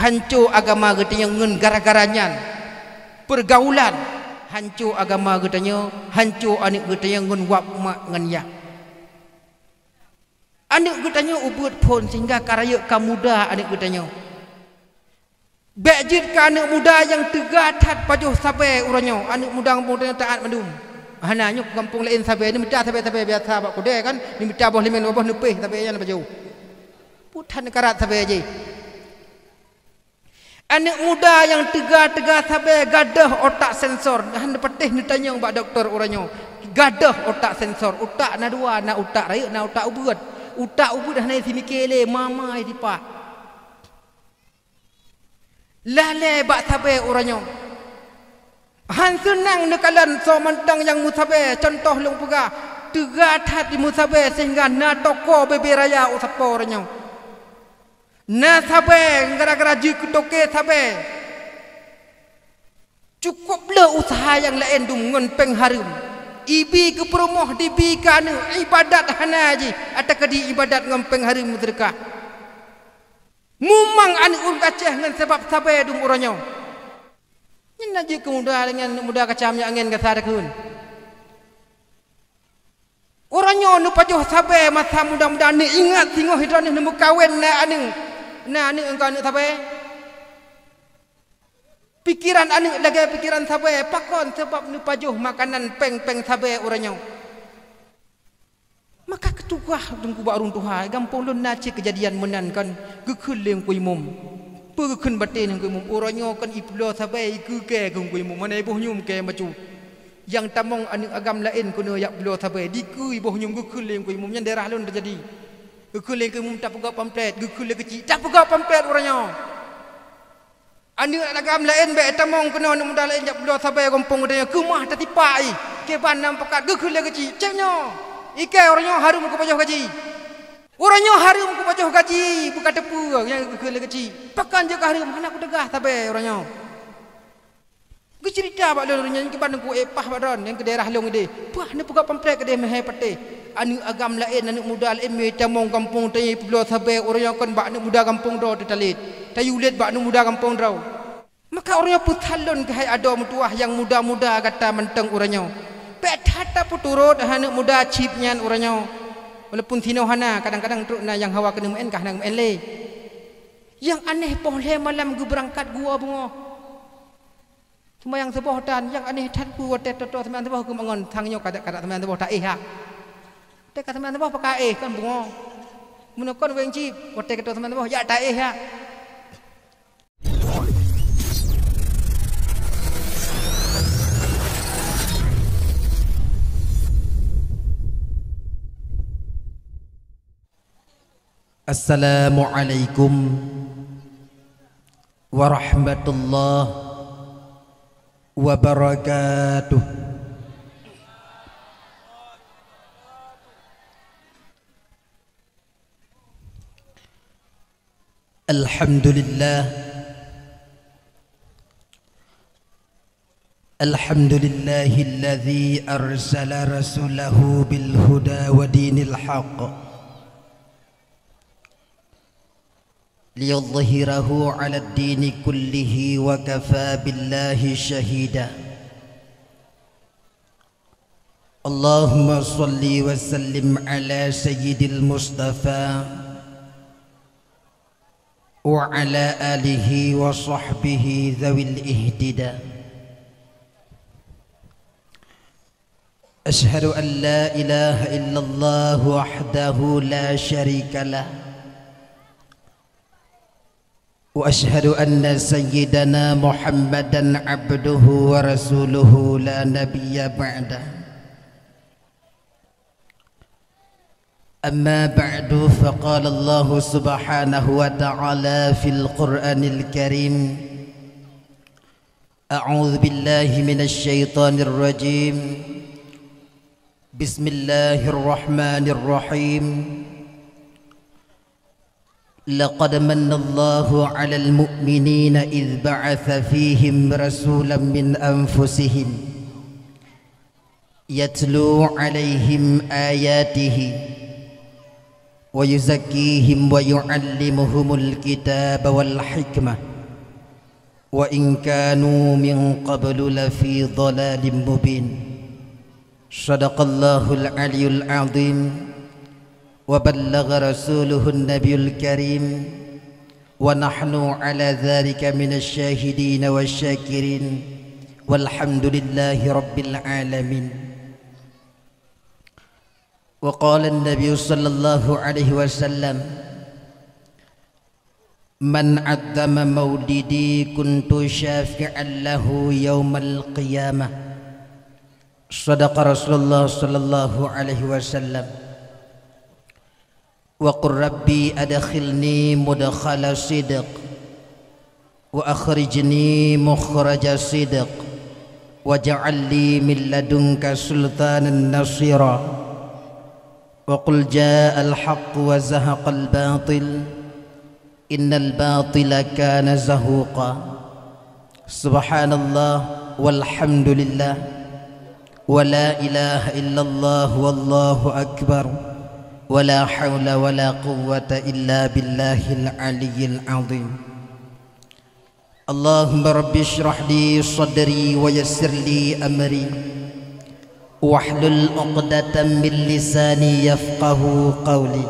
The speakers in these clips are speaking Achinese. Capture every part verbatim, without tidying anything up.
Hanco agama geutanyoe ngon gara-gara nyan. Peurgaulan, hanco agama geutanyoe, hanco aneuëk geutanyoe ngon wab mak ngon yah. Aneuëk geutanyoe ubeuet phon sehingga ka rayeuk ka muda aneuëk geutanyoe. Bék jeuet keu aneuëk muda nyang teuga that pajoh sabe uroe nyoe. Aneuëk muda gampông tanyoe taát mandum. Hana nyoe gampông laén sabe, neumita sabe-sabe biasa bak keudè kan, neumita boh limong boh neupéh sabe nyan pajoh. Peue that neukarat sabe jih. Aneuëk muda nyang teuga-teuga sabe gadôh otak sensor, han patéh neutanyong bak dokto uroe nyoe. Gadôh otak sensor, utak na dua, na utak rayeuk, na utak ubeuet. Utak ubeuet hana simiké lé, mama dipak. Lalée bak sabe uroe nyoe. Han seunang neukalon soe mantong nyang meusabe, cuntoh lôn peugah, teuga that meusabe sehingga na toko bebe raya u sapo uroe nyoe. Na sabe gara-gara jikeutoke sabe. Cukôp le useuha nyang laén dum ngon péng hareuem. Ibi keu peurumoh, dibi keu aneuëk, ibadat hana jih, ata keudi ibadat ngon péng hareuem meuseudeukah. Mumang aneuëk ureuëng Aceh ngon sabab sabe dum uroe nyoe. Nyan na jeuet keu muda deungon muda kaca minyeuk angén gata takheun. Uroe nyoe neupajoh sabe masa muda-muda, neuingat singoh droeneuh neumeukawen na aneuëk, na aneuëk ngon aneuëk sabe. Pikeran aneuëk lagée pikeran sabe, pakon? Sabab neupajoh makanan péng-péng sabe uroe nyoe. Maka keutugaih teungku bak ureuëng tuha, gampông lôn na cit keujadian meunan kan, geukheun lé Teungku Imum. Peue geukheun batée Teungku Imum? Uroe nyoe kan ipeubloe sabe, ikeue keu Teungku Imum, mana iboh nyoe keu macu. Nyang tamong aneuëk agam laén keunoe jak bloe sabe, dikeue iboh nyoe geukheun lé Teungku Imum, nyan daerah lôn teujadi. Geukheun lé Teungku Imum tapeugah pamflet, geukheun lé keuchik tapeugah pamflet uroe nyoe. Aneuëk agam laén bék tamong keunoe, aneuëk muda laén jak bloe sabe gampông geutanyoe, keumah tatipak ih, kiban nam pakat geukheun lé keuchik, cék nyoe. Ikée uroe nyoe hareuem kupajoh gaji. Uroe nyoe hareuem kupajoh gaji, beuka teupeue nyang geukheun lé keuchik. Pakon jeuet ka hareuem, hana kuteugaih sabe uroe nyoe. Geuceurita bak lôn ureuëng nyan kiban ku ék paih bak droe nyang keu daerah lôn idéh. Paih neupeugah pamflet keudéh meuhé patéh. Aneuëk agam laén, aneuëk muda laén mé tamong gampông tanyoe peubloe sabe uroe nyoe kon bak aneuëk muda gampông droe teutalét. Tayue lét bak aneuëk muda gampông droe. Maka uroe nyoe peusan lôn keuhai adoe meutuwah nyang muda-muda gata mantong uroe nyoe. Bék that tapeuturot aneuëk muda chip nyan uroe nyoe. Walaupun sinoe hana, kadang-kadang trok na nyang hawa keuneuk meu'en ka hana meu'en lé. Nyang aneh poh lhée malam geubeurangkat geuwoe beungoh. Seumayang suboh tan, nyang aneh that ku watée toe-toe seumayang suboh keumangon, sang nyoe kada-kada seumayang suboh taéh ha. Watée ka seumayang suboh paka éh kon beungoh. Meunoe kon wéng cit, watée ka toe seumayang suboh jak taéh ha. Assalamualaikum warahmatullahi wabarakatuh. Alhamdulillah. Alhamdulillahilladzi arsala rasulahu bil huda wa dinil haqq liyudhhirahu 'alad dini kullihi wa kafa billahi syahida. Allahumma shalli wa sallim ala sayyidil mustafa wa ala alihi wa sahbihi dzawil ihtida. Asyhadu an la ilaha illallah wahdahu la syarika lah. Wa asyhadu anna sayyidana Muhammadan abduhu wa rasuluhu la nabiyya ba'dah. Amma ba'du, faqala Allahu subhanahu wa ta'ala fil Qur'anil Karim, a'udzu billahi minasy syaithanir rajim. Bismillahirrahmanirrahim. Laqad manna Allahu 'alal mu'minina idz ba'atsa fihim rasulan min anfusihim yatlu 'alaihim ayatihi wa yuzakkihim wa yu'allimuhumul kitaba wal hikmah وإن كانوا من قبل لفي ضلال مبين. صدق الله العلي العظيم، وبلغ رسوله النبي الكريم، ونحن على ذلك من الشاهدين والشاكرين، والحمد لله رب العالمين. وقال النبي صلى الله عليه وسلم: من عظم مولدي كنت شافعا له يوم القيامة. صدق رسول الله صلى الله عليه وسلم. وقل رب أدخلني مدخل صدق، وأخرجني مخرج صدق، واجعل لي من لدنك سلطانا نصيرا. وقل جاء الحق وزهق الباطل، إن الباطل كان زهوقا. سبحان الله والحمد لله ولا إله إلا الله والله أكبر، ولا حول ولا قوة إلا بالله العلي العظيم. اللهم رب اشرح لي صدري ويسر لي أمري واحلل عقدة من لساني يفقهوا قولي.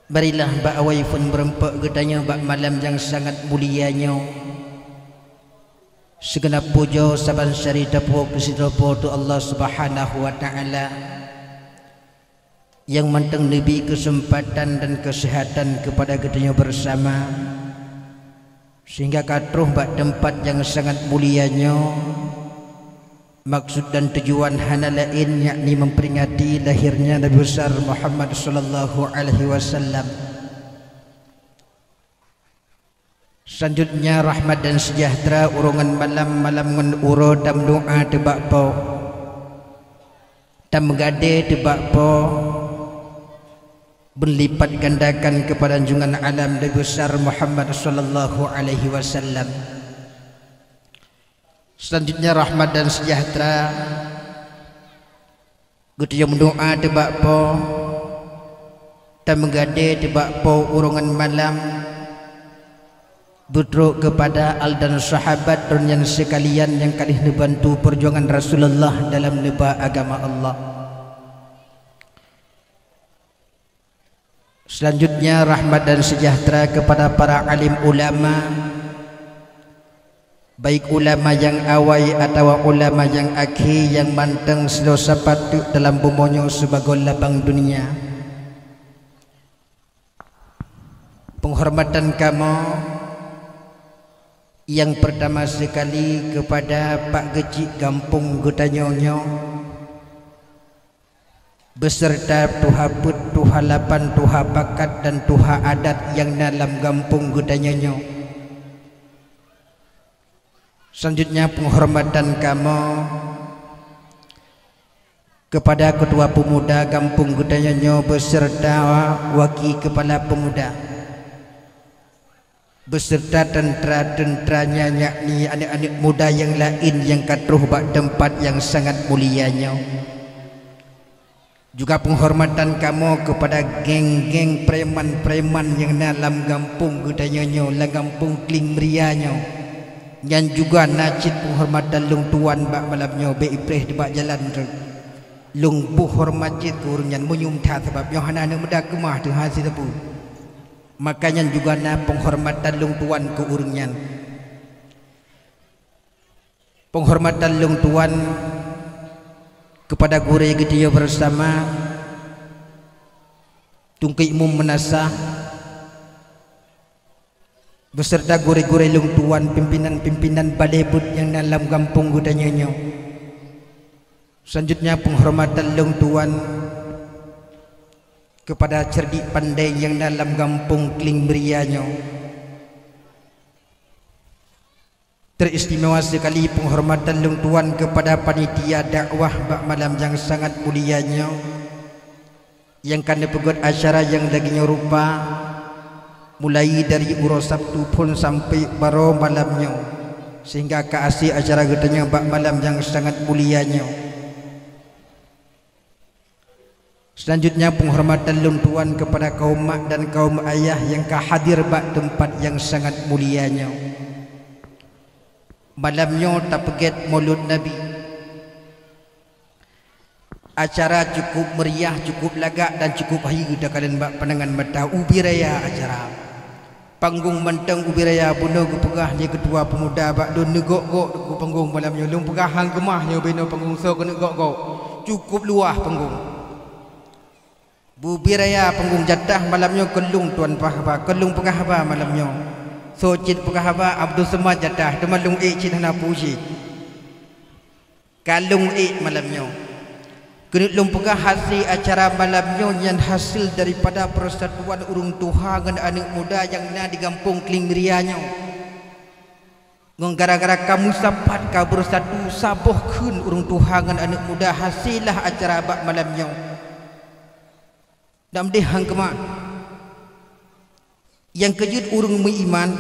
Marilah bak awai phon meureumpok geutanyoe bak malam nyang sangat mulia nyoe, sigeunab pujoe saban syedara tapuwoe keu sidroe Po teu Allah Subhanahu wa Ta'ala, nyang mantong neubri keuseumpatan dan keuseuhatan keupada geutanyoe beurasama, sehingga ka troh bak teumpat nyang sangat mulia nyoe. Maksud dan tujuan hana laén, yakni memperingati lahirnya Nabi Besar Muhammad sallallahu alaihi wasallam. Selanjutnya, rahmat dan sejahtera uroe ngon malam, malam ngon uroe tameudoa teubak Po, tameugade teubak Po, beunlipat gandakan keupada junjungan alam Nabi Besar Muhammad sallallahu alaihi wasallam. Selanjutnya, rahmat dan sejahtera geutanyoe meudoa teubak Po, tameugade teubak Po uroe ngon malam, beutrok keupada al dan sahabat droeneuh nyan seukalian nyang ka lheueh neubantu peujuangan Rasulullah dalam neuba agama Allah. Selanjutnya, rahmat dan sejahtera keupada para alim ulama, baik ulama nyang awai atawa ulama nyang akhé, nyang mantong sidroe sapat teuk dalam bumoe nyoe sibagoe labang dunia. Penghormatan kamoe nyang peurtama seukali keupada Pak Geuchik gampông geutanyoe nyoe, beserta tuha peuet, tuha lapan, tuha pakat, dan tuha adat nyang na lam gampông geutanyoe nyoe. Selanjutnya, penghormatan kamoe keupada Keutua Peumuda gampông geutanyoe nyoe beserta Waki Keupala Peumuda, beserta teuntra-teuntranya, yakni aneuk-aneuk muda nyang laén nyang ka troh bak teumpat nyang sangat mulia nyoe. Juga penghormatan kamoe keupada geng-geng preman-preman nyang na lam gampông geutanyoe nyoe, lam gampông Kling Meuria nyoe. Nyan juga na cit penghormatan lôn tuan bak malam nyoe, bék ipreh teubak jalan treuk. Lôn boh horeumat cit keu ureuëng nyan, meunyoe that, sabab nyoe hana aneuk muda keumah teuh hase teupeu. Maka nyan juga na penghormatan lôn tuan keu ureuëng nyan. Penghormatan lôn tuan keupada gurée geutanyoe beurasama, Teungku Imum Meunasah, beserta gurée-gurée lôn tuan, pimpinan-pimpinan balée buet nyang na lam gampông geutanyoe nyoe. Selanjutnya, penghormatan lôn tuan keupada cerdik pandai nyang na lam gampông Kling Meuria nyoe. Teristimewa sekali penghormatan lôn tuan keupada panitia dakwah bak malam nyang sangat mulia nyoe, nyang ka neupeugét acara nyang lagée nyoe rupa, mulai dari uroe Sabtu phon sampoe baroe malam nyoe, sehingga ka asé acara geutanyoe bak malam nyang sangat mulia nyoe. Selanjutnya, penghormatan lôn tuan kepada kaum mak dan kaum ayah nyang ka hadir bak teumpat nyang sangat mulia nyoe. Malam nyoe tapeugét Maulud Nabi. Acara cukup meriah, cukup lagak dan cukup hayeue takalon bak pandangan mata. Ubé raya acara. Panggong mantong ubé raya, bunoe geupeugah lé keutua peumuda bak lôn neugok-gok teungku panggong malam nyoe. Lôn peugah han keumah nyoe binoe panggong soe keuneuk gok-gok. Cukup luwah panggong. Ubé raya panggong jatah malam nyoe keu lôn tuan peugah haba, keu lôn peugah haba malam nyoe. Soe cit peugah haba, Abdul Somad jatah, teuma lôn ék cit hana puji. Ka lôn ék malam nyoe. Keuneuk lôn peugah hase acara malam nyoe nyan hasé daripada persatuan ureuëng tuha ngon aneuëk muda nyang na di gampông Kling Ria nyoe. Ngon gara-gara ka meusapat ka beusatu saboh kheun ureuëng tuha ngon aneuëk muda, hasélah acara bak malam nyoe. Dam deh hang keumah. Nyang keujeuet ureuëng meuiman,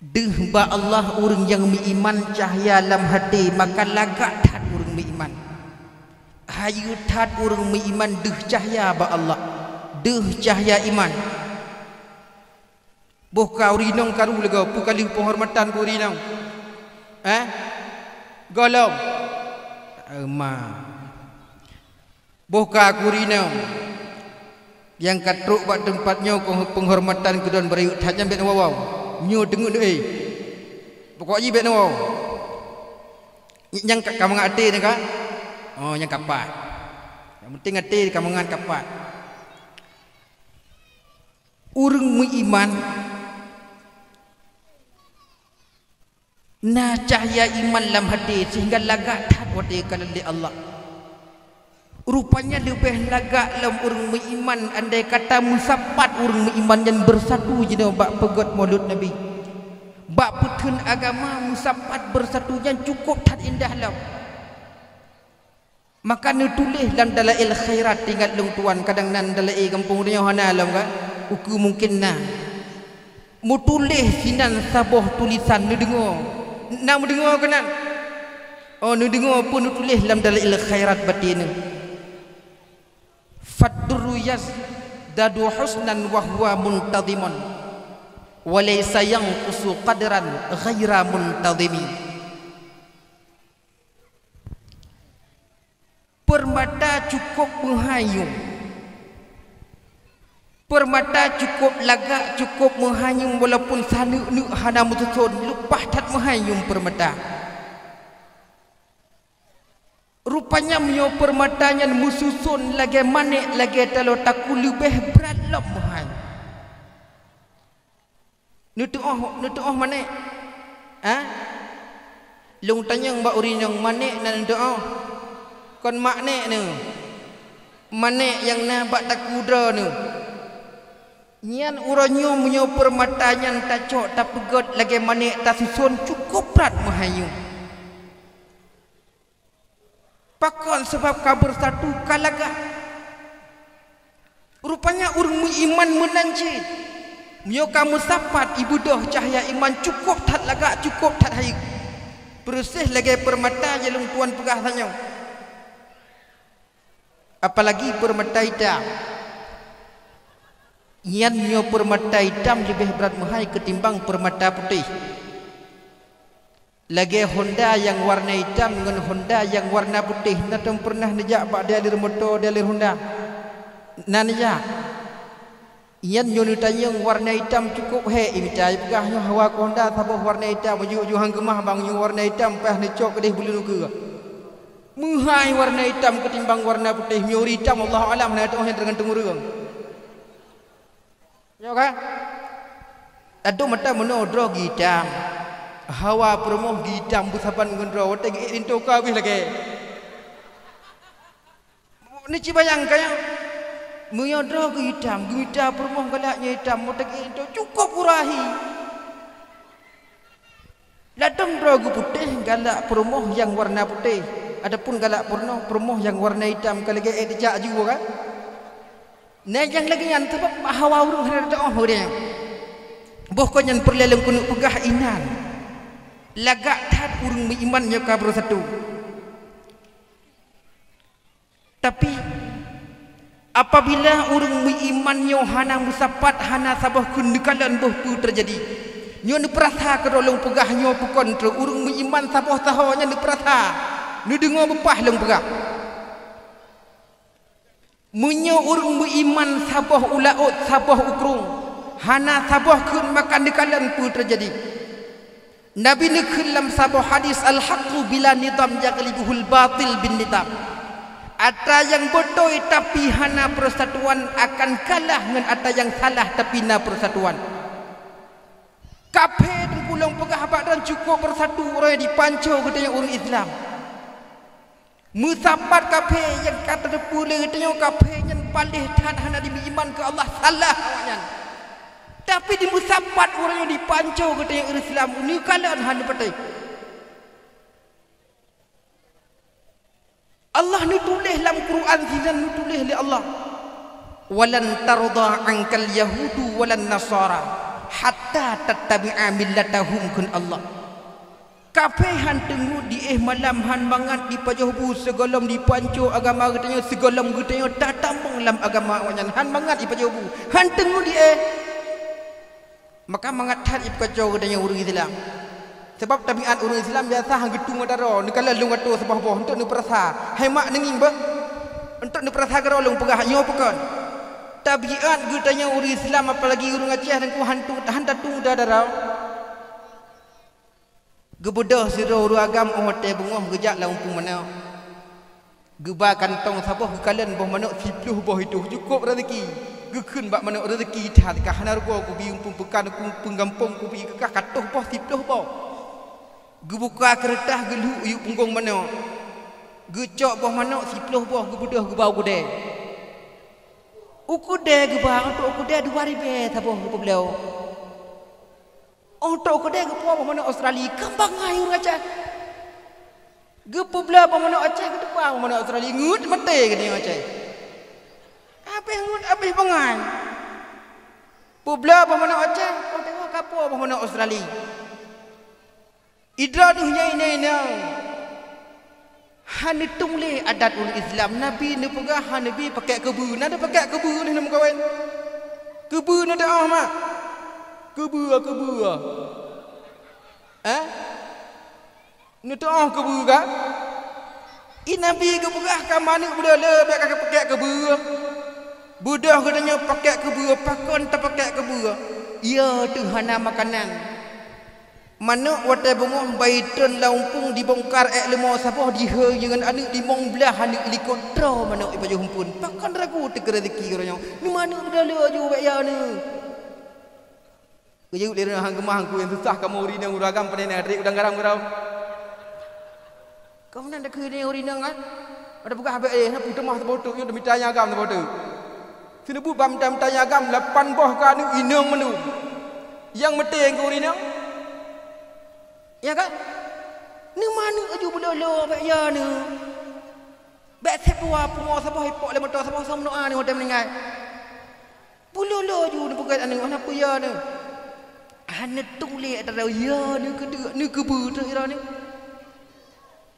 deuh bak Allah ureuëng nyang meuiman cahya lam haté, maka lagak that ureuëng meuiman. Hayeue that ureuëng meuiman deuh cahya bak Allah, deuh cahya iman. Boh ka ureuëng inong karu leugo, peu ka lheueh penghormatan keu ureuëng inong? Eh? Gohlom? Euma. Boh ka keu ureuëng inong nyang ka trok bak teumpat nyoe keu penghormatan keu droen beurayeuk that nyan bèk neuwoe-woe. Nyoe teungeut neuéh. Pokok jih bèk neuwoe. Nyang ka, ka mangat até nyan ka? Oh, nyang ka pat. Nyang penting até ka mangat ka pat. Ureuëng meuiman na cahya iman lam haté sehingga lagak that watée kalon lé Allah. Rupanya leubeh lagak lom ureuëng meuiman andai kata meusapat ureuëng meuiman nyan beusatu jinoe bak peugét Maulud Nabi. Bak peutheun agama meusapat beusatu nyan cukôp that indah lom. Maka neutuléh lam Dalail Khairat, ingat lôn tuan, kadang nan Dalail gampông tanyoe hana lom kan? Ukeue mungken na. Meutuléh sinan saboh tulisan neudeungoe. Na meudeungoe keunan? Oh, neudeungoe peue neutuléh lam Dalail Khairat baté nyoe. Fad-durru yazdadu husnan wa huwa muntadhimun, wa laisa yanqusu qadran ghaira muntadhimi. Peurmata cukôp meuhai yuem. Peurmata cukôp lagak, cukôp meuhai yuem, walaupun saneuk-neuk hana meususon, leupah that meuhai yuem peurmata. Rupanya meunyoe peurmata nyan meususon lagée manék, lagée taloe takue, leubeh brat lom meuhai. Neutuoh, neutuoh manék? Ha? Lôn tanyong bak ureuëng inong, manék na neutuoh? Kon manék nyoe. Manék nyang na bak takue droeneuh. Nyan uroe nyoe meunyoe peurmata nyan tacok tapeugét lagée manék tasuson, cukôp brat meuhai yuem. Pakon? Sabab ka beusatu, ka lagak. Rupanya ureuëng meuiman meunan cit. Meunyoe ka meusapat, ibeudôh cahya iman, cukôp that lagak, cukôp that hayeue. Peureuséh lagée peurmata nyang lôn tuan peugah tanyoe. Apalagi peurmata itam. Nyan nyoe peurmata itam leubeh brat meuhai keutimbang peurmata putéh. Lagée honda nyang warna itam ngon honda nyang warna putéh, na tom peureunah neujak bak dealer moto, dealer honda? Na neujak. Nyan nyoe neutanyong warna itam cukôp hék imita, ipeugah nyoe hawa keu honda saboh warna itam, uju-uju han keumah bang nyoe warna itam, paih neucok keudeh buleuen ukeue. Meuhai warna itam keutimbang warna putéh, meunyoe ureuëng itam, Allahu a'lam, hana teuoh nyan teugantung ureuëng. Nyoe ka? Adoe mata meunoe droe geuitam. Hawa peurumoh geuitam beusaban ngon droe, watée geuék linto ka habéh lagée. Neuci bayangkan nyoe, meunyoe droe geuitam, geumita peurumoh galak nyoe itam, watée geuék linto cukôp gurah hi. Ladôm droe geuputéh galak peurumoh nyang warna putéh, adapun galak peurumoh, peurumoh nyang warna itam ka lagée ék teucak ju kan? Na nyang lagée nyan sabab hawa ureuëng hana teuoh ureuëng. Boh kon nyan peureulée lôn keuneuk peugah inan. Lagak that ureuëng meuiman nyoe ka beureusato. Tapi, apabila ureuëng meuiman nyoe hana meusapat, hana saboh kheun neukalon boh peue teujadi, nyoe neupeurasa keudroe lôn peugah nyoe peukon treuk ureuëng meuiman saboh saho nyan neupeurasa, neudeungoe beupah lôn peugah. Meunyoe ureuëng meuiman saboh u laôt, saboh u krueng, hana saboh kheun maka neukalon peue teujadi. Nabi neukheun lam saboh hadis, "Al-haqqu bila nizam yaghlibuhul batil bin nizam." Atra nyang beutôi tapi hana peusatuan akan kalah ngon atra nyang salah tapi na peusatuan. Kaphé teungku lôn peugah bak droe cukôp beusatu uroe dipanco geutanyoe ureuëng Islam. Meusapat kaphé nyang ka tateupeue lé geutanyoe kaphé nyan paléh that hana jimeuiman keu Allah, salah awaknyan. Tapi dimeusapat uroe nyoe dipanco geutanyoe ureuëng Islam, neukalon hana patéh. Allah neutuléh lam Quran sinan neutuléh lé Allah, "Walan tardha 'ankal yahudu walan nasara hatta tattabi'a millatahum," kheun Allah. Kaphé han teungeut diéh malam, han mangat jipajoh bu sigohlom jipanco agama geutanyoe, sigohlom geutanyoe tatamong lam agama awaknyan, han mangat jipajoh bu, han teungeut diéh. Maka mangat that jipeukaco geutanyoe ureuëng Islam. Sabab tabiat ureuëng Islam biasa han geutung mata droe, neukalon lôn atô saboh boh, eunteuk neupeurasa, hai mak neungieng beuh, eunteuk neupeurasa keudroe lôn peugah nyoe peukon. Tabiat geutanyoe ureuëng Islam, apalagi ureuëng Aceh, teungku han tu-, han tatung mata droe. Geubeudôh sidroe ureuëng agam óh watée beungoh geujak lam umpung manok. Geuba kantong saboh geukalon boh manok siplôh boh itôh, cukôp raseuki. Geukheun bak manok raseuki that ka hana rugoe kubi umpung peukan, umpung gampông kubi keukah ka toh boh siplôh boh. Geubuka keureutah geulhok u yup punggong manok. Geucok boh manok siplôh boh geubeudôh geuba u keudée. U keudée geuba, untuk u keudée dua ribée saboh geupeubloe. Óh trok keudée geupeubloe boh manok Australia, ka bangai ureuëng Aceh. Geupeubloe boh manok Aceh, geutupa boh manok Australia, ngeut maté geutanyoe Aceh. Abéh ngeut, abéh bangai. Peubloe boh manok Aceh, óh teungoh ka po boh manok Australia. Idroe deuh nyang inong-inong. Hana tueng lé adat ureuëng Islam. Nabi neupeugah hana bi pakèk keubeue. Na teuh pakèk keubeue lheueh neumeukawen? Keubeue na teuh óh mak? Keubeue, keubeue. Eh? Na teuh óh keubeue ka? I Nabi geupeugah ka manok beudôh le bèk ka pakèk keubeue. Beudôh geutanyoe pakèk keubeue, pakon tapakèk keubeue? Iya teuh hana makanan. Manok watée beungoh bayi treun lam umpung dibongkar ék leumo saboh diheu ngon aneuëk limong blaih aneuëk likot droe manok ipajoh umpun. Pakon ragu teuka raseuki uroe nyoe? Neumanok beudôh le aju bèk ya neuh. Geuyue lé ureuëng han geumah ngku nyang susah kamoe ureuëng inong ureuëng agam pane na trép udang garam keudroe. Kamoe nan takheun ureuëng inong kan? Ada peugah bèk eh, na peuteumah saboh teuk nyoe teumita nyang agam saboh teuk. Seuneubut bak mita-mita nyang agam lapan boh ka aneuëk inong mandum. Nyang maté keu ureuëng inong. Ya kan? Neumanok aju beudôh le bèk ya neuh. Bèk sép dua pungo saboh ipok lé moto saboh song meunoa neuh watée meuninggai. Beudôh le aju neupeugét aneuëk hana peue ya neuh. Hana tueng lé atra ya neuh keudeuk neuh keubeue teuh ira neuh.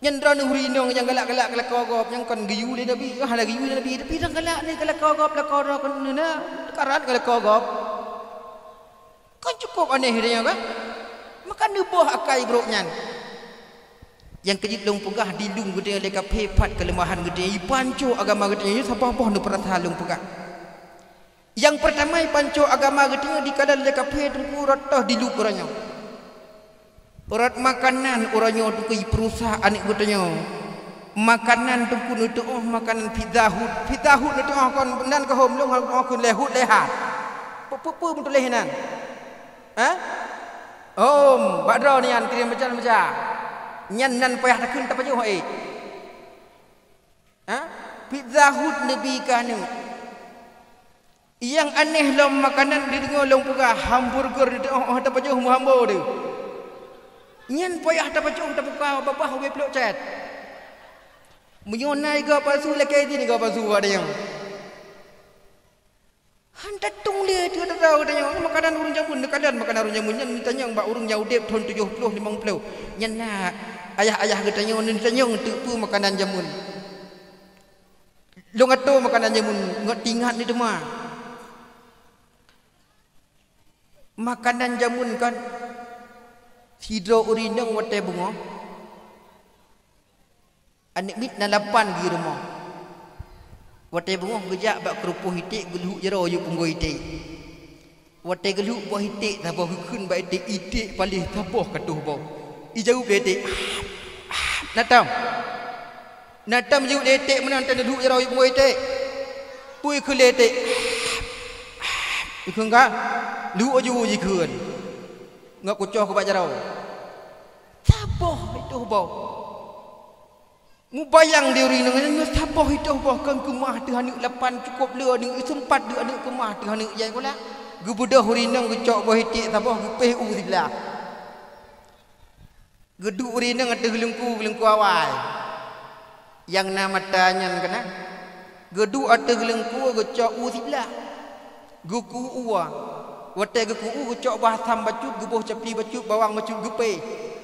Nyan droeneuh ureuëng inong nyang galak-galak keu lakoe gob, nyang kon geuyue lé Nabi, hana geuyue lé Nabi, tapi nyang galak nyan keu lakoe gob, lakoe droe kon na, karat keu lakoe gob. Kon cukôp aneh geutanyoe kan? Maka neuboh akai brok nyan. Nyang keujeuet lôn peugah dilung geutanyoe lé kaphé pat keuleumahan geutanyoe, ipanco agama geutanyoe, nyoe saboh boh neupeurasa lôn peugah. Nyang peurtama ipanco agama geutanyoe dikalon lé kaphé teungku rot toh diluk uroe nyoe. Rot makanan uroe nyoe teungku ipeurusak aneuëk geutanyoe. Makanan teungku neuteuoh makanan Pizza Hut. Pizza Hut neuteuoh kon nan keuhom lôn hom kheun lé hut lé ha. Peue-peue meutuléh nan? Hah? Hom, bak droe nyan kirém baca-baca. Nyan nan payah takheun tapajoh ék. Hah? Pizza Hut neubi keu aneuëk. Nyang aneh lom makanan dideungoe lôn peugah hamburger di teuoh-oh tapajoh meuhambo deuh. Nyan payah tapajoh tabuka babah ubé plôk cét. Meunyoe na igoe palsu lakée jih igoe palsu bak tanyoe. Han tatueng lé teuh tata geutanyoe makanan ureuëng jameun, neukalon makanan ureuëng jameun nyan neutanyong bak ureuëng nyang udeb thon tujoh ploh limong ploh. Nyan na ayah-ayah geutanyoe neutanyong teuk peue makanan jameun. Lôn atô makanan jameun ngon tingat ni teuma. Makanan jameun kan sidroe ureueng inong watèe beungoh, aneuk miet na lapan di rumoh. Watèe beungoh geujak bak keurupoh iték geulhok jaroe yue punggôi iték. Watèe geulhok boh iték saboh geukheun bak iték, iték paléh saboh ka toh boh. Ijaweueb lé iték, "Ap, ap, na tom." Na tom jaweueb lé iték meunan, watèe geulhok jaroe yue punggôi iték. Peue ikheun lé iték? "Ap, ap." Ikheun ka, lhok aju jikheun. Ngat kucoh keu bak jaroe. Saboh itoh boh. Mubayang di ureueng inong nyoe saboh itoh boh kon keumah teuh aneuk lapan, cukôp le aneuk, seumpat deuh aneuk keumah teuh aneuk jai kulak. Geubeudôh ureueng inong geucok boh iték saboh geupéh u siblah. Geuduek ureueng inong ateueh leungku, leungku awai. Nyang na mata nyan keunan. Geuduek ateueh leungku geucok u siblah. Geuku u. Watèe geuku u geucok bah asam bacut, geuboh capi bacut, bawang bacut geupéh.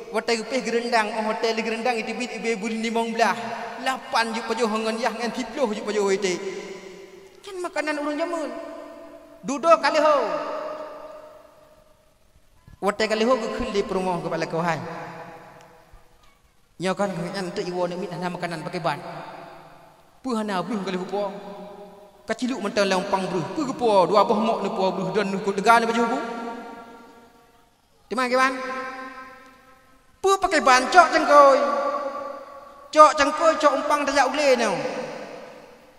Watèe geupéh geureundang, óh watèe lheueh geureundang iteubiet ibe buleuen limong blaih. Lapan jeuet pajoh ngon yah ngon siploh jeuet pajoh iték. Nyan makanan ureueng jameun. Dudoe ka leuho. Watèe ka leuho geukheun lé peurumoh keu bak lakoe, "Hai, nyoe kan nyan teuk iwoe aneuk miet hana makanan pakriban. Peue hana breuh ka lheueh po? Ka ciluk mantong lam umpang breuh. Peue geupo dua boh mok neupo breuh dan neuh keu teuga neupajoh bu?" Teuma kiban, "Peue pakriban, cok cangkôi. Cok cangkôi, cok umpang tajak u glé nyoe."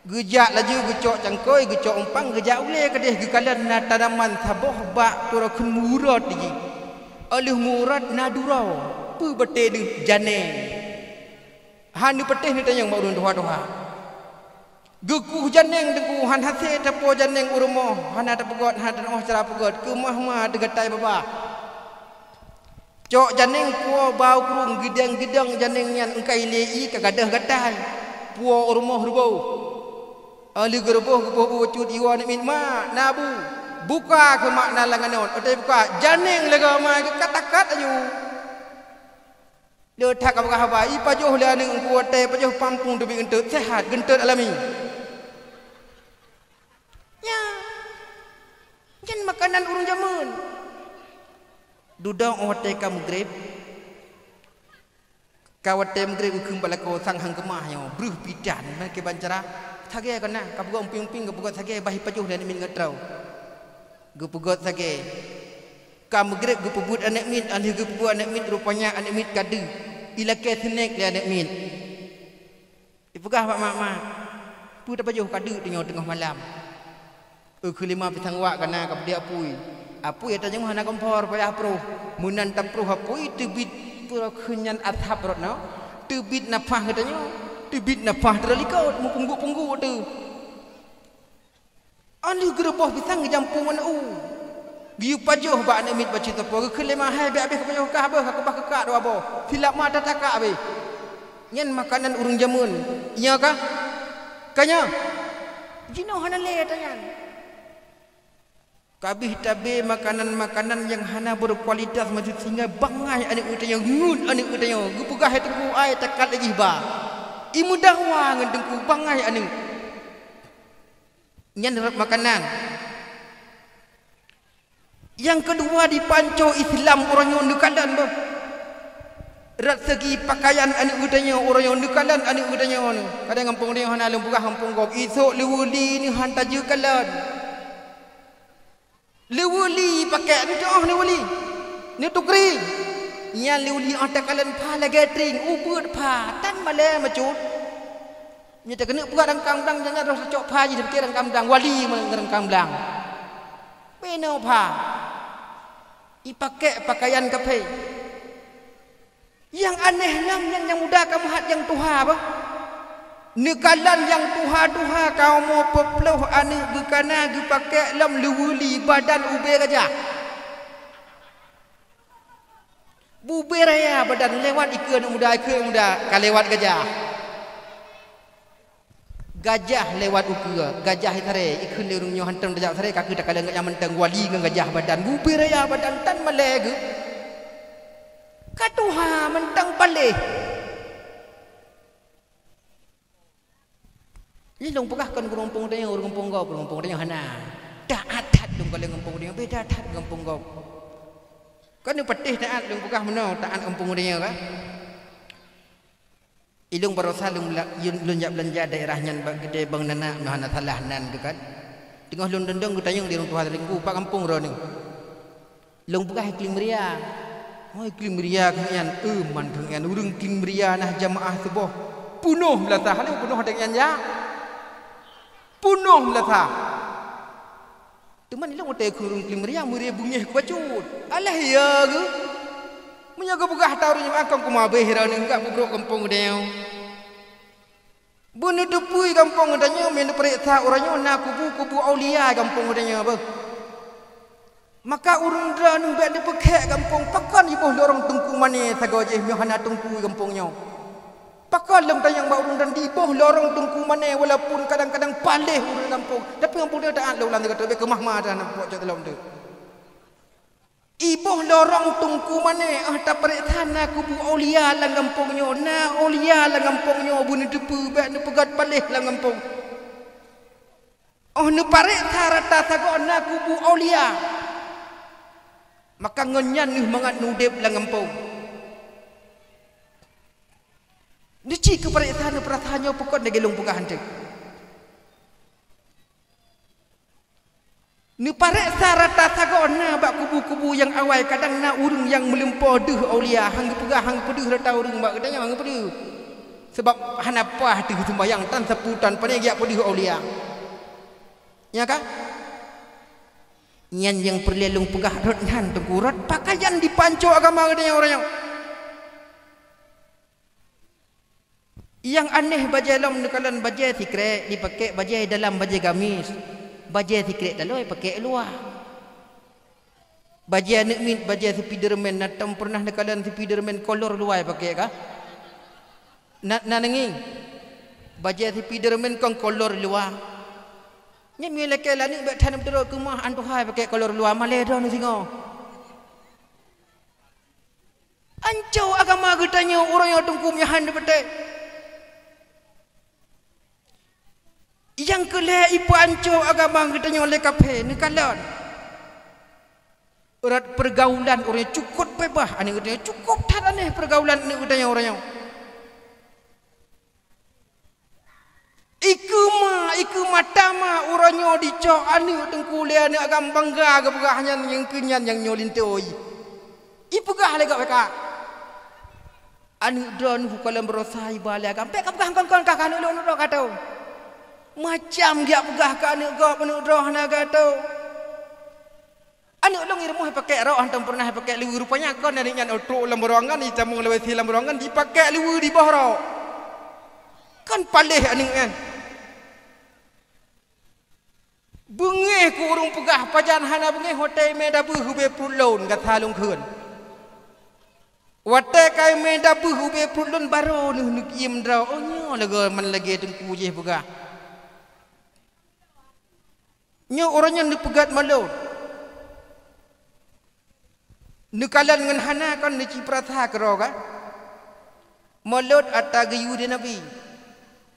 Geujak laju geucok cangkôi, geucok umpang, geujak u glé keudeh geukalon na tanaman saboh bak pura kheun murot jih. Óh lheueh murot na duroe, peue batée deuh, janeng. Han neupatéh neutanyong bak ureuëng tuha-tuha. Geukueh janeng teungku, han hase tapuwoe janeng u rumoh, hana tapeugöt, hana tanoh cara peugöt, keumah ma teugatai babah. Cok janeng puwoe bak u krueng, geudong-geudong janeng nyan, eungkai lé ié ka gadôh gatai. Puwoe u rumoh reuboh. Óh lheueh geureuboh geuboh u bacut, iwoe aneuk miet, "Mak, na bu." Buka keu mak na lam anon. Watée buka, janeng lagée ma geukat-kat laju. Le that ka peugah haba, ipajoh lé aneuk teungku, watée pajoh pampung teubiet geunteut, seuhat, geunteut alami. Nyan, nyan makanan ureuëng jameun. Dudoe watée ka meugreb, ka watée meugreb geukheun bak lakoe sang han keumah nyoe, breuh pih tan, meukiban cara. Sagée keunan, ka peugöt umping-umping, ka peugöt sagée, bah ipajoh lé aneuk miet ngon troe. Geupeugöt sagée. Ka meugreb geupeubuet aneuk miet, óh lheueh geupeubuet aneuk miet, rupanya aneuk miet ka deuh. Ilakée seunek lé aneuk miet. Ipeugah bak mak, "Mak, peue tapajoh ka deuh tanyoe teungoh malam?" Eukheun lima pisang wak keunan ka peudiek apui. Apui ata nyoe hana kompor, payah proh. Meunan taproh apui, teubiet pura kheun nyan asap rot nyoe. Teubiet nafah geutanyoe, teubiet nafah teuh likot, meupungguk-pungguk teuh. Óh lheueh geureuboh pisang geujampu ngon u. Geuyue pajoh bak aneuk miet bacut sapo, geukheun lé mak, "Hai, bèk habéh kapajoh kah, beuh, ka keubah keu kak dua boh. Silap ma tatakak habéh." Nyan makanan ureuëng jameun. Nyoe kah? Ka nyoe? Jinoe hana lé ata nyan. Ka abéh tabé makanan-makanan nyang hana beukualitas, maksud sehingga bangai aneuk geutanyoe, ngeut aneuk geutanyoe, geupeugah hai teungku, ai takat lé jih ba. Imeudawa ngon teungku, bangai aneuk. Nyan rot makanan. Nyang keudua, dipanco Islam uroe nyoe neukalon boh. Rot segi pakaian aneuk geutanyoe uroe nyoe neukalon aneuk geutanyoe nyoe. Kadang gampông tanyoe hana lôn peugah gampông gob, isok leuweuli nyoe han tajeuet kalon. Leuweuli pakèk, neuteuoh leuweuli, neutukri. Nyan leuweuli óh takalon pha lagèe tring, ubeuet pha, tan malèe meucut. Nyoe takeuneuk peugah rangkang blang, jangan roh tacok pha jih, dipike rangkang blang, wali meunang rangkang blang. Meunoe pha. Ipakèk pakaian kaphé. Nyang aneh lom nyan, nyang muda ka meuhat nyang tuha bah. Neukalon nyang tuha-tuha ka umu peuet ploh aneuk geukana geupakèk lom leuweuli badan ubé gajah. Bubé raya badan lewat ikeue aneuk muda, ikeue aneuk muda ka lewat gajah. Gajah lewat ukeue, gajah saré, ikheun lé ureuëng nyoe hantom tajak saré, ka keuh takalon gajah mantong wali ngon gajah badan, bubé raya badan tan malèe geuh. Ka tuha mantong paléh. Jadi lôn peugah kon ureuëng gampông tanyoe, ureuëng gampông gob, ureuëng gampông tanyoe hana. Taát that lôn kon lé gampông tanyoe, beda that gampông gob. Kon patéh taát lôn peugah meunoe, taát gampông tanyoe kan. Ilôn barosa lôn, lôn jak beulanja daerah nyan bak keudè Bang Nana, meunoe hana salah nan geuh kan. Teungoh lôn dong-dong geutanyong di ureuëng tuha Teulinggu, "Pat gampông droeneuh?" Lôn peugah, "Iklim Raya." "Oh, Iklim Raya keuh nyan, eh, man keuh nyan ureuëng Iklim Raya nah jamaah suboh. Peunoh meulasah, hana peunoh dek nyan ya. Peunoh meulasah." Teuma ilôn watée keu ureuëng Iklim Raya meurée beungéh keu bacut. Alah ya geuh. Meunyoe geupeugah ta ureuëng jamaah kon kuma béh droeneuh gak beubrok gampông tanyoe. Beuneuteupeue gampông geutanyoe, meuneupareksa uroe nyoe na kubu-kubu aulia gampông geutanyoe beuh. Maka ureuëng droeneuh bék neupeukhek gampông, pakon jiboh lorong Teungku Mané sagoe jih meunyoe hana teungku gampông nyoe. Pakon lôn tanyong bak ureuëng droeneuh jiboh lorong Teungku Mané walaupun kadang-kadang paléh ureuëng gampông, tapi gampông nyoe taát lôn lam teuka bék keumah-mah dah nampak cok lom tu. Iboh lorong Teungku Mané, eh, tapareksa na kubu aulia lam gampông nyoe, na aulia lam gampông nyoe, beuneuteupeue bék neupeugét paléh lam gampông. Oh, neupareksa rata sagoe na kubu aulia. Maka ngon nyan neuh mangat neudeb lam gampông. Neuci keupareksa neupeurasa nyoe peukon lagée lôn peugah hanteuk. Neupareksa rata sagoe na bak kubu-kubu nyang awai, kadang na ureuëng nyang meulumpoe deuh aulia, han geupeugah, han geupeudeuh rata ureuëng bak geutanyoe, han geupeudeuh. Sabab hana paih teuh seumbahyang tan sapeue tan pane geujak peudeuh aulia. Nya ka? Nyan nyang peureulée lôn peugah rot nyan teungku rot pakaian dipancok agama geutanyoe uroe nyoe. Nyang aneh bajée lom neukalon bajée sikrék dipakék bajée dalam bajée gamis, bajée sikrék taloe pakék luwa. Bajée aneuk miet, bajée Spiderman, na tom peureunah neukalon Spiderman kolor luwa pakék ka? Na, na neungieng? Bajée Spiderman kon kolor luwa. Nyan meulakée laneuk bék that neuteuroe keumah antuhai pakék kolor luwa malée droe neusingoh. Anco agama geutanyoe uroe nyoe teungku meunyoe han neupeutée. Nyang keu lhée ipeuanco agama geutanyoe lé kaphé neukalon. Rot peurgaulan uroe nyoe cukop beubaih aneuk geutanyoe, cukop that aneh peurgaulan aneuk geutanyoe uroe nyoe. Ikeue ma, ikeue mata ma uroe nyoe dicok aneuk teungku lé aneuk agam bangga geupeugah nyan nyang keu nyan nyang nyoe lintoi. Ipeugah lé gobnyan ka. Aneuk droeneuh bukalon barosa iba lé agam. Bék kapeugah kon-kon ka aneuk lôn droe ka tho. Macam geujak peugah keu aneuk gob aneuk droe hana ka tho. Aneuk lôn i rumoh ipakék rok hantom peureunah ipakék liweue, rupanya kon aneuk nyan trok lam ruangan, itamong lawét sie lam ruangan, dipakék liweue diboh rok. Kan paléh aneuk nyan. Beungéh keu ureuëng peugah, pajan hana beungéh watée mé dabeuh ubé pruet lôn gata lôn kheun. Watée ka mé dabeuh ubé pruet lôn barô neuh neugiem droe, oh nyoe lagée man lagée teungku jih peugah. Nyoe uroe nyan neupeugét malôt. Neukalon ngon hana kon neuci peurasa keudroe ka. Malôt ata geuyue di Nabi.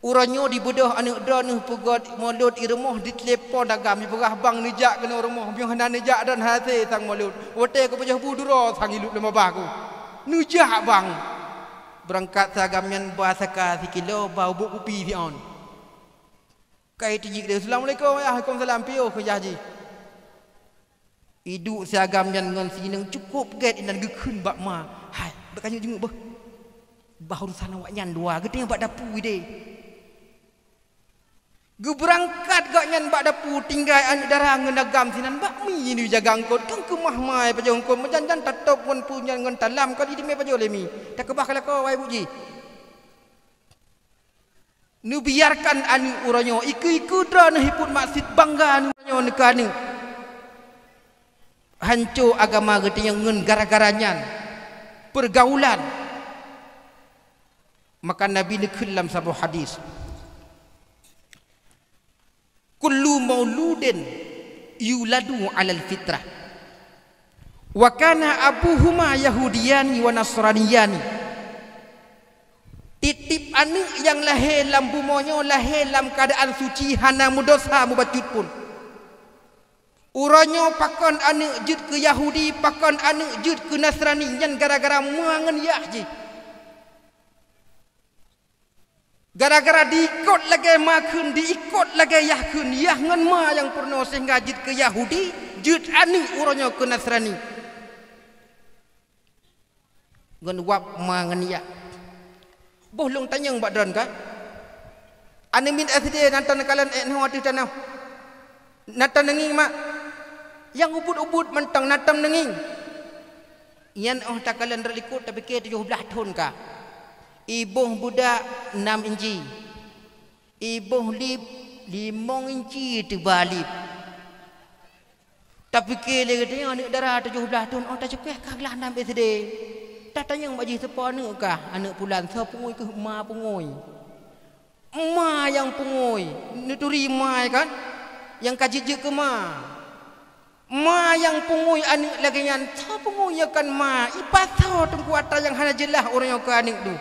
Uroe nyoe dibeudôh aneuk droeneuh peugét malôt i rumoh ditelepon agam ipeugah bang neujak keunoe rumoh, meunyoe hana neujak droen hase sang malôt. Watée kupajoh bu duroe sang ilup lam babah ku. Neujak bang. Beurangkat si agam nyan ba saka sikilo ba ubuk kupi siôn. Kai tijik deh, "Assalamualaikum, ya." "Waalaikumsalam, piôh," keu jah jih. Iduek si agam nyan ngon si inong cukop gét inan geukheun bak ma. "Hai, bèk kanyut jinguk beuh. Bah urusan awak nyan dua, geutanyoe bak dapu ideh." Geubeurangkat gobnyan bak dapu tinggai aneuk dara ngon agam sinan bak mi neujaga eungkot, keu keumah mai pajoh eungkot, meujan-jan tatôb ngon peue nyan ngon talam ka jiteumé pajoh lé mi. Takeubah ka lakoe wahai buet jih. Neubiarkan aneuk uroe nyoe, ikeue-ikeue droeneuh ipeuet maksiet bangga aneuk uroe nyoe neuka aneuk. Hanco agama geutanyoe ngon gara-gara nyan, peurgaulan. Maka Nabi neukheun lam saboh hadis, "Kullu mauludin yuladu 'alal fitrah, wa kana abuhuma yahudiyani wa nasraniyani." Tiep-tiep aneuëk nyang lahé lam bumoe nyoe lahé lam keuadaan suci, hana meudosa mubacut pun. Uroe nyoe pakon aneuëk jeuet keu Yahudi, pakon aneuëk jeuet keu Nasrani, nyan gara-gara ma ngon yah jih. Gara-gara diikot lagée ma kheun, diikot lagée yah kheun, yah ngon ma nyang peurunoe sehingga jeuet keu Yahudi, jeuet aneuëk uroe nyoe keu Nasrani. Ngon wab ma ngon yah. Boh lôn tanyong bak droen ka. Aneuëk miet S D na tom neukalon ék neuho ateueh tanoh. Na tom neungieng mak. Nyang ubit-ubit mantong na tom neungieng. Nyan óh takalon rot likot tapike tujoh blaih thon ka. Iboh budak nam inci. Iboh lip limong inci teuba lip. Tapike lé geutanyoe aneuëk dara tujoh blaih thon óh tacukéh ka glah nam S D. Tatanyong bak jih soe po aneuëk kah, aneuëk pulan, soe pungui keuh ma pungui. Ma nyang pungui, neuturi ma kan? Nyang ka jijeuet keu ma. Ma nyang pungui aneuëk lagée nyan, soe pungui nyoe kan ma, ipasoe teungku atra nyang hana jeulaih uroe nyoe keu aneuëk deuh.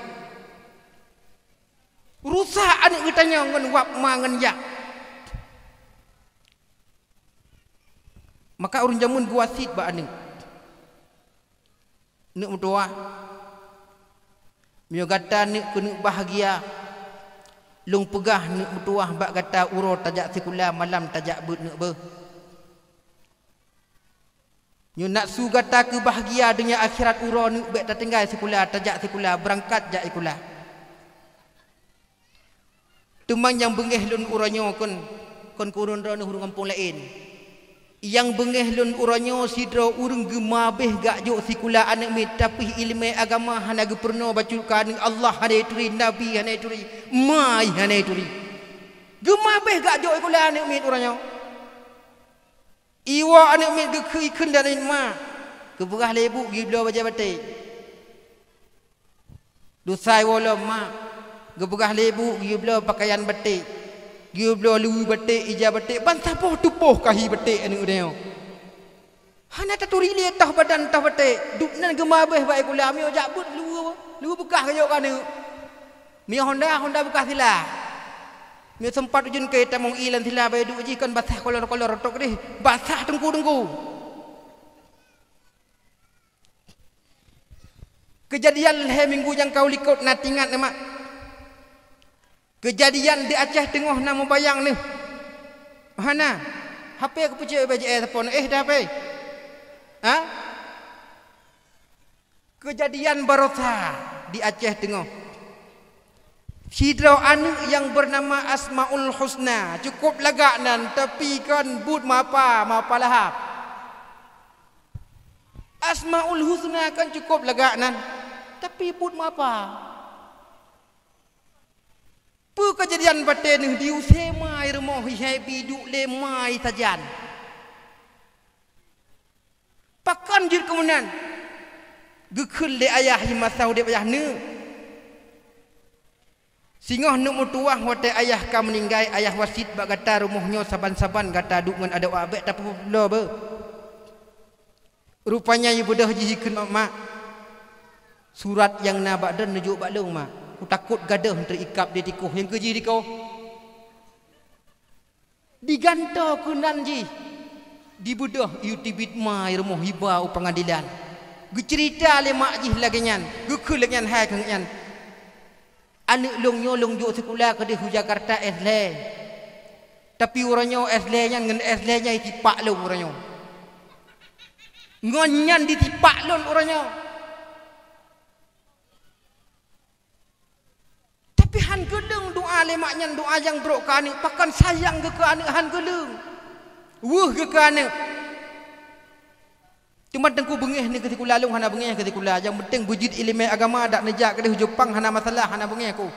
Rusak aneuëk geutanyoe ngon wab ma ngon yah. Maka ureuëng jameun geuwasiet bak aneuëk, "Neuk meutuwah, meunyoe gata neuk keuneuk bahgia, lôn peugah neuk meutuwah bak gata uroe tajak sikula, malam tajak beuet neuk beuh. Nyoe nafeusu gata keu bahgia donya akhirat uroe neuk bék tatinggai sikula, tajak sikula, beurangkat jak sikula." Teuma nyang beungéh lôn uroe nyoe kon, kon keu ureuëng droeneueh ureuëng gampông laén. Nyang beungéh lôn uroe nyoe sidroe ureuëng geumabéh geujok sikula aneuëk miet, tapi iéleumé agama hana geupeurunoe bacut keu aneuëk, Allah hana ituri, Nabi hana ituri, ma hana ituri. Geumabéh geujok sikula aneuëk miet uroe nyoe. Iwoe aneuëk miet geukheun, ikheun dan ma, geupeugah lé ibu geubloe bajée baték. Dusai woe lom ma, geupeugah lé ibu geubloe peukayan baték, geubloe luweue baték, ija baték, ban saboh tupôh kahi baték aneuëk uroe nyoe. Hana taturi lé toh badan toh baték, dum nan geumabéh bak sikula, meunyoe jak beuet luweue, luweue beukah geujok keu aneuëk. Meunyoe honda, honda beukah sila. Meunyoe seumpat ujeuen keu tamong ié lam sila bak iduek jih kon basah kolor-kolor otok deh, basah teungku-teungku. Keujadian lhée minggu nyang ka u likot na teuingat neuh mak? Keujadian di Aceh Teungoh na mubayang neuh? Hana. H P keupeue cit B J S phon, éh, dah H P? Ha? Keujadian barosa di Aceh Teungoh. Sidroe aneuëk nyang beunama Asmaul Husna, cukôp lagak nan, tapi kon buet mapa, mapa lahab. Asmaul Husna kan cukôp lagak nan, tapi buet mapa. Peue keujadian batée neuh, diusé ma i rumoh, ihai bi duek lé ma i sajan. Pakon jeuet keu meunan? Geukheun lé ayah i masa udeb ayah neuh. Singoh neuk meutuwah watée ayah ka meuninggai, ayah wasiet bak gata rumoh nyoe saban-saban gata duek ngon adoe bék tapeubloe beu. Rupanya ibeudôh jih ikheun mak-mak, "Surat nyang na bak droen neujok bak lôn mak, kutakot gadôh teuikab di tikoh nyang keujih dikoh." Digantoe keunan jih, dibeudôh iyue teubiet ma i rumoh iba u peungadilan. Geuceurita lé mak jih lagée nyan, geukheun lagée nyan hai keu nyan. Aneuëk lôn nyoe lôn jok sikula keudeh u Jakarta S lhée. Tapi uroe nyoe S lhée nyan ngon S lhée nyan jitipak lôn uroe nyoe. Ngon nyan jitipak lôn uroe nyoe. Tapi han geuleueng doa lé mak nyan, doa nyang brok keu aneuëk, pakon sayang geuh keu aneuëk han geuleueng. Weueh geuh keu aneuëk. Teuma teungku beungéh ni keu sikula lôn hana beungéh keu sikula. Nyang penting beujeuet iéleumé agama dak neujak keudeh u Jepang hana masalah, hana beungéh ku.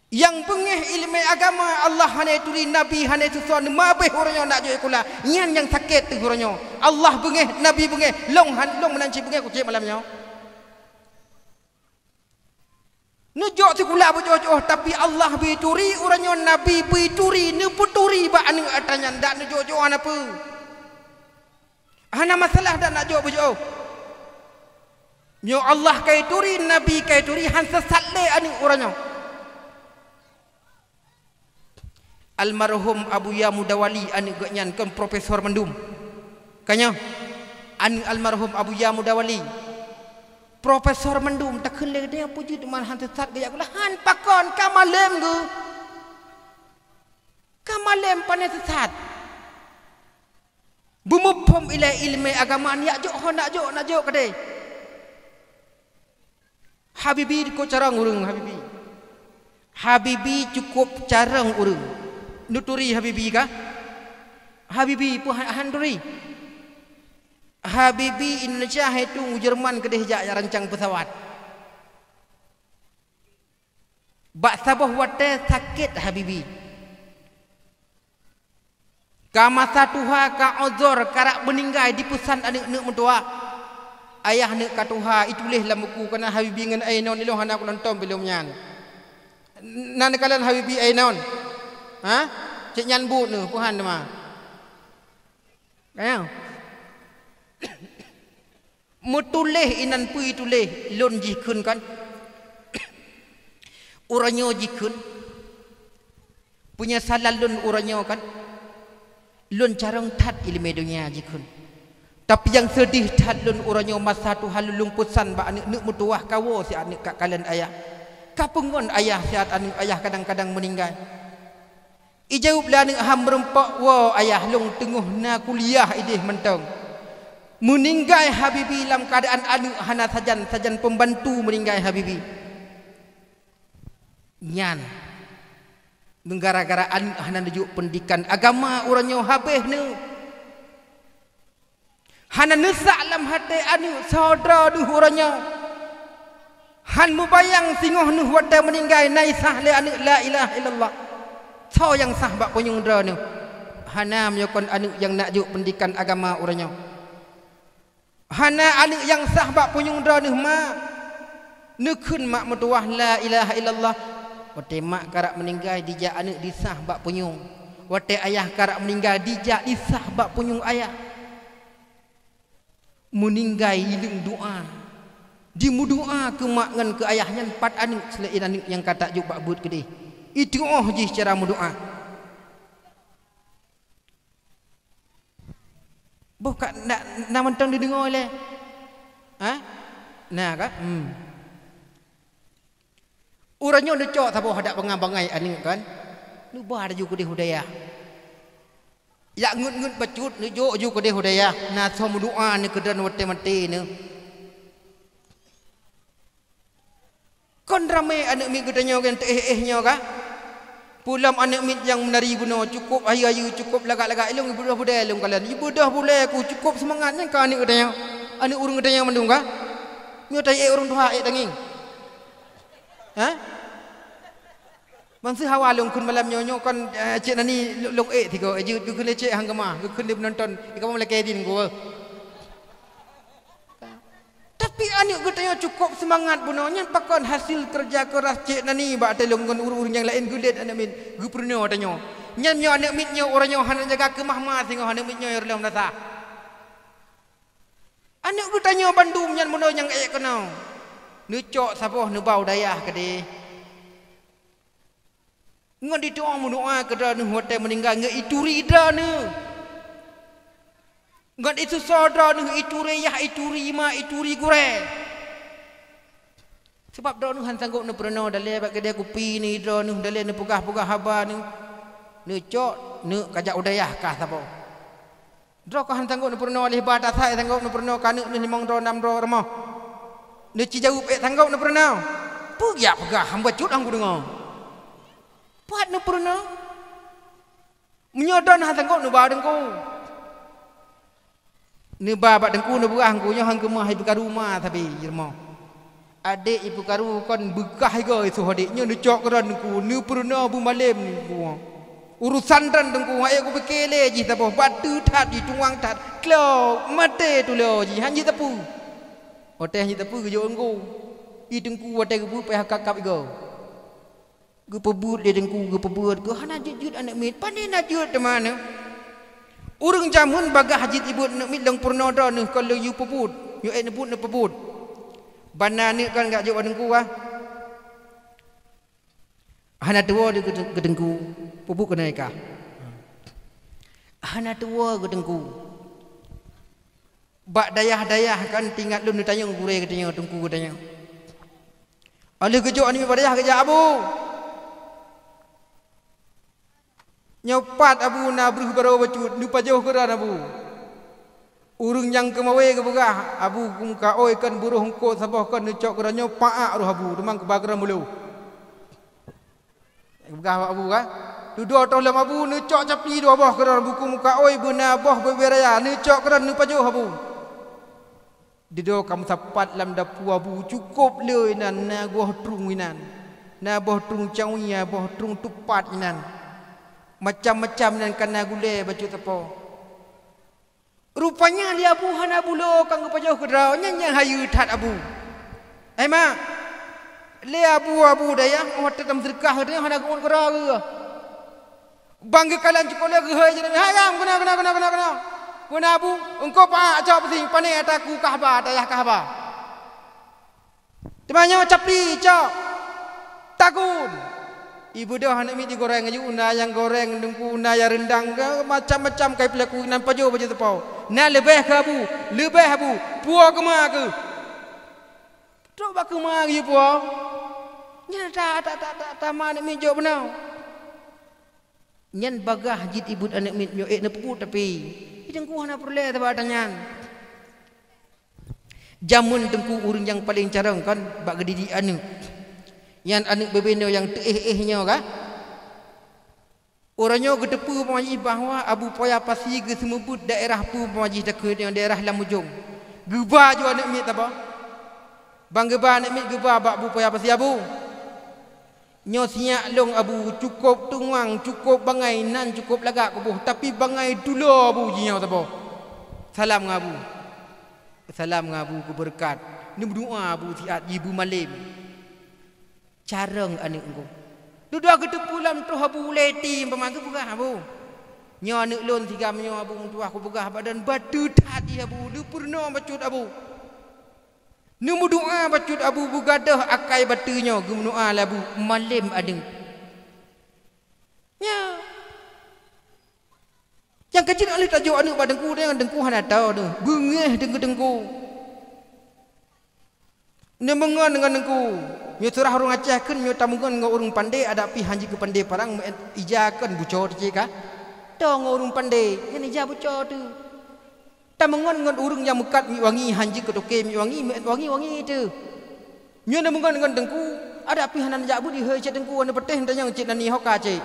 Nyang beungéh iéleumé agama Allah hana ituri, Nabi hana itusoe, neumabéh uroe nyoe nak jok sikula. Nyan nyang sakét teuh uroe nyoe. Allah beungéh, Nabi beungéh, lôn han, lôn meunan cit beungéh ku cit malam nyoe. Neujok sikula beujoh-joh, tapi Allah beu ituri, uroe nyoe Nabi beu ituri, neupeuturi bak aneuëk atra nyan dak neujoh-joh hana peue. Hana masalah dak nak jok beujoh. Nyoe Allah ka ituri, Nabi ka ituri, han sesat lé aneuk uroe nyoe. Almarhum Abuya Mudawali aneuk geuhnyan kon profesor mandum. Ka nyoe, aneuk almarhum Abuya Mudawali, profesor mandum, takheun lé geutanyoe peue jeuet man han sesat geujak sikula, han pakon, ka malém geuh. Ka malém pane sesat. Beumuphom ilée ileumé agama, neujak jok ho neujak jok, neujak jok keudeh. Habibi cukôp carông ureuëng, Habibi. Habibi cukôp carông ureuëng. Neuturi Habibi kah? Habibi peue han, han turi? Habibi Indonesia hai tueng u Jerman keudeh jak, jak rancang peusawat. Bak saboh watée sakét Habibi. Ka masa tuha, ka uzur, karap meuninggai, dipeusan aneuk-aneuk meutuwah. Ayah neuk ka tuha, ituléh lam buku, kana Habibi ngon Ainon ilong hana kulontom bilom nyan. Na neukalon Habibi Ainon? Ha? Cit nyan buet neuh, peue han teuma. Ka nyoe. Meutuléh inan peue ituléh, lôn jih kheun kan? Uroe nyoe jih kheun. Peunyesalan lôn uroe nyoe kan? Lôn carông that ileumé donya jih kheun. Tapi nyang seudeh that lôn uroe nyoe masa tuha lôn peusan bak aneuk-aneuk meutuwah, kawoe siat aneuk ka kalon ayah. Kapeungon ayah siat aneuk ayah kadang-kadang meuninggai. Ijaweueb lé aneuk, "Han meurumpok woe ayah, lôn teungoh na kuliah ideh mantong." Meuninggai Habibi lam keuadaan aneuk hana sajan, sajan peumbantu meuninggai Habibi. Nyan gara-gara aneuk hana neujok peundidikan agama uroe nyoe habéh neuh. Hana neusak lam até aneuk syedara deuh uroe nyoe. Han mubayang singoh neuh watée meuninggai na isah lé aneuk la ilaha illallah. Soe nyang sah bak punyueng droeneuh? Hana meunyoe kon aneuk nyang neujok peundidikan agama uroe nyoe. Hana aneuk nyang sah bak punyueng droeneuh, mak. Neukheun mak meutuwah la ilaha illallah. Watée mak karap meuninggai dijak aneuk disah bak punyueng. Watée ayah karap meuninggai dijak disah bak punyueng ayah. Meuninggai ileueng doá. Jimeudoá keu mak ngon keu ayah nyan pat aneuk seulaén aneuk nyang ka tajok bak beuet keudeh. Itu óh jih cara meudoá. Boh ka na, na mantong dideungoe lé? Ha? Na ka? Hmm. Uroe nyoe neucok saboh adak bangai-bangai aneuk kan. Neuba laju keudeh u dayah. Jak ngeut-ngeut bacut neujok ju keudeh u dayah, na soe meudoá neuh keu droeneuh watée maté neuh. Kon ramé aneuk miet geutanyoe nyang teuéh-éh nyoe ka? Peulom aneuk miet nyang meunari bunoe cukôp hayeue-hayeue, cukôp lagak-lagak, ilong ibeudôh budée lôn kalon. Ibeudôh budée ku cukôp seumangat nyan ka aneuk geutanyoe. Aneuk ureuëng geutanyoe mandum ka? Nyoe ta ék ureuëng tuha ék tangieng. Ha? Ban seuhawa lôn kheun malam nyoe, nyoe kon, eh, Cék Nani lo-, lôn ék tigoe, eh, jeuet geukheun lé Cék han keumah, geukheun lé peunonton, di kamoe meulakée dhin ku. Tapi aneuk geutanyoe cukôp seumangat bunoe, nyan pakon hasil keureuja keuras Cék Nani bak até lôn ngon ureuëng-ureuëng nyang laén geulet aneuk miet, geupeurunoe tanyoe. Nyan nyoe aneuk miet nyoe uroe nyoe hana jaga keumah ma singoh aneuk miet nyoe lom rasa. Aneuk geutanyoe bandum nyan bunoe nyang ék keunoe. Neucok saboh neuba u dayah keudeh. Ngon ditu'oh meudoá keu droeneuh watée meuninggai, ngon ituri droeneuh. Ngon isusoe droeneuh, ituri yah, ituri ma, ituri gurée. Sabab droeneuh han sanggob neupeurunoe dalé bak keudée kupi neuh droeneuh, dalé neupeugah-peugah haba neuh. Neucok, neuk kajak u dayah kah saboh. Droe ka han sanggob neupeurunoe lé ba tasai sanggob neupeurunoe keu aneuk neuh limong droe nam droe rumoh. Neuci jaweueb ék sanggob neupeurunoe. Peue jak peugah hamba cut hang kudeungoe. Pat neupeurunoe. Meunyoe droe han sanggob neuba teungku. Neuba bak teungku neubeurah teungku nyoe han keumah ipeukaru ma sabe di rumoh. Adék ipeukaru kon beukah igoe isoh adék nyoe neucok keu droe teungku, neupeurunoe beumalém teungku. Urosan droe teungku, han ék kupike lé jih saboh, bateue that jih, tuwang that, klok, maté tulo jih, han jeuet sapeue. Watée han jeuet sapeue geujok teungku. I teungku watée geupeu payah kap-kap igoe. Geupeubuet lé teungku, geupeubuet keu hana jeuet-jeuet aneuk miet. Pane na jeuet teuma nyoe? Ureuëng jameun bagaih jeuet ibuet aneuk miet lôn peurunoe droeneuh kon lôn yue peubuet, yue ék neubuet neupeubuet. Ban na aneuk kan geujok bak teungku, ah. Hana tuwoe di keu teungku, peubuet keunoe kah. Hana tuwoe keu teungku. Bak dayah-dayah kan teuingat lôn neutanyong gurée geutanyoe, teungku geutanyoe. Óh lheueh geujok aneuk miet bak dayah geujak, "Abu, nyoe pat Abu na breuh barô bacut, neupajoh keu droen Abu." Ureuëng nyang keumawé geupeugah, "Abu, keu muka ôi kon buroh eungkôt saboh kon neucok keu droen nyoe paak roh Abu, teuma keuba keu droen mulo." Geupeugah bak Abu kan, "Dudoe toh lom Abu, neucok capli dua boh keu droen Abu, keu muka ôi beuna boh bubé raya, neucok keu droen neupajoh Abu." Dudoe ka meusapat lam dapu Abu, cukôp le inan, na boh trueng inan, na boh trueng cawi, na boh trueng tupat inan. Macam-macam inan ka na gulée bacut sapo. Rupanya lé Abu hana bulo ka geupajoh keu droe, nyan nyang hayeue that Abu. Hai mak, lé Abu, Abu dayah, watée tameuseudeukah geutanyoe hana geuôt keudroe geuh. Ban geukalon cukôp le geuhôi jinoe, "Hai nyang, keunoe, keunoe, keunoe, keunoe, keunoe. Keunoe Abu, eungkôt paak cok peusieng, pané ata ku kah ba, ata yah kah ba." Teuma nyoe capli cok. Takun. Ibeudôh aneuk miet jigoreng aju, na nyang goreng teungku, na nyang reundang, macam-macam kai peulaku nan pajoh baju teupau. Na leubeh keu Abu, leubeh Abu, puwoe keu ma keuh. Trok bak keu ma keuh puwoe. Nyan ta, ta, ta, ta, ta ma aneuk miet jok bunoe. Nyan bagaih jih ibuet aneuk miet nyoe ék neupeubuet tapi, i teungku hana peureulée teuba ata nyan. Jameun teungku ureuëng nyang paleng carông kan bak geudidik aneuk. Nyan aneuk bubé nyoe nyang teuéh-éh nyoe kan. Uroe nyoe geuteupeue pamajih bahwa Abu Poya Pasi geuseumeubeuet daerah peue pamajih takheun nyoe daerah Lam Ujong. Geuba ju aneuk miet taba. Ban geuba aneuk miet geuba bak Abu Poya Pasi, "Abu, nyoe sinyak lôn Abu, cukôp tungang, cukôp bangai, nan cukôp lagak kuboh, tapi bangai tulo Abu jih nyoe saboh. Salam ngon Abu." Salam ngon Abu geubeureukat. Neumeudoa Abu siat jibeumalém. Carông aneuk ngon. Dudoe geuteupeue lam troh Abu ulée ti, umpama geupeugah, "Abu, nyoe aneuk lôn sigam nyoe Abu meutuwah kupeugah bak droen, bateue that jih Abu, leupeurunoe bacut Abu." Neumeudoa bacut Abu beugadôh akai bateue nyoe geumeudoa lé Abu malém aneuk. Nyan. Nyang keucil aneuk tajok aneuk bak teungku, dan teungku hana tao deuh. Beungéh teungku-teungku. Neumeungon ngon teungku. Nyoe surah ureuëng Aceh kheun nyoe tameungon ngon ureuëng pandé, adak pih hanjeuet keu pandé parang meuet ija kon buco teucé ka. Tao ngon ureuëng pandé, nyan ija buco teuh. Tameungon ngon ureuëng nyang meukat miet wangi, hanjeuet keu toke miet wangi, meuet wangi-wangi teuh. Nyoe neumeungon ngon teungku, adak pih hana neujak buet ihôi cit teungku, neupeuteh neutanyong cit nani hoka cit.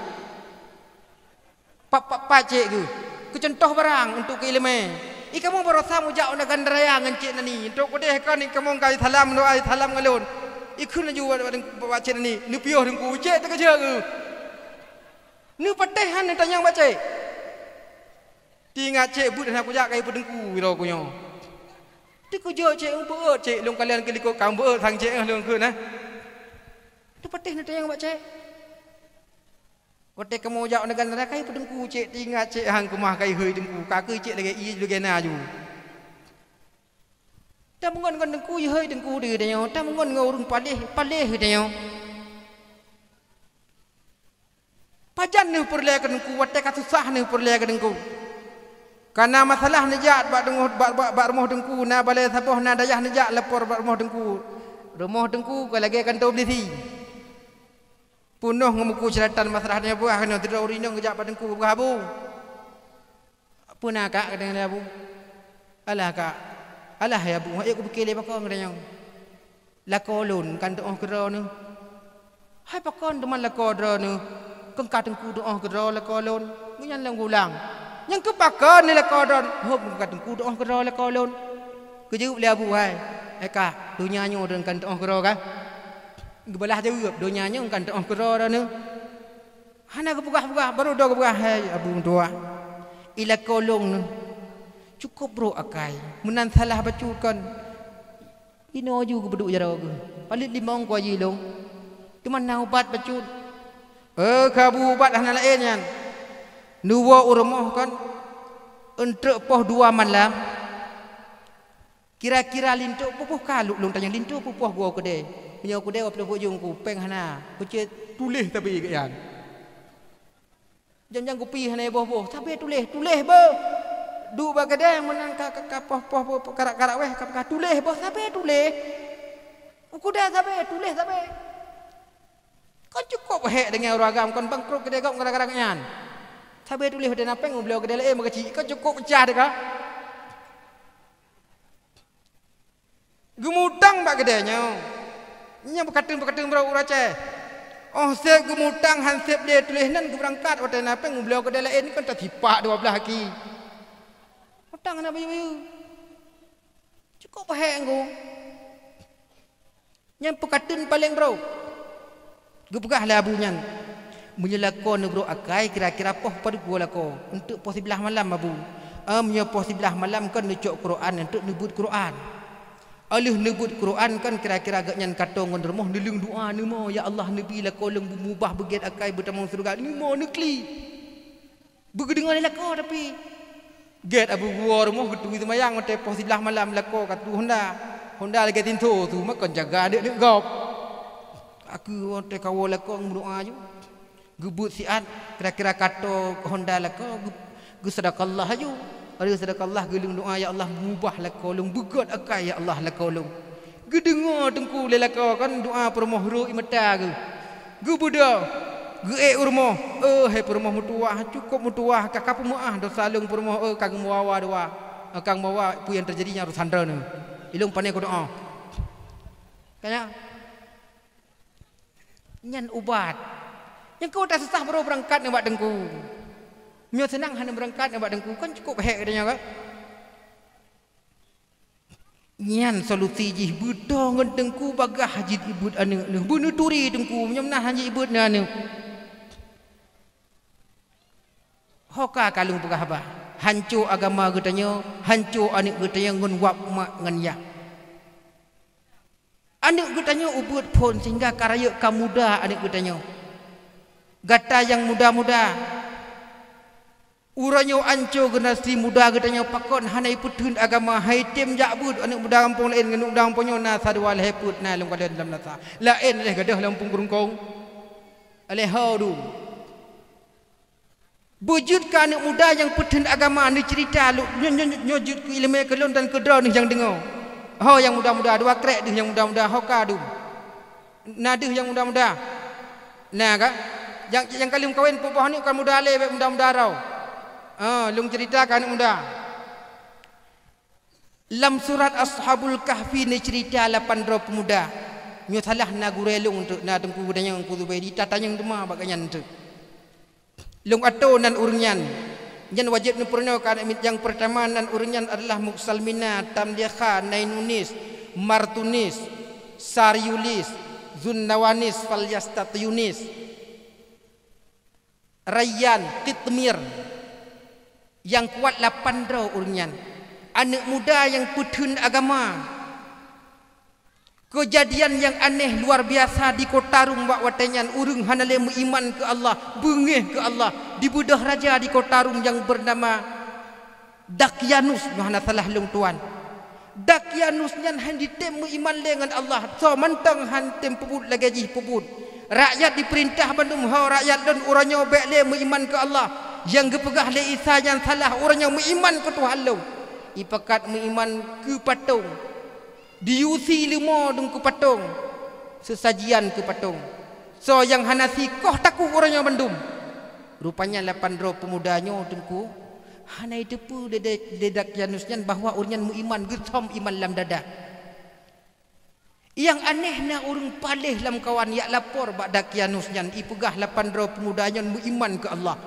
Pat-pat-pat cit geuh. Keu cuntoh barang untuk keu iéleumé. I kamoe barosa meujak u Nagan Raya ngon cit nani. Untuk keudeh kon i kamoe ka salam, doa salam ngon lôn. Ikheun laju bak, bak, bak cit nani, neupiôh teungku, cit teukeujeuet geuh. Neupeuteh han neutanyong bak cit. Teuingat cit beuet hana kujak kai peuteungku droe ku nyoe. Teukeujot cit, beuet cit, lôn kalon keu likot ka beuet sang cit, eh, lôn kheun, eh. Teupeuteh neutanyong bak cit. Watée kamoe jak u Nagan Raya kai peuteungku cit, teuingat cit han keumah kai hôi teungku, ka keuh cit lagée ié lagée na ju. Tameungon ngon teungku, ihôi teungku di tanyoe, tameungon ngon ureuëng paléh, paléh di tanyoe. Pajan neuh peureulée keu teungku, watée ka susah neuh peureulée keu teungku. Kana masalah neujak bak teungoh, bak, bak, bak rumoh teungku, na balée saboh, na dayah neujak lapor bak rumoh teungku. Rumoh teungku ka lagée kantô peulisi. Peunoh ngon buku syaratan masalah nyoe, peugah keunoe, sidroe ureuëng inong geujak bak teungku, peugah, "Abu, peue na kak?" Geutanyong lé Abu. "Alah kak, alah ya Abu, hana kupike lé pakon," geutanyong. "Lakoe lôn kan teuoh keudroe neuh." "Hai pakon teuma lakoe droeneuh? Kon ka teungku teuoh keudroe lakoe lôn." Geunyan lom geulang, "Nyan keuh pakon neuh lakoe droeneuh?" "Hom, kon ka teungku teuoh keudroe lakoe lôn." Geujaweueb lé Abu, "Hai, hai kak, donya nyoe droeneuh kan teuoh keudroe kan?" Geubalaih jaweueb, "Donya nyoe kan teuoh keudroe droeneuh." Hana geupeugah-peugah, barô droe geupeugah, "Hai Abu meutuwah, i lakoe lôn neuh cukôp brok akai, meunan salah bacut kon. Inoe ju geupeuduek jaroe geuh, paleuet limong kuaji lôn, teuma na ubat bacut." "Eh, keu Abu ubat hana laén nyan. Neuwoe u rumoh kon, eunteuk poh dua malam, Kira-kira linto boh-boh ka lôn tanyong, linto peue poh goe keudè. Meunyoe keudè wapeuleupeuet jong ku, péng hana, peucit tuléh tapi geuyan. Jam-jam kupi hana boh-boh, sabe tuléh, tuléh beuh. Duek bak keudè meunan ka, ka, ka poh-poh, poh, karak-karak wéh, ka, ka tuléh beuh, sabe tuléh. Ukeudè sabe, tuléh sabe. Kon cukôp hék deungon ureueng agam, kon bangkrot keudè gob gara-gara nyan. Sabe tuléh watèe na péng, meubloe keudè laén meukeucik, kon cukôp peucah teuka. Geumutang bak keudè nyoe. Nyan peukateun-peukateun barô ureueng Aceh. Óh sép geumutang han sép lé tuléh nan geubeurangkat watèe na péng meubloe keudè laén kon tasipak dua blaih aki. Mutang hana bayeue-bayeue. Cukôp peuhék ngon. Nyan peukateun paleng brôk. Geupeugah lé abu nyan, "Meunyoe lakoe neubrôk akai, kira-kira poh padub goe lakoe?" "Eunteuk poh siblaih malam, Abu." "Ah, meunyoe poh siblaih malam kon neucok Quran, eunteuk neubeuet Quran. Óh lheueh neubeuet Quran kon kira-kira gobnyan ka tô ngon rumoh neuleueng doa, neumoe, 'Ya Allah, neubi lakoe lôn beumubah beugét akai beutamong syeuruga.' Neumoe neukli." Beugeudeungoe lé lakoe tapi. Gét abu geuwoe rumoh geuturi seumayang watèe poh siblaih malam lakoe ka tuwoe honda. Honda lagèe tinto su makon jaga aneuk-aneuk gob. Aku watèe ka woe lakoe meudoa ju. Geubeuet siat kira-kira ka tô honda lakoe geu-, geusadaqallah aju. Ari sadaqallah geuleueng doa, "Ya Allah, mubah lakoe lôn, beugét akai ya Allah lakoe lôn." Geudeungoe teungku lé lakoe kan doa peurumoh rhot ie mata geuh. Geubeudôh, geuék u rumoh, "Eh, hai peurumoh meutuwah, cukôp meutuwah, ka kapeumeu'ah dosa lôn peurumoh, eh, ka geumeuwawa dua, eh, ka geumeuwawa peue nyang teujadi nyang rot sandra nyoe. Ilôn pané kudeu'oh." Kaya nyan ubat. Nyang keu tasusah baru beurangkat nibak teungku. Meunyoe seunang hana beurangkat nibak teungku, kan cukôp hék geutanyoe kan? Nyan solusi jih, beutôi ngon teungku bagah jih ibeuet aneuk neuh. Beuneuturi teungku, meunyoe meunan hana jibeuet neuh aneuk. Ho ka kalon peugah haba, hanco agama geutanyoe, hanco aneuk geutanyoe ngon wab mak ngon yah. Aneuk geutanyoe ubeuet phon sehingga ka rayeuk ka muda aneuk geutanyoe. Gata nyang muda-muda, uroe nyoe anco generasi muda geutanyoe pakon hana ipeutheun agama, hai tem jak beuet aneuk muda gampông laén ngon aneuk muda gampông nyoe na sa dua lhèe peuet na lam kalon lam nasa. Laén lhèe gadôh lam pungkrongkong. Lhèe ho dum. Beujeuet keu aneuk muda nyang peutheun agama neuceurita lôn, nyoe, nyoe, nyoe jeuet keu iéleumé keu lôn dan keu droeneuh nyang deungoe. Ho nyang muda-muda, dua krek deuh nyang muda-muda, ho ka dum. Na deuh nyang muda-muda? Na ka? Nyang, nyang ka lheueh meukawen peuet boh aneuk ka muda lé, bèk muda-muda droe. Ah, lôn ceurita keu aneuk muda. Lam surat Ashabul Kahfi neuceurita lapan droe peumuda. Nyoe salah na gurèe lôn teuk, na teungku geutanyoe Teungku Zubaidi, tatanyong teuma bak gobnyan teuk. Lôn atô nan ureueng nyan. Nyan wajéb neupeurunoe keu aneuk miet nyang peurtama nan ureueng nyan adalah Muksalmina, Tamliha, Nainunis, Martunis, Sariulis, Zunnawanis, Falyastatiyunis, Rayyan, Qitmir. Nyang kuat lapan droe ureueng nyan. Aneuk muda nyang peutheun agama. Keujadian nyang aneh luar biasa di kota Rum bak watèe nyan, ureueng hana lé meuiman keu Allah, beungéh keu Allah, dibeudôh raja di kota Rum nyang beunama Dakyanus, nyoe hana salah lôn tuan. Dakyanus nyan hana jitem meuiman lé ngon Allah, soe mantong hana tem peubuet lagèe jih peubuet. Rakyat jipeurintah bandum, "Ho rakyat lôn, uroe nyoe bèk lé meuiman keu Allah. Nyang geupeugah lé Isa nyan salah, uroe nyoe meuiman keu Tuhan lôn." Ipakat meuiman keu patong. Diusi leumo dum keu patong, seusajian keu patong. Soe nyang hana sikoh takot uroe nyoe bandum. Rupanya lapan droe peumuda nyoe teungku hana jiteupeue lé, lé, lé Dakyanus nyan bahwa ureueng nyan meuiman, geusom iman lam dada. Nyang aneh na ureueng paléh lam kawan jak lapor bak Dakyanus nyan, ipeugah lapan droe peumuda nyan meuiman keu Allah.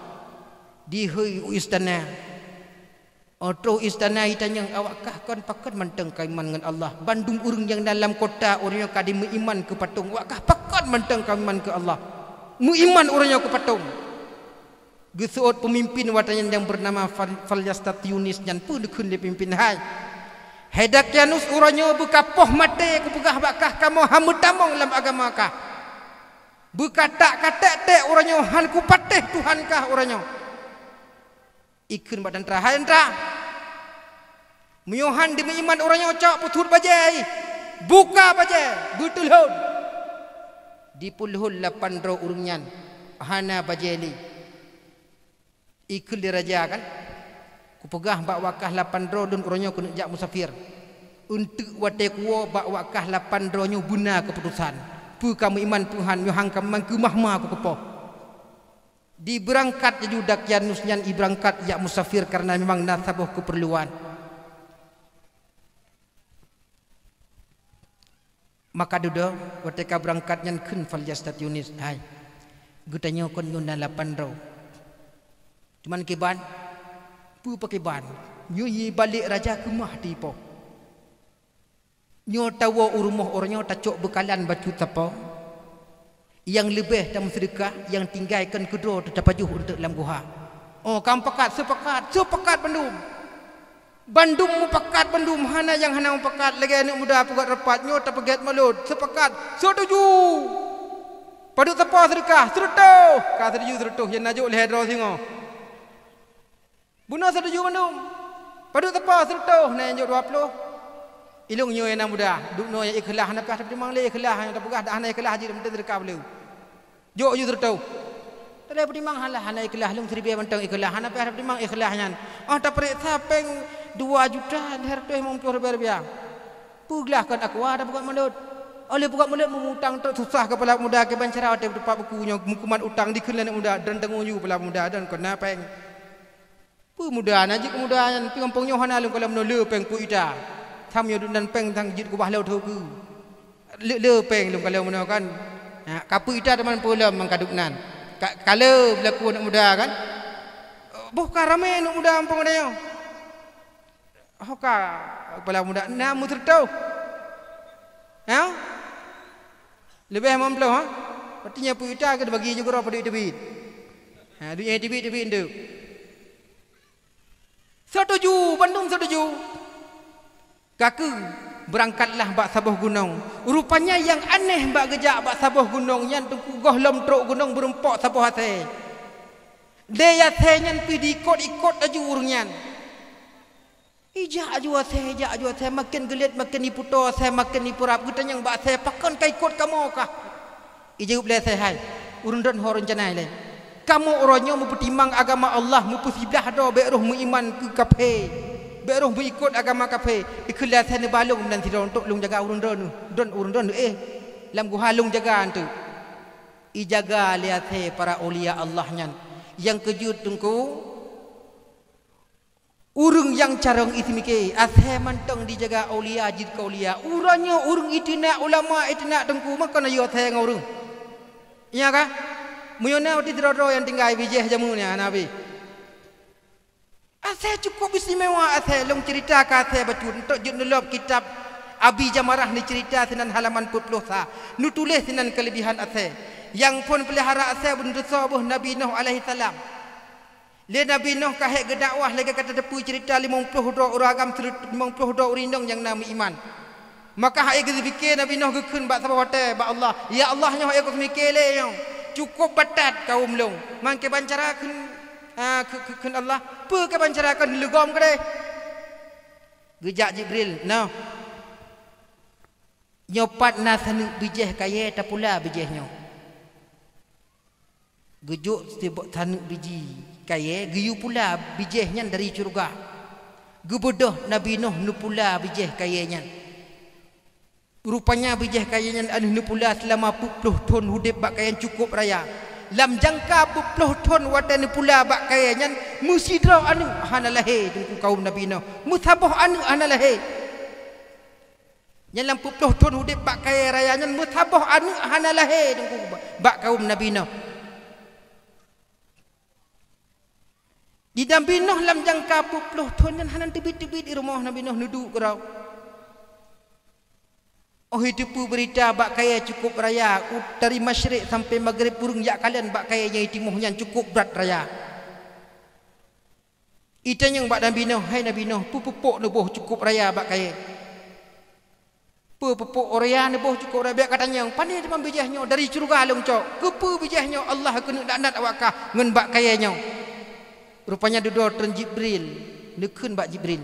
Dihôi u istana. Óh troh istana itanyong, "Awak kah kon pakon mantong ka iman ngon Allah? Bandum ureueng nyang na lam kota uroe nyoe ka jimeuiman keu patong. Awak kah pakon mantong ka iman keu Allah? Meuiman uroe nyoe keu patong." Geuseuôt peumimpén watèe nyan nyang beunama Fal-, Falyastatiunis nyan, peue neukheun lé peumimpén, "Hai, hai Dakyanus, uroe nyoe beukapoh maté kupeugah bak kah kamoe hana meutamong lam agama kah. Beukatak-katek-tek uroe nyoe hana kupatéh Tuhan kah uroe nyoe." Ikheun bak tantra, "Hai tantra, Meunyoe han dimeuiman uroe nyoe cok peuthot bajée, buka bajée, beuteulhon. Dipeulhon lapan droe ureuëng nyan, hana bajée lé. Ikheun lé raja kan, kupeugah bak wakah lapan droe lôn uroe nyoe keuneuk jak musafir. Eunteuk watée kuwoe bak wakah lapan droe nyoe beuna keuputosan. Peue ka meuiman peue han, nyoe han ka meuiman keumah-mah kukeupoh. Dibeurangkat laju Dakyanus nyan ibeurangkat jak musafir kareuna memang na saboh keupeurluan. Maka dudoe watée ka beurangkat nyan kheun Falyas Dakyanus, "Hai, geutanyoe kon nyoe na lapan droe. Cuman kiban, peue pakriban, nyoe ié balek raja keumah teuipoh." Nyoe tawoe u rumoh uroe nyoe tacok beukalan bacut sapo, nyang leubeh tameuseudeukah, nyang tinggai kon keudroe teuh tapajoh eunteuk lam guha. Oh, ka mupakat, seupakat, seupakat bandum. Bandum mupakat bandum, hana nyang hana mupakat. Lagée aneuëk muda peugét rapat nyoe tapeugét mulod, seupakat, seutuju. Padub sapo seudeukah, seureutôh. Ka seutuju seureutôh, nyang na jok lhée droe singoh. Bunoe seutuju mandum. Padub sapo seureutôh, na nyang jok dua ploh. Ilong nyoe na muda, duek noe nyang ikhlaih hana piah tapeutimang lé ikhlaih nyang tapeugah dak hana ikhlaih jih meuteun seudeukah beuleue. Jok ju seureutôh. Teulah peutimang halah hana ikhlaih lôn siribée mantong ikhlaih hana piah tapeutimang ikhlaih nyan. Oh tapareksa péng dua juta lhée reutôh limong ploh ribée rupiah. Peuglah kon aqua tapeugah mulod. Oleh peugah mulod meumutang trok susah keu pala muda kiban cara watée teupat buku nyoe meukumat utang dikheun lé aneuëk muda dan tanggong ju pala muda dan kon na péng. Peue muda na jeuet keu muda nyan, pih gampông nyoe hana lôn kalon meunoe le péng peuet juta. Tham nyoe duek nan péng tang jeuet kubah lom thô keu. Le, le péng lôn kalon meunoe kan. Ha, ka peuet juta teuma peue lom mangkadub nan. Ka, ka le beulaku aneuëk muda kan. Boh ka ramé aneuëk muda gampông nyoe. Oh ka kepala muda na meuseureutôh. Ha? Leubeh limong ploh, ha? Berarti nyan peuet juta ka dibagi ju keudroe padub teubiet. Ha, duek nyang teubiet-teubiet nteuk. Seutuju, bandum seutuju. Ka keuh beurangkatlah bak saboh gunong. Rupanya nyang aneh bak geujak bak saboh gunong nyan teungku gohlom trok gunong beurumpok saboh asée. Di asée nyan pih diikot-ikot laju ureuëng nyan. Ijak aju asée, ijak aju asée, maken geulet, maken iputoe asée, maken ipeurab. Geutanyong bak asée, "Pakon ka ikot kamoe kah?" Ijaweub lé asée, "Hai, ureuëng droen ho reuncana ilée. Kamoe uroe nyoe meupeutimang agama Allah, meupeusiblah droe bék roh meuiman keu kaphé, bék roh meuikot agama kaphé." Ikheun lé asée, "Neuba lôn meunan sidroe, untuk lôn jaga ureuëng droen, droen ureuëng droen éh. Lam guha lôn jaga eunteuk." Ijaga lé asée para aulia Allah nyan. Nyang keujeuet teungku, ureuëng nyang carông iseumiké, asée mantong dijaga aulia jeuet keu aulia. Uroe nyoe ureuëng iteunak ulama, iteunak teungku, maka na yue asée ngon ureuëng. Iya kah? Meunyoe na uti sidroe-droe nyang tinggai bijéh jameun nyan, hana habéh. Asée cukup istimewa asée, lôn ceurita keu asée bacut, eunteuk jeuet neulôb kitab Abi Jamarah neuceurita sinan halaman peuet ploh sa, neutuléh sinan keuleubihan asée. Nyang phon peulihara asée beuneusoe boh Nabi Nuh alaihissalam. Lé Nabi Nuh ka hék geudakwah lagée ka tateupeue ceurita limong ploh droe ureuëng agam seureutoh limong ploh droe ureuëng inong nyang na meuiman. Maka hai geuzipike Nabi Nuh geukheun bak saboh watée bak Allah, "Ya Allah, nyoe hai kuseumiké lé nyoe, cukup batat kawöm lôn. Mangke ban cara kheun, ah, khe-, khe-, kheun Allah, peue ka ban cara kheun leugom keudeh?" Geujak Jibril, "Noh, nyoe pat na saneuk bijéh kayée tapula bijéh nyoe." Geujok sibok saneuk biji kayée geuyue pula bijéh nyan dari syeuruga. Geubeudôh Nabi Nuh neupula bijéh kayée nyan. Rupanya bijéh kayée nyan aneuk neupula seulama peuet ploh thon udeb bak kayée nyan cukup raya. Lam jangka peuet ploh thon watée neupula bak kayée nyan meusidroe aneuk hana lahé teungku kawöm Nabi Nuh. Meusaboh aneuk hana lahé. Nyan lam peuet ploh thon udeb bak kayée raya nyan meusaboh aneuk hana lahé teungku bak kawöm Nabi Nuh. Di Nabi Nuh lam jangka peuet ploh thon nyan hana teubiet-teubiet di rumoh Nabi Nuh neuduek keudroe. Oh iteupeue beurita bak kayée cukup raya, u-, dari masyrék sampai magreb ureuëng jak kalon bak kayée nyang itimoh nyan cukup brat raya. Itanyong bak Nabi Nuh, "Hai Nabi Nuh, peue peuphok neuboh cukup raya bak kayée?" "Peue peuphok raya neuboh cukup raya?" Bék katanyong, "Pane teuma bijéh nyoe dari syeuruga lôn cok? Keupeue bijéh nyoe Allah keuneuk laknat awak kah ngon bak kayée nyoe?" Rupanya dudoe treun Jibril, neukheun bak Jibril,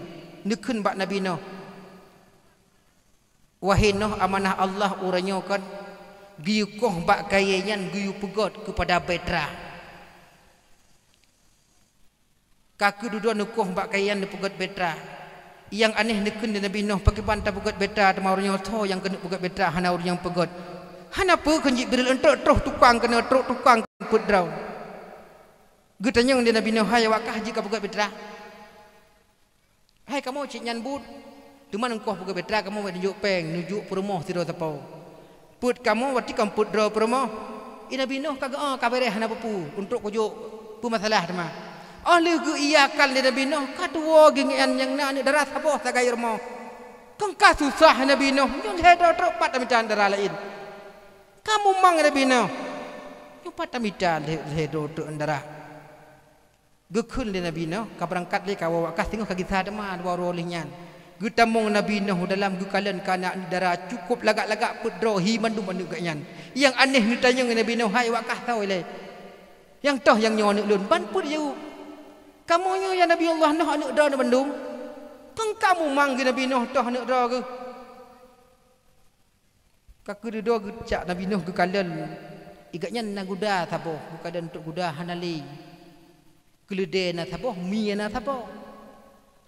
Neukheun bak Nabi Nuh, "Wahé Nuh, amanah Allah uroe nyoe kon geuyue koh bak kayée nyan geuyue peugét keupada bahtera." Ka keududoe neukoh bak kayée nyan neupeugét bahtera. Nyang aneh neukheun lé Nabi Nuh, "Pakriban tapeugét bahtera teuma uroe nyoe, soe nyang keuneuk peugét bahtera hana ureuëng nyang peugét?" "Hana peue," kheun Jibril, "eunteuk troh tukang keunoe, trok tukang peuet droe." Geutanyong lé Nabi Nuh, "Hai awak kah, jeuet kapeugét bahtera?" "Hai kamoe, cit nyan buet, teuma neukoh peugét bahtera kamoe bak neujok péng, neujok peurumoh sidroe sapo. Peuet kamoe watée ka peuet droe peurumoh." "I Nabi Nuh, ka geuh, ka beureh, hana peue-peue, eunteuk kujok peumasalah teuma." Óh lheueh geuiyakan lé Nabi Nuh, ka tuwoe geuh nyan nyang na aneuëk dara saboh sagai rumoh. Kon ka susah Nabi Nuh, nyoe lhée droe trok pat tamita dara laén. Ka mumang Nabi Nuh, nyoe pat tamita lhée, lhée droe trok dara. Geukheun lé Nabi Nuh, ka beurangkat lé, ka woe awak kah, singoh ka gisa teuma dua uroe lheueh nyan. Geutamong Nabi Nuh dalam, geukalon keu aneuëk dara cukôp lagak-lagak peuet droe, hi mandum aneuëk geuh nyan. Nyang aneh neutanyong Nabi Nuh, "Hai awak kah, soe ilée? Nyang toh nyang nyoe aneuëk lôn?" Ban peuet jaweueb, "Kamoe nyoe ya Nabi Allah Nuh, aneuëk droeneuh bandum." Kon ka mumang geuh Nabi Nuh, toh aneuëk droe geuh. Ka keududoe geucak Nabi Nuh geukalon, i gobnyan na guda saboh, geukalon trok guda hana lé. Keuleudée na saboh, mie na saboh.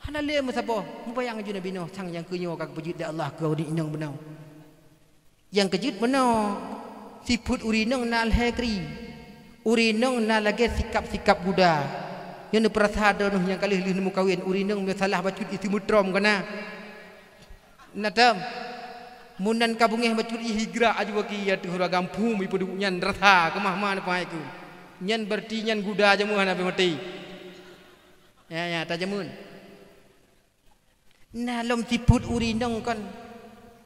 Hana lé meusaboh, mubayang aju Nabi Nuh sang nyang keu nyoe ka geupeujeuet lé Allah keu ureuëng inong bunoe. Nyang keujeuet bunoe, sifeuet ureuëng inong na lhée kri. Ureuëng inong na lagée sikab-sikab guda. Nyoe neupeurasa droeneuh nyang ka lheueh-lheueh neumeukawen, ureuëng inong meunyoe salah bacut isi meutrom ka na. Na tom, meunan ka beungéh bacut ih, igrak aju gaki ateueh ragam phum ipeuduek nyan rasa keumah-mah neupeuhai keu. Nyan berarti nyan guda jameun hana beumaté. Ya, ya, tajameun. Na lom sifeuet ureuëng inong kon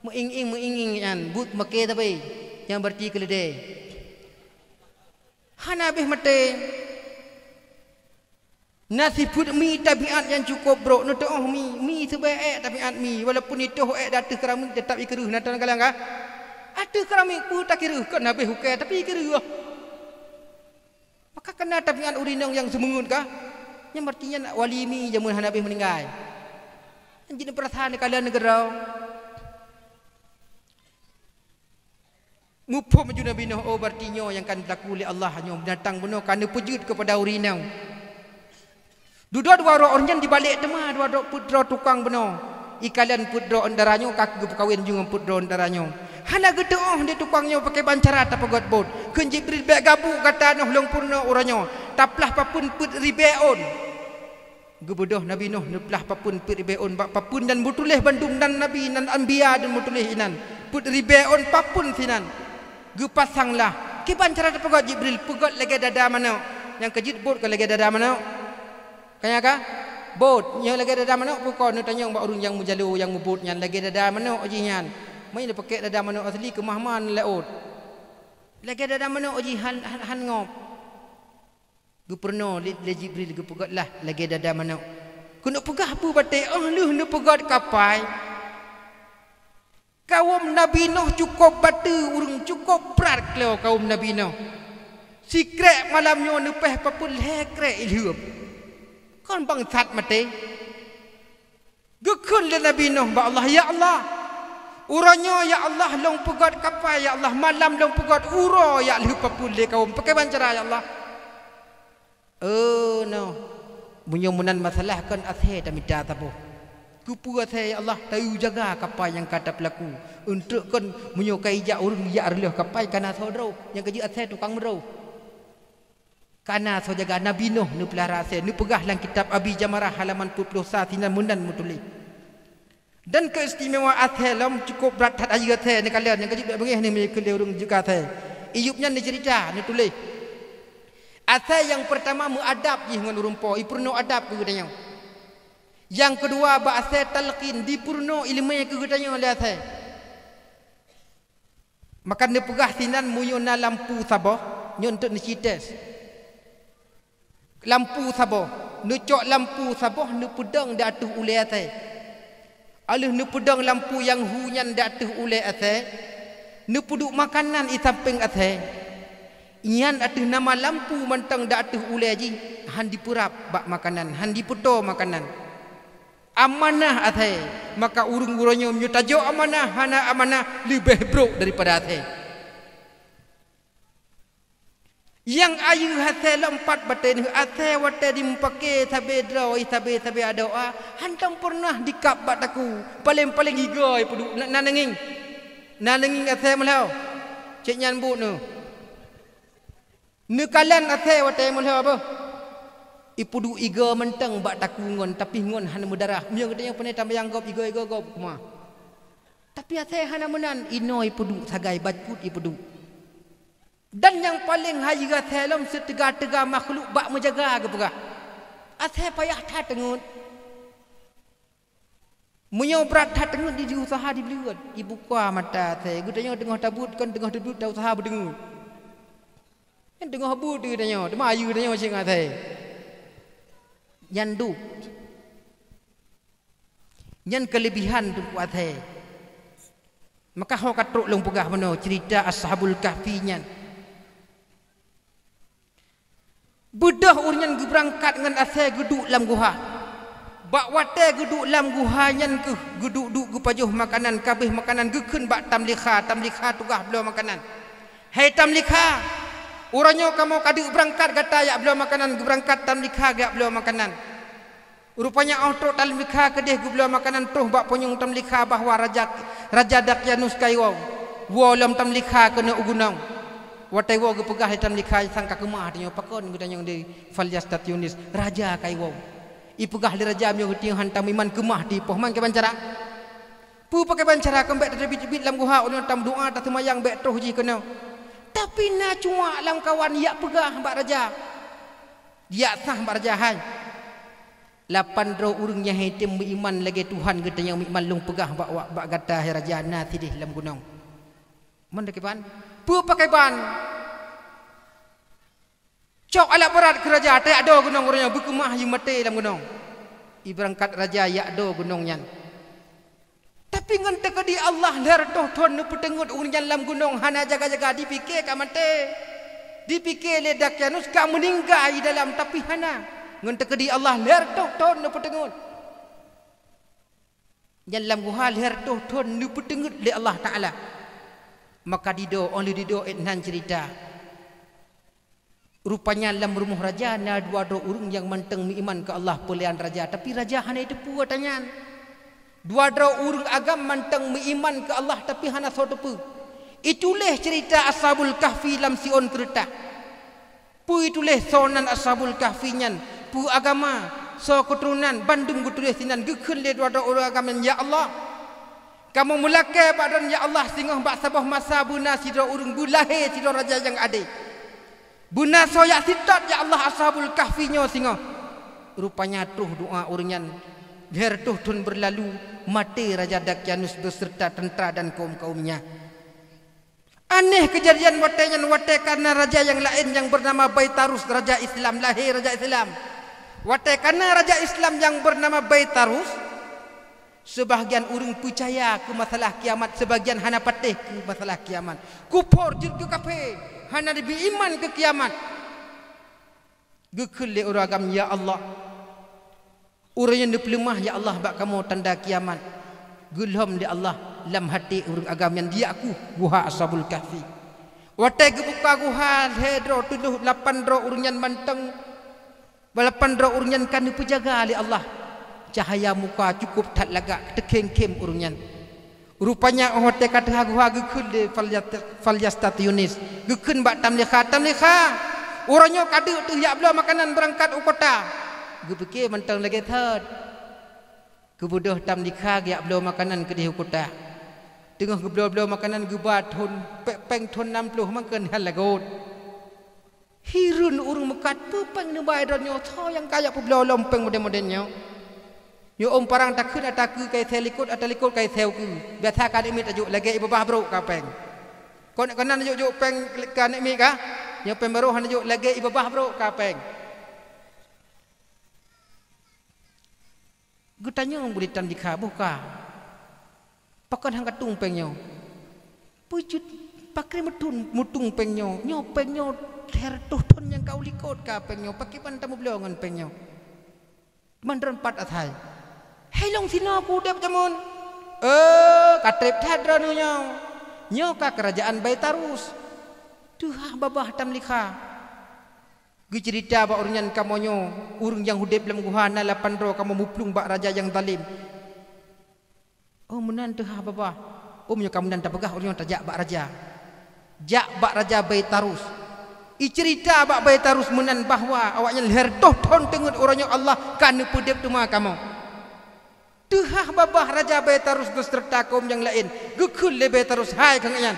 meuieng-ieng, meuieng-ieng nyan, buet makée sabe, nyan berarti keuleudée. Hana beumaté. Na sifeuet mi tabiat nyang cukôp brok, neuteuôh mi, mi seubée ék tabiat mi, walaupun itôh ék di ateueh keramik teutap ikeureuh, na tom galeng ka? Ateueh keramik peue takeureuh, kon habéh ukée, tapi ikeureuh. Maka kana tabiat ureuëng inong nyang seumeungeut ka? Nyan berarti nyan wali mi jameun hana habéh meuninggai. Nyan jeuet neupeurasa neukalon neugeurok. Muphom aju Nabi Nuh, oh, berarti nyoe nyang ka neulaku lé Allah, nyoe binatang bunoe ka neupeujeuet keupada ureuëng inong. Dudoe dua droe ureuëng nyan dibalek teuma dua droe peuet droe tukang bunoe. Ikalon peuet droe dara nyoe ka geupeukawén ju ngon peuet droe dara nyoe. Hana geuteuôh lé tukang nyoe pakriban cara tapeugét buet. Kheun Jibril, "Bék gabuk gata Nuh lôn peurunoe uroe nyoe, taplah papeuen peuet ribée ôn." Geubeudôh Nabi Nuh neuplah papeuen peuet ribée ôn, bak papeuen nyan meutuléh bandum nan nabi, nan anbiya dan meutuléh inan. Peuet ribée ôn papeuen sinan. Geupasang lah. Kiban cara tapeugét Jibril, peugét lagée dada manok. Nyang keujeuet buet kon lagée dada manok. Ka nyan ka? Buet, nyoe lagée dada manok peue kon, neutanyong bak ureuëng nyang meujalo, nyang meubuet nyan, lagée dada manok jih nyan. Meunyoe neupakék dada manok asli, keumah-mah laôt. Lagée dada manok jih han, han, han ngop. Geupeurunoe lé, lé Jibril, geupeugét lah lagée dada manok. Keuneuk peugah peue batée, óh lheueh neupeugét kapai. Kawöm Nabi Nuh cukôp bateue ureuëng, cukôp brat klo kawöm Nabi Nuh. Sikrék malam nyoe neupéh papeuen lhée krék ilheueb. Kon bangsat maté. Geukheun lé Nabi Nuh bak Allah, "Ya Allah, uroe nyoe ya Allah lôn peugét kapai ya Allah, malam lôn peugét uroe jak lheueh papeuen lé kawöm. Pakriban cara ya Allah?" "Eh, Nuh, meunyoe meunan masalah kon asée tamita saboh. Keupeue asée ya Allah, tayue jaga kapai nyang ka tapeulaku. Eunteuk kon meunyoe ka ijak ureuëng jak reuloh kapai kana soe droe, nyang keujeuet asée tukang meudroe." Kana soe jaga, Nabi Nuh neupeulara asée, neupeugah lam kitab Abi Jamarah halaman peuet ploh sa sinan meunan meutuléh. Dan keuistimewa asée lom cukôp brat that, ayeue asée neukalon nyang keujeuet bék beungéh neuh meunyoe keu lé ureuëng jeuet keu asée. Iyup nyan neuceurita, neutuléh. Asée nyang peurtama meuadab jih ngon ureuëng po, ipeurunoe adab keu geutanyoe. Nyang keudua bak asée talqin, dipeurunoe iéleumé keu geutanyoe lé asée. Maka neupeugah sinan meunyoe na lampu saboh, nyoe eunteuk neuci tes. Lampu saboh, neucok lampu saboh neupeudong di ateueh ulée asée. Óh lheueh neupeudong lampu nyang hu nyan di ateueh ulée asée, neupeuduek makanan i sampéng asée. Nyan ateueh nama lampu mantong di ateueh ulée jih, han dipeurab bak makanan, han dipeutoe makanan. Amanah asèe, maka ureuëng uroe nyoe meunyoe tajok amanah, hana amanah, leubeh brok daripada asèe. Nyang ayeue asèe lom pat batée neuh, asèe watée jimeupake sabe droe, sabe-sabe adoe, hantom peureunah jikab bak takue, paleng-paleng igoe peuduek na, na neungieng. Na neungieng asèe meulhô, cit nyan buet neuh. Neukalon asèe watée meulhô beuh. Ipeuduek igoe mantong bak takue ngon, tapi ngon hana meudarah. Meunyoe geutanyoe peureunah tambayang gob igoe-igoe gob keumah. Tapi asèe hana meunan, inoe ipeuduek sagai bacut ipeuduek. Dan nyang paleng hayeue asèe lom seuteuga-teuga makhluk bak meujaga geupeugah. Asèe payah that teungeut. Meunyoe brat that teungeut di, diuseuha dibleuet, ibuka mata asèe. Geutanyoe teungoh tabeuet kon teungoh tabeuet, tauseuha beudeungeut. Nyan teungoh beuet geutanyoe, teuma ayeue tanyoe cit ngon asèe. Nyan dub. Nyan keuleubihan teungku asèe. Maka ho ka trok lôn peugah bunoe ceurita Ashabul Kahfi nyan. Beudôh ureuëng nyan geubeurangkat ngon asèe geuduek lam guha. Bak watée geuduek lam guha nyan kheueh geuduek-duek geupajoh makanan, ka abéh makanan geukheun bak Tamlikha, Tamlikha tugaih bloe makanan. "Hai Tamlikha, uroe nyoe kamoe ka deuk beurangkat gata jak bloe makanan," geubeurangkat Tamlikha jak bloe makanan. Rupanya óh trok Tamlikha keudeh geubloe makanan troh bak punyueng Tamlikha bahwa Raja, Raja Dakyanus ka iwoe. Woe lom Tamlikha keunoe u gunong. Watée iwoe geupeugah lé Tamlikha, sangka keumah tanyoe, pakon geutanyoe di Falyastatiunis, raja ka iwoe. Ipeugah lé raja meunyoe geutanyoe han tameuiman keumah dipoh, man kiban cara. Peue pakriban cara, kon bék tateubiet-teubiet lam guha, uroe nyoe tameudoá, taseumayang, bék troh jih keunoe. Tapi na cuak lamkawan jak peugah bak raja. Jak sah bak raja, hai. Lapan droe ureuëng nyang han tem meuiman lagée Tuhan geutanyoe meuiman lôn peugah bak, bak, bak gata hai raja na sideh lam gunong. Man pakriban? Peue pakriban? Cok alat beurat keu raja, tajak doe gunong uroe nyoe, beukeumah jih maté lam gunong. Ibeurangkat raja jak doe gunong nyan. Tapi ngon teukeudi Allah lhée reutôh thon neupeuteungeut ureuëng nyan lam gunong hana jaga-jaga, dipike ka maté. Dipike lé Dakyanus ka meuninggai dalam, tapi hana. Ngon teukeudi Allah lhée reutôh thon neupeuteungeut. Nyan lam guha lhée reutôh thon neupeuteungeut lé Allah Taala. Maka didoe, óh lheueh didoe ék nan ceurita. Rupanya lam rumoh raja na dua droe ureuëng nyang mantong meuiman keu Allah peulayan raja, tapi raja hana jiteupeue ata nyan. Dua droe ureuëng agam mantong meuiman keu Allah, tapi hana soe teupeue. Ituléh ceurita Ashabul Kahfi lam siôn keureutah. Peue ituléh soe nan Ashabul Kahfi nyan, peue agama, soe keuturonan, bandum geutuléh sinan, geukheun lé dua droe ureuëng agam nyan, "Ya Allah, kamoe meulakée bak droeneuh, ya Allah, singoh bak saboh masa beuna sidroe ureuëng beulahé sidroe raja nyang adé." Beuna soe jak seutôt, ya Allah, Ashabul Kahfi nyoe singoh. Rupanya troh doá ureuëng nyan, lhée reutôh thon beurlalu, maté Raja Dakyanus beuseurta teuntra dan kawôm-kawômnya. Aneh keujadian watée nyan, watée ka na raja nyang laén nyang beunama Baitarus, raja Islam, lahé raja Islam. Watée ka na raja Islam nyang beunama Baitarus, Seubahgian ureuëng peucaya keu masalah kiamat, seubahgian hana patéh keu masalah kiamat. Kuphor jeuet keu kafé, hana meuiman keu kiamat. Geukheun lé ureuëng agam, "Ya Allah, uroe nyoe neupeuleumah, ya Allah, bak kamoe tanda kiamat." Geulhom lé Allah lam até ureuëng agam nyan, dijak keuh guha Ashabul Kahfi. Watée geubuka guha, lhée droe, tujoh, lapan droe ureuëng nyan mantong Lapan droe ureuëng nyan ka neupeujaga lé Allah. Cahya muka cukôp that lagak teukhém-khém ureuëng nyan. Rupanya óh watée ka teuha guha geukheun lé Falyat-, Falyastatiunis. Geukheun bak Tamlikha, "Tamlikha, uroe nyoe ka deuk teuh jak bloe makanan beurangkat u kota." Geupike mantong lagée that. Geubeudôh Tamlikha geujak bloe makanan keudeh u kota. Teungoh geubloe-bloe makanan geuba thon, péng, péng thon nam ploh mangkén hán lagot. Hireuen ureuëng meukat, "Peue péng neuba droeneuh nyoe, soe nyang ka jak peubloe lom péng modél-modél nyoe? Nyoe ôn parang takheun ata keue ka isée likot, ata likot ka isée ukeue. Biasa ka aneuk miet tajok lagée ié babah brok ka péng. Kon keunan jok-jok péng ka aneuk miet ka? Nyoe péng barô hana jok lagée ié babah brok ka péng." Geutanyong bak Tamlikha, "Boh ka, pakon han ka tueng péng nyoe?" "Peue jeuet, pakri meuthon meutueng péng nyoe? Nyoe péng nyoe lhée reutôh thon nyang ka u likot ka péng nyoe, pakriban tameubloe ngon péng nyoe? Mandron pat asai." Hai lôn sinoe keu udeb jameun. Eh, ka treb that droeneuh nyoe. Nyoe ka keurajaan Baitarus. Teuhah babah tam likha. Geuceurita bak ureuëng nyan, "Kamoe nyoe ureuëng nyang udeb lam guha na lapan droe, kamoe muplueng bak raja nyang zalem." "Oh, meunan teuhah babah." "Oh, meunyoe ka meunan tapeugah, ureuëng nyoe tajak bak raja." Jak bak Raja Baitarus. Iceurita bak Baitarus meunan bahwa awaknyan lhée reutôh thon teungeut uroe nyoe Allah ka neupeudeb teuma kamoe. Teuhah babah Raja Baitarus beuseureuta kawöm nyang laén, geukheun lé Baitarus hai keu gobnyan,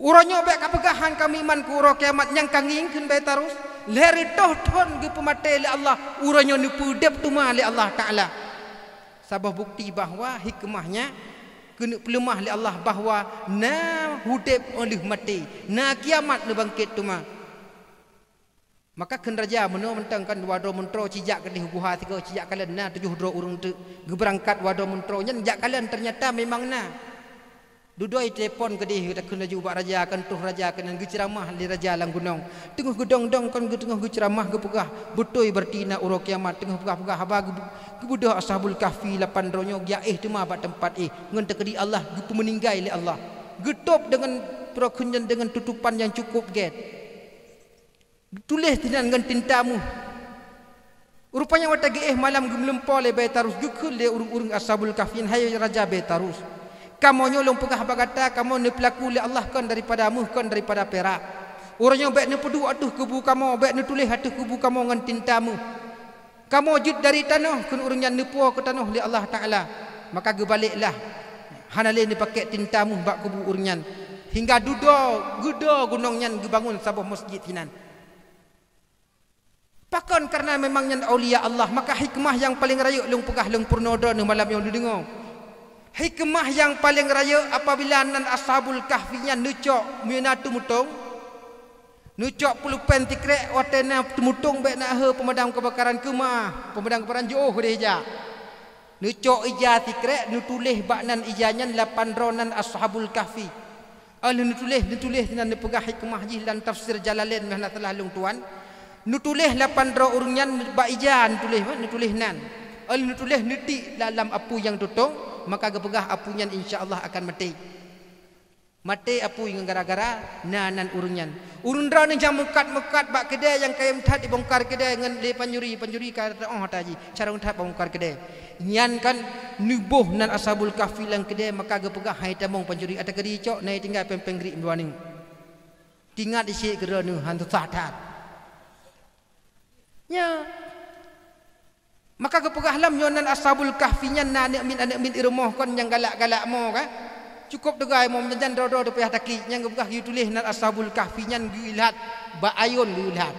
"Uroe nyoe bék kapeugah hán ka meuiman keu uroe kiamat nyang ka ngieng," kheun Baitarus. "Lhée reutôh thon geupeumaté lé Allah, uroe nyoe neupeudeb teuma lé Allah Taala." Saboh bukeuti bahwa hikmah nyan keuneuk peuleumah lé Allah bahwa na udeb óh lheueh maté, na kiamat neubangket teuma. Maka kheun raja, "Meunoe mantong kon dua droe meuntroe, ci jak keudeh u guha sigoe, ci jak kalon na tujoh droe ureuëng teuk." Geubeurangkat dua droe meuntroe nyan jak kalon, teunyata memang na. Dudoe telepon keudeh, takheun laju bak raja, kon troh raja keunan geuceuramah lé raja lam gunong. Teungoh geudong-dong kon geu-, teungoh geuceuramah geupeugah, "Beutôi, beurati na uroe kiamat." Teungoh peugah-peugah haba geu-, geubeudôh Ashabul Kahfi lapan droe nyoe geujak éh teuma bak teumpat éh. Ngon teukeudi Allah geupeumeuninggai lé Allah. Geutôb deungon, peurokheun nyan deungon tutopan nyang cukôp gét. Tuléh sinan ngon tinta méuh. Rupanya watée geuéh malam geumeulumpoe lé Baitarus, geukheun lé ureuëng-ureuëng Ashabul Kahfi nyan, "Hai Raja Baitarus, kamoe nyoe lôn peugah bak gata, kamoe neupeulaku lé Allah kon daripada méuh, kon daripada pirak. Uroe nyoe bék neupeuduek ateueh kubu kamoe, bék neutuléh ateueh kubu kamoe ngon tinta méuh. Kamoe jeuet dari tanoh," kheun ureuëng nyan, "neupuwoe keu tanoh lé Allah Taala." Maka geubaleklah, hana lé neupakék tinta méuh bak kubu ureuëng nyan, hingga dudoe, geudoe gunong nyan geubangon saboh meuseujid sinan. Pakon? Kareuna memang nyan aulia Allah. Maka hikmah nyang paleng rayeuk lôn peugah lôn peurunoe droeneuh malam nyoe neudeungoe. Hikmah nyang paleng rayeuk apabila nan Ashabul Kahfi nyan neucok, meunyoe na teumutong, neucok pulpen sikrék, watée na teumutong bék na hé peumadam keubakaran keumah, peumadam keubakaran jiôh deh jak. Neucok ija sikrék, neutuléh bak nan ija nyan lapan droe nan Ashabul Kahfi. Óh lheueh neutuléh, neutuléh sinan neupeugah hikmah jih lam tafsir Jalalain, meuhana salah lôn tuan. Neutuléh lapan droe ureuëng nyan bak ija, neutuléh, neutuléh nan. Óh lheueh neutuléh, neutiek lam apui nyang tutong, maka geupeugah apui nyan insya Allah akan maté. Maté apui ngon gara-gara na nan ureuëng nyan. Ureuëng droeneuh nyang meukat-meukat bak keudée nyang kayém that dibongkar keudée ngon lé pancuri, pancuri ka teuôh ata jih, carông that bak bongkar keudée. Nyan kan neuboh nan Ashabul Kahfi lam keudée, maka geupeugah hai tamong pancuri, ata keudi cok na tinggai péng-péng riek dua nyoe. Tingat isék keu droeneuh han susah that. Nya. Maka geupeugah lom nyoe nan Ashabul Kahfi nyan na aneuk miet-aneuk miet i rumoh kon nyang galak-galak mo ka. Cukôp teuga mo meujan droe-droe teupiah taklik nyang geupeugah geutuléh nan Ashabul Kahfi nyan geuilhat bak ayôn geuilhat.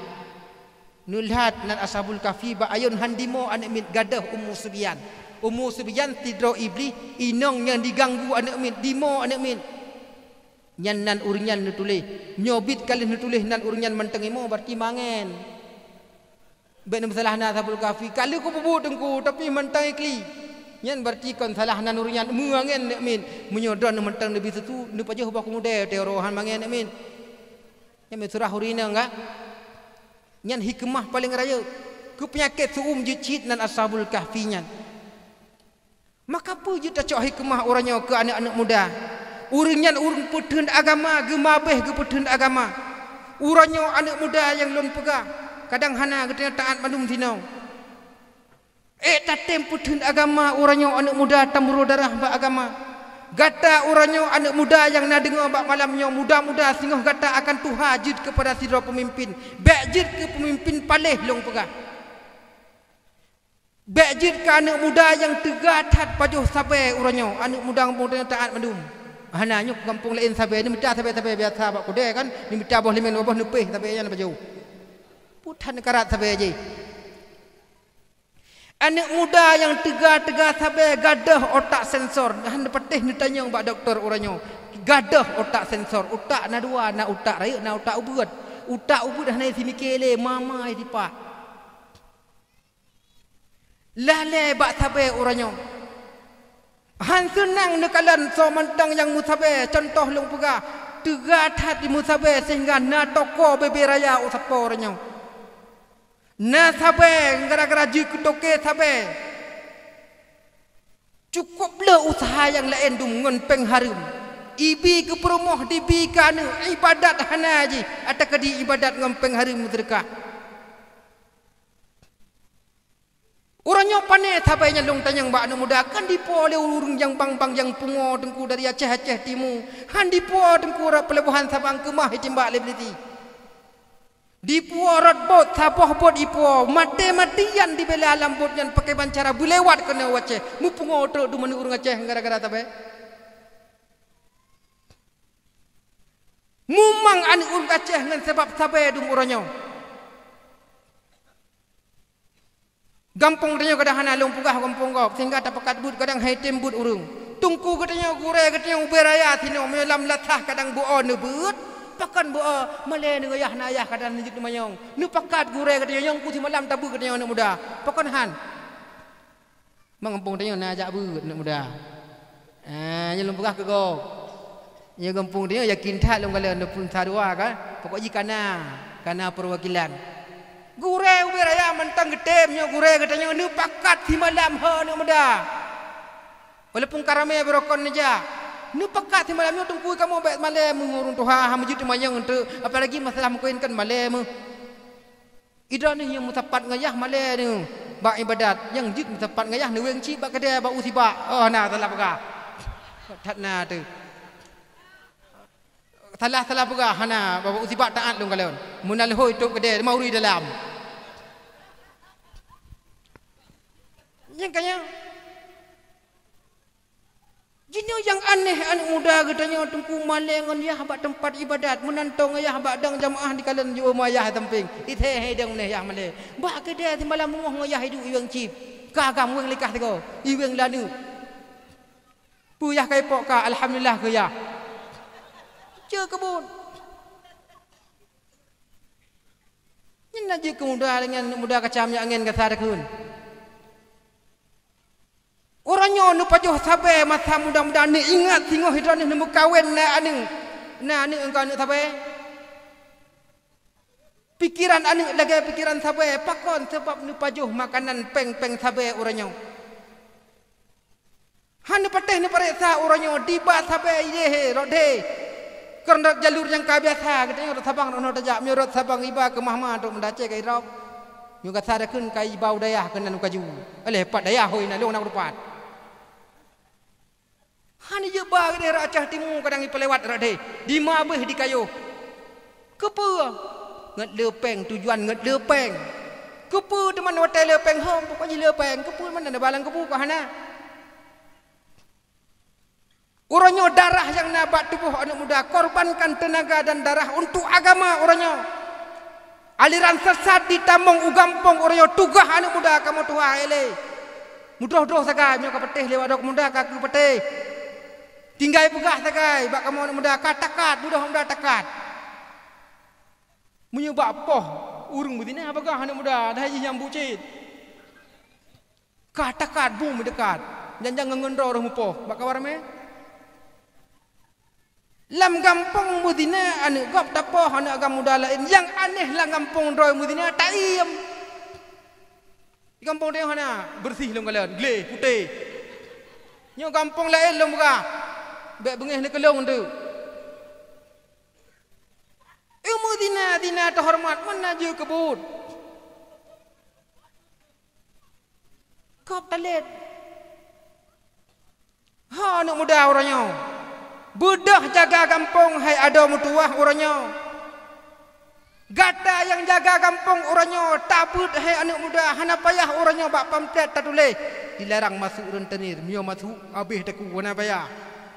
Neulhat nan Ashabul Kahfi bak ayôn han dimo aneuk miet gadôh Ummu Subyan. Ummu Subyan sidroe iblih inong nyang diganggu aneuk miet, dimo aneuk miet. Nyan nan ureuëng nyan neutuléh. Nyoe bit ka lheueh neutuléh nan ureuëng nyan mantong imo, berarti mangen. Bék neumeusalah nan Ashabul Kahfi. Ka lheueh kupeubuet teungku, tapi mantong ikli. Nyan berarti kon salah nan ureuëng nyan, mangen aneuk miet. Meunyoe droeneuh mantong neubi susu, neupajoh boh keumudée, teurohan mangen aneuk miet. Nyan meusurah ureuëng inong ka. Nyan hikmah paleng rayeuk. Keu peunyakét seu-uem jeuet cit nan Ashabul Kahfi nyan. Maka peue jeuet tacok hikmah uroe nyoe keu aneuk-aneuk muda? Ureuëng nyan ureuëng peutheun agama, geumabeh geupeutheun agama. Uroe nyoe aneuk muda nyang lôn peugah, kadang hana geutanyoe taát mandum sinoe. Ék tatem peutheun agama uroe nyoe aneuk muda tameurunoe darah bak agama. Gata uroe nyoe aneuk muda nyang na deungoe bak malam nyoe, muda-muda singoh gata akan tuha jeuet keupada sidroe peumimpin. Bék jeuet keu peumimpin paléh lôn peugah. Bék jeuet keu aneuk muda nyang teuga that pajoh sabe uroe nyoe, aneuk muda-muda nyang taát mandum. Hana nyoe gampông laén sabe, neumita sabe-sabe biasa bak keudée kan, neumita boh limeng dua boh neupéh sabe nyan pajoh. Peue that neukarat sabe jih. Aneuk muda nyang teuga-teuga sabe gadôh otak sensor, hana patéh neutanyong bak dokto uroe nyoe. Gadôh otak sensor, utak na dua, na utak rayeuk, na utak ubeuet. Utak ubeuet hana simiké lé, ma-ma sipak. Lalée bak sabe uroe nyoe. Han seunang neukalon soe mantong nyang meusabe, cuntoh lôn peugah, teuga that jimeusabe sehingga na toko bebe raya u sapo uroe nyoe. Na sabe gara-gara jikeutoke sabe. Cukup le useuha nyang laén dum ngon péng hareuem. Ibi keu peurumoh, dibi keu aneuk, ibadat hana jih, ata keudi ibadat ngon péng hareuem meuseudeukah. Uroe nyoe pané sabe nyang lôn tanyong bak aneuk muda, kan dipo lé ureuëng nyang bang-bang nyang pungo teungku dari Aceh, Aceh Timu. Han dipo teungku rot peuleubohan Sabang keumah jitimbak lé Beliti. Dipuwoe rot bot, saboh bot ipuwoe, maté-matian dibela lam bot nyan pakriban cara beulewat keunoe u Aceh, meupungo treuk dum aneuk ureuëng Aceh gara-gara sabe. Mumang aneuk ureuëng Aceh ngon sabab sabe dum uroe nyoe. Gampông tanyoe kadang hana lôn peugah gampông gob, sehingga tapakat beuet kadang hai tem beuet ureuëng. Teungku geutanyoe, gurée geutanyoe ubé raya sinoe, meunyoe lam lasah kadang beuo neubeuet, pakon beuo malée neungoh yah na yah kadang neujeuet neumanyong. Neupakat gurée geutanyoe nyang ku simalam tabeuet geutanyoe aneuk muda. Pakon han? Mak gampông tanyoe na jak beuet aneuk muda. Ah, nyoe lôn peugah keu gob. Nyoe gampông tanyoe yakin that lôn kalon, walaupun sa dua kan. Pokok jih kana, kana perwakilan. Gurée ubé raya mantong geutem nyoe gurée geutanyoe neupakat simalam ho aneuk muda. Walaupun ka ramé beurokon neujak, neupakat simalam nyoe teungku kamoe bék malée meuh ureuëng tuha, ha meujeuet teumanyong teuk, apalagi masalah meukawen kan malée meuh. Idroeneuh nyang meusapat ngon yah malée neuh bak iébadat, nyang jeuet meusapat ngon yah neuweng cit bak keudée bak u sibak. Oh, na salah peugah. That na teuh. Salah-salah peugah hana, bak u sibak taát lôn kalon. Meunan lhôi tôp keudée, teuma ureuëng dalam. Nyang ka nyan. Jinoe nyang aneh aneuk muda geutanyoe teungku malée ngon yah bak teumpat iébadat, meunan tong yah bak dang jamaah dikalon jiôh ma yah sampéng. Ithée hai dang neh yah malée. Bak keudée simalam beungoh ngon yah iduek iweng cit. Ka gam weng likah sigoe, iweng laneuk. Peue yah ka ipok ka, alhamdulillah keu yah. Ceu keubon. Nyan na jeuet keu muda, nyan muda kacam nyan angén gata takheun. Uroe nyoe neupajoh sabe masa muda-muda, neuingat singoh droeneuh neumeukawen na aneuk, na aneuk engkau aneuk sabe. Pikeran aneuk lagée pikeran sabe, pakon? Sabab neupajoh makanan péng-péng sabe uroe nyoe. Han neupatéh neupareksa uroe nyoe diba sabe idéh rot deh. Keu rot jalur nyang ka biasa, geutanyoe rot Sabang rot noe tajak, meunyoe rot Sabang iba keu mahma trok meudacé ka irop. Nyoe gata dakheun ka iba u dayah keunan u kaju. Aléh pat dayah hôi na lôn na rupat. Han jeuet ba geutanyoe rot Aceh Timu kadang ipeulewat rot deh. Dima beuh dikayoh. Keupeue? Nget le péng, tujuan nget le péng. Keupeue teuma watée le péng hom, pokok jih le péng. Keupeue teuma na balang keupeue kok hana? Uroe nyoe darah nyang na bak tuboh aneuk muda, korbankan teunaga dan darah untuk agama uroe nyoe. Aliran sesat jitamong u gampông uroe nyoe, tugaih aneuk muda kamoe tuha ilée. Mudroh-droh sagai meunyoe ka patéh lewat droe muda ka keu patéh. Tinggai peugah sagai bak kamoe aneuk muda ka takat, mudroh muda takat. Meunyoe bak poh ureuëng beuzina peugah aneuk muda, dah jih nyang buet cit. Ka takat bu meudeukat, janjan ngon droe roh mupoh bak kawan ramé. Lam gampông meuzina aneuk gob tapoh aneuk agam muda laén, nyang aneh lam gampông droe meuzina taiem. Di gampông droe hana beureuséh lom galon, gleh putéh. Nyoe gampông laén lom peugah, bék beungéh neukeulong teuk. Ilmu zina, zina teuhoreumat, meunan jeuet keu buet. Kop talét. Ho aneuk muda uroe nyoe, beudôh jaga gampông hai adoe meutuwah uroe nyoe. Gata nyang jaga gampông uroe nyoe, tabeuet hai aneuk muda, hana payah uroe nyoe bak pamflet tatuléh, dilarang masuk rentenir, meunyoe masuk habéh takue hana payah.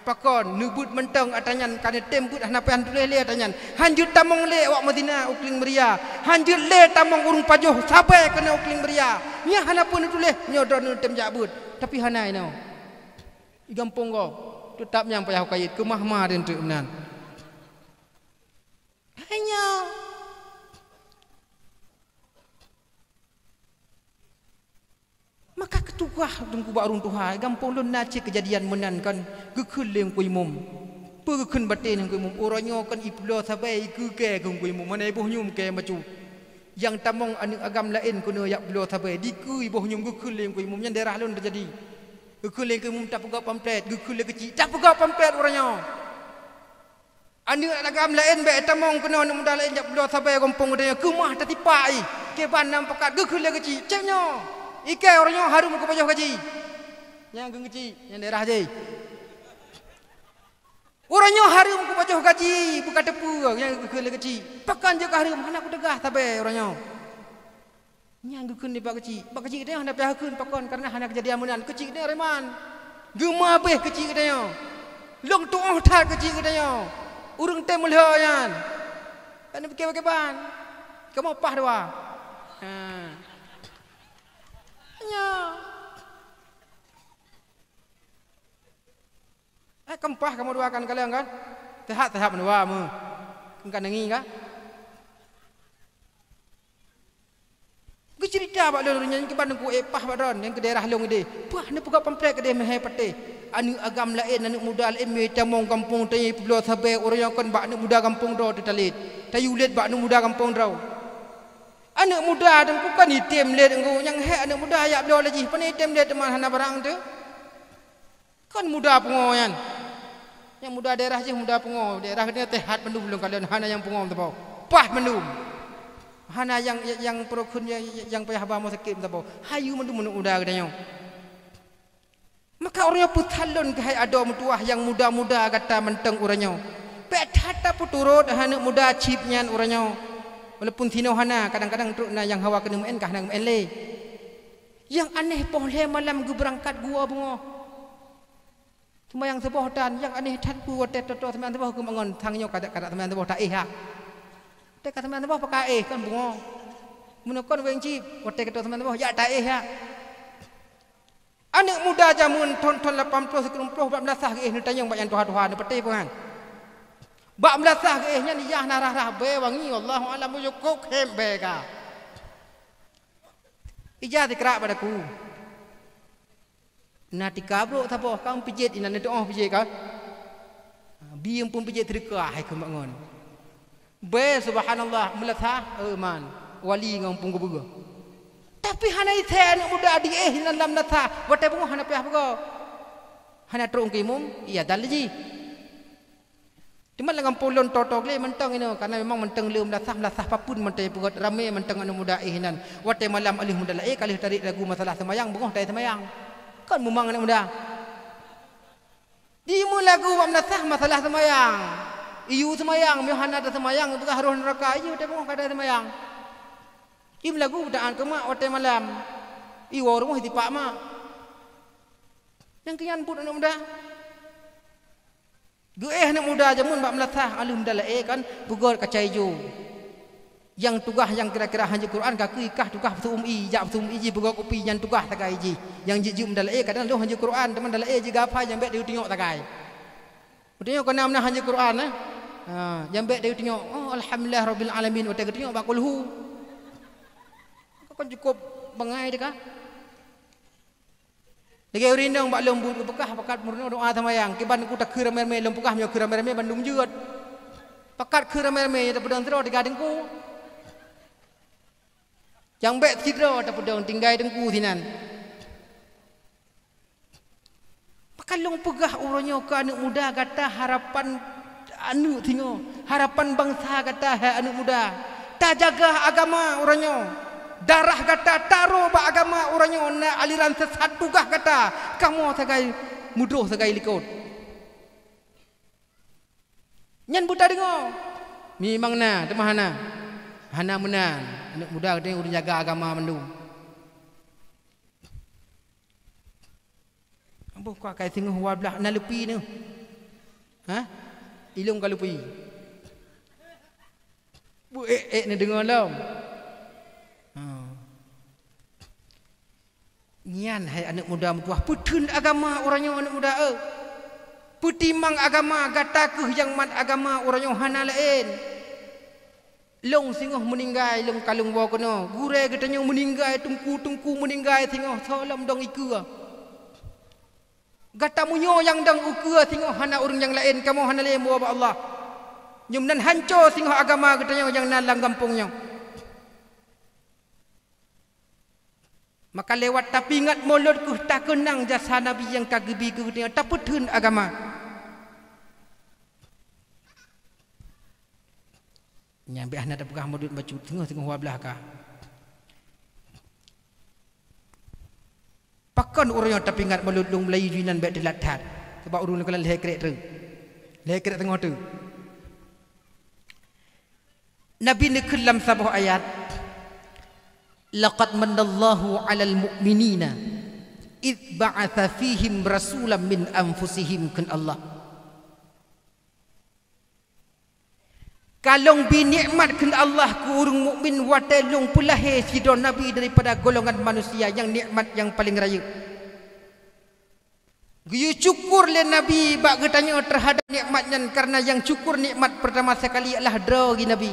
Pakon, neubeuet mantong atra nyan ka neutem beuet hana payah neutuléh lé atra nyan. Han jeuet tamong lé awak meuzina u Kling Meuria. Han jeuet lé tamong ureuëng pajoh sabe keunoe u Kling Meuria. Nyan hana peue neutuléh, nyoe droeneuh neutem jak beuet. Tapi hana inoe. Di gampông gob, teutab nyang payah kayét keumah-mah deunteuk meunan. Hai nyoe. Maka keutugaih teungku bak ureuëng tuha, gampông lôn na cit keujadian meunan kan, geukheun lé Teungku Imum. Peue geukheun batée Teungku Imum? Uroe nyoe kan ipeuloe sabe ikeue keu Teungku Imum, mana iboh nyoe keu bacut. Nyang tamong aneuk agam laén keunoe jak peuloe sabe, dikeue iboh nyoe geukheun lé Teungku Imum, nyan daerah lôn teujadi. Geukheun lé keuh muda tapeugah pamflet, geukheun lé keuchik tapeugah pamflet uroe nyoe. Aneuëk agam laén bék tamong keunoe, aneuëk muda laén jak bloe sabe gampông geutanyoe, keumah tatipak ih, kiban nam pakat geukheun lé keuchik. Cék nyoe, ikei uroe nyoe hareuem kupajoh gaji. Nyang geukeuchik, nyang daerah jih. Uroe nyoe hareuem kupajoh gaji, beuka teupeu nyang geukheun lé keuchik. Pakon jeuet ka hareuem, hana kuteugah sabe uroe nyoe. Nyang geukheun nibak keuchik. Bak keuchik geutanyoe hana payah kheun pakon, kareuna hana keujadian meunan. Keuchik geutanyoe reman. Geumeuabéh keuchik geutanyoe. Lôn tuoh that keuchik geutanyoe. Ureuëng tem meulhö nyan. Hana pike kiban. Kamoe paih dua. Ha. Nyoe. Eh, keumah kamoe dua kan kaleng kan? Teuhat-teuhat mandua meuh. Engka neungi kan? Geuceurita bak lôn ureuëng nyan kiban teungku ék paih bak droen nyang keu daerah lôn idéh. Paih neupeugah pamflet keudéh meuhai patéh. Aneuëk agam laén, aneuëk muda laén mé tamong gampông tanyoe peubloe sabe uroe nyoe kon bak aneuëk muda gampông droe teutalét. Tayue lét bak aneuëk muda gampông droe. Aneuëk muda teungku kon item lét teungku, nyang hék aneuëk muda jak bloe lé jih, pane item lét teuma hana barang teuh. Kon muda pungo nyan. Nyang muda daerah jih muda pungo, daerah geutanyoe teuhat mandum lôn kalon, hana nyang pungo meusaboh. Paih mandum. Hana nyang, nyang peurokon nyang, nyang payah ba mo sakét meusaboh. Hayu mandum aneuëk muda geutanyoe. Maka uroe nyoe peusan lôn keuhai adoe meutuwah nyang muda-muda gata mantong uroe nyoe. Bék that tapeuturot aneuëk muda chip nyan uroe nyoe. Walaupun sinoe hana, kadang-kadang trok na nyang hawa keuneuk meu'en ka hana geumeu'en lé. Nyang aneh poh lhée malam geubeurangkat geuwoe beungoh. Seumayang suboh tan, nyang aneh that peue watée toe-toe seumayang suboh geumeu'en, sang nyoe ka, ka seumayang suboh taéh ha. Watée ka seumayang suboh paka éh kon beungoh. Meunyoe kon wéng cit, watée ka toe seumayang suboh jak taéh ha. Aneuëk muda jameun thon-thon lapan ploh, sikureueng ploh bak meulasah geuéh neutanyong bak nyang tuha-tuha neupatéh peue nyan. Bak meulasah geuéh nyan ijah na rhah-rhah bée wangi, wallahu a'lam, meujukok hem bée ka. Ijah sikrak bak daku. Na tika brok saboh, ka meupijet inan, neutuoh pijet ka. Bi peupijet seudeukah hai keumak ngon. Bée, subhanallah, meulasah, eh, man, wali ngon punggeubeugoe. Tapi hana isé aneuëk muda diéh inan lam lasah, watée beungoh hana payah beugoe. Hana trok keu imum, iya dan lé jih. Teuma lam gampông lôn toe-toe gleh mantong inoe, karena memang mantong le meulasah, meulasah papeuen mantong ipeugét, ramé mantong aneuëk muda éh inan. Watée malam aleuh muda laén ka lheueh tarék lagu masalah seumayang, beungoh taéh seumayang. Kon mumang aneuëk muda. Jimeulagu bak meulasah masalah seumayang. Iyue seumayang, meunyoe hana taseumayang, peugah roh neuraka, iyue watée beungoh ka taéh seumayang. Jimeulagu beutaan keu mak watée malam. Iwoe rumoh itipak mak. Nyang keu nyan buet aneuëk muda. Geuéh aneuëk muda jameun bak meulasah aleuh muda laén kan peugét kaca ijo. Nyang tugaih nyang kira-kira hanjeuet Quran, ka keu ikah tugaih peuseu'uem ie, jak peuseu'uem ie jih peugét kupi, nyan tugaih sagai jih. Nyang jeuet-jeuet muda laén kadang lôn hanjeuet Quran, teuma muda laén jih gafai nyang bék teuingat sagai. Teuingat kon na meunan hanjeuet Quran, eh. Ha, nyang bék teuingat, oh alhamdulillah rabbil alamin, watée geuteuingat bak kulhu. Kon cukup bangai teuka. Lagée ureuëng inong bak lôn buet geupeugah pakat meurunoe doá seumayang, kiban teungku takheun ramé-ramé lôn peugah meunyoe kheun ramé-ramé bandum jeuet. Pakat kheun ramé-ramé nyan tapeudong sidroe tinggai teungku. Nyang bék sidroe tapeudong tinggai teungku sinan. Maka lôn peugah uroe nyoe keu aneuëk muda gata harapan aneuëk singoh, harapan bansa gata hai aneuëk muda. Tajaga agama uroe nyoe. Darah gata taroe bak agama uroe nyoe, na aliran sesat tugaih gata. Kamoe sagai mudroh sagai likot. Nyan buta deungoe. Mimang na, teuma hana. Hana meunan. Aneuëk muda geutanyoe ureuëng jaga agama mandum. Amboh ka kai singoh dua blaih na lupi neuh. Ha? Ilong ka lupi. Bu ék-ék neudeungoe lom. Ha. Nyan hai aneuëk muda meutuah, peutheun agama uroe nyoe aneuëk muda, eh. Peutimang agama, gata kheueh nyang mat agama uroe nyoe hana laén. Lôn singoh meuninggai, lôn kalon woe keunoe. Gurée geutanyoe meuninggai, teungku-teungku meuninggai singoh, soe lom dong ikeue. Gata meunyoe nyang dong ukeue singoh hana ureuëng nyang laén, kamoe hana lé meuwoe bak Allah. Nyoe meunan hanco singoh agama geutanyoe nyang na lam gampông nyoe. Maka lewat tapeuingat mulod kheueh takeunang jasa Nabi nyang ka geubi keu geutanyoe tapeutheun agama. Nyan bèk hana tapeugah mulod bacut, teungoh-teungoh dua blaih ka. Pakon uroe nyoe tapeuingat mulod lôn meulayeue jinan bèk teulat that, sabab ureueng nyoe keunan lhèe krek treuk, lhèe krek teungoh teuk. Nabi neukheun lam saboh ayat, "Laqad manallahu 'alal mu'minina idz ba'atsa fihim rasulam min anfusihim," kheun Allah. Ka lôn bi nikmat kheun Allah keu ureueng mukmin watèe lôn peulahé sidroe nabi daripada golongan manusia nyang nikmat nyang paleng rayeuk. Geuyue syukur lé Nabi bak geutanyoe teuhadap nikmat nyan, kareuna nyang syukur nikmat peurtama sekali adalah droe geuh Nabi.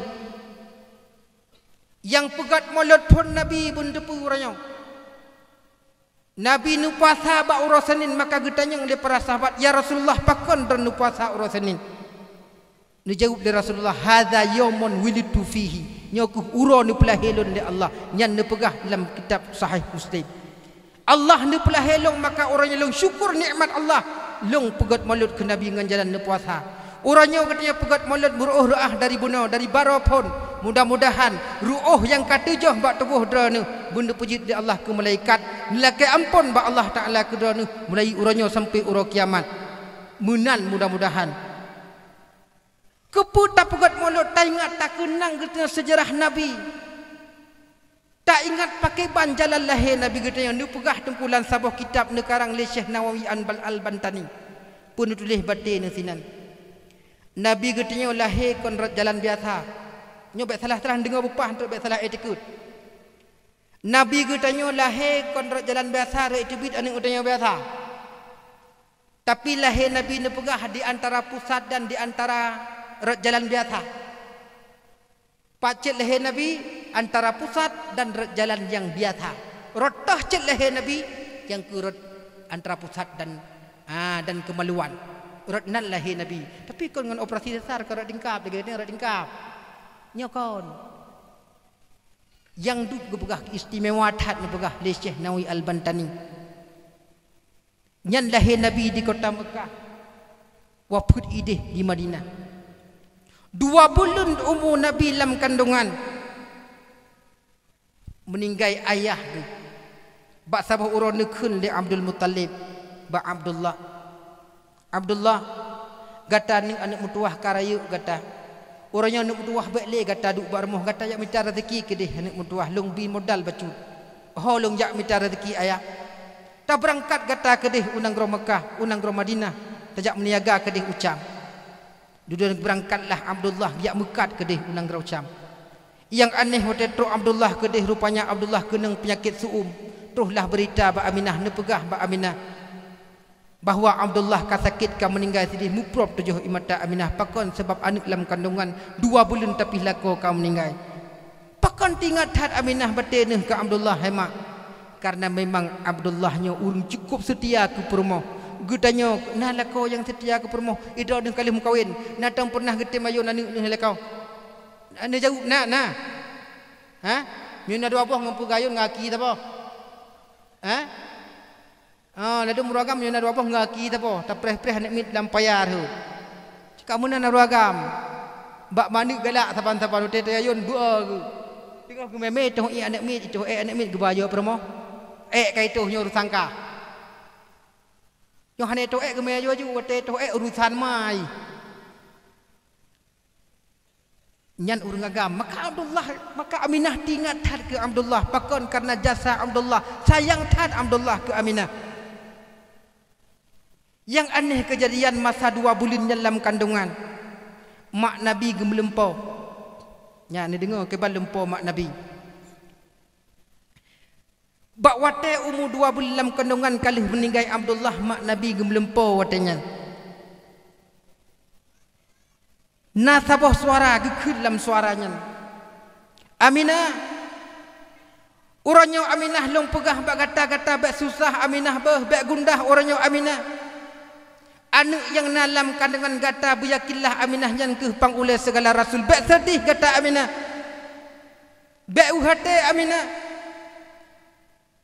Nyang peugöt mulod phon Nabi beuneuteupeu uroe nyoe. Nabi neupuasa bak uroe Senin, maka geutanyong lé para sahabat, "Ya Rasulullah, pakon droeneuh neupuasa uroe Senin?" Neujaweueb lé Rasulullah, "Hadza yaumun wulidtu fihi." Nyoe kheueh uroe neupeulahé lôn lé Allah, nyan neupeugah lam kitab Sahih Muslim. Allah neupeulahé lôn, maka uroe nyoe lôn syukur nikmat Allah, lôn peugöt mulod keu Nabi ngon jalan neupuasa. Uroe nyoe geutanyoe peugöt mulod meuruôh reuah dari bunoe, dari baroe phon. Mudah-mudahan ruôh nyang ka teujôh bak tuboh droeneuh beuneupeujeuet lé Allah keu malaikat, neulakèe amphon bak Allah Taala keu droeneuh mulai uroe nyoe sampoe uroe kiamat. Meunan mudah-mudahan. Keupeue tapeugöt mulod? Taingat, takeunang geutanyoe seujarah Nabi. Taingat pakriban jalan lahé Nabi geutanyoe, neupeugah teungku lam saboh kitab neukarang lé Syekh Nawawi Anbal Al-Bantani. Peue neutuléh batée neuh sinan. Nabi geutanyoe lahé kon rot jalan biasa. Nyoe bèk salah-salah neudeungoe beupah, nyoe bèk salah iktikeuet. Nabi geutanyoe lahé kon rot jalan biasa, rot teubiet aneuk geutanyoe biasa. Tapi lahé Nabi neupeugah di antara pusat dan di antara rot jalan biasa. Pat cit lahé Nabi? Antara pusat dan rot jalan nyang biasa. Rot toh cit lahé Nabi? Nyang keu rot antara pusat dan, ah, dan keumaluan. Rot nan lahé Nabi. Tapi kon ngon operasi sesar, kon rot tingkap, lagèe nyan rot tingkap. Nyoe kon. Nyang dum geupeugah istimewa that neupeugah lé Syekh Nawawi Al-Bantani. Nyan lahé Nabi di kota Meukah, wafeuet idéh di Madinah. Dua buleuen umu Nabi lam kandongan, meuninggai ayah geuh. Bak saboh uroe neukheun lé Abdul Muttalib bak Abdullah, "Abdullah, gata nyoe aneuk meutuwah ka rayeuk gata. Uroe nyoe aneuk meutuwah bèk lé gata duek bak rumoh, gata jak mita raseuki keudéh aneuk meutuwah, lôn bi modal bacut. Ho lôn jak mita raseuki ayah. Tabeurangkat gata keudéh u nanggroe Meukah, u nanggroe Madinah, tajak meuniaga keudéh u Syam." Dudoe beurangkatlah Abdullah jak meukat keudéh u nanggroe Syam. Nyang aneh, watèe trok Abdullah keudéh, rupanya Abdullah keunong peunyakét seu-uem. Troh lah beurita bak Aminah, neupeugah bak Aminah bahwa Abdullah ka sakét, ka meuninggai, sidéh muprop tujoh ie mata Aminah. Pakon? Sabab aneuk lam kandongan dua buleuen tapi lakoe ka meuninggai. Pakon teuingat that Aminah batée neuh keu Abdullah, hai mak? Kareuna memang Abdullah nyoe ureueng cukôp seutia keu peurumoh. Geutanyoe na lakoe nyang seutia keu peurumoh, idroe neuh ka lheueh meukawen, na tom peureunah geutem ayôn aneuk neuh lakoe? Neujaweueb, na, na. Ha? Meunyoe na dua boh ngon peugayôn ngon aki saboh? Ha? Ah, ladôm ureueng agam meunyoe na dua boh ngon aki saboh, tapreh-preh aneuk miet lam paya rhot. Cit ka meunan ureueng agam. Bak maneuk galak saban-saban, watèe tayôn beu-e geuh. Teungoh geumé-mé, itoh ék aneuk miet, itoh ék aneuk miet, geuba yoh peurumoh. Ék ka itoh nyoe urusan kah. Nyoe hana itoh ék geumé aju-aju, watèe itoh ék urusan mai. Nyan ureueng agam. Maka Abdullah, maka Aminah teuingat that keu Abdullah. Pakon? Kareuna jasa Abdullah. Sayang that Abdullah keu Aminah. Nyang aneh keujadian masa dua buleuen nyan lam kandongan, mak Nabi geumeulumpoe. Nyan, neudeungoe kiban lumpoe mak Nabi. Bak watèe umu dua buleuen lam kandongan ka lheueh meuninggai Abdullah, mak Nabi geumeulumpoe watèe nyan. Na saboh suara geukheun lam suara nyan, "Aminah, uroe nyoe Aminah, lôn peugah bak gata, gata bèk susah Aminah beuh, bèk gundah uroe nyoe Aminah. Aneuk nyang na lam kandongan gata, beuyakinlah Aminah nyan kheueh pang ulèe sigala rasul. Bèk seudeh gata Aminah. Bèk u até Aminah."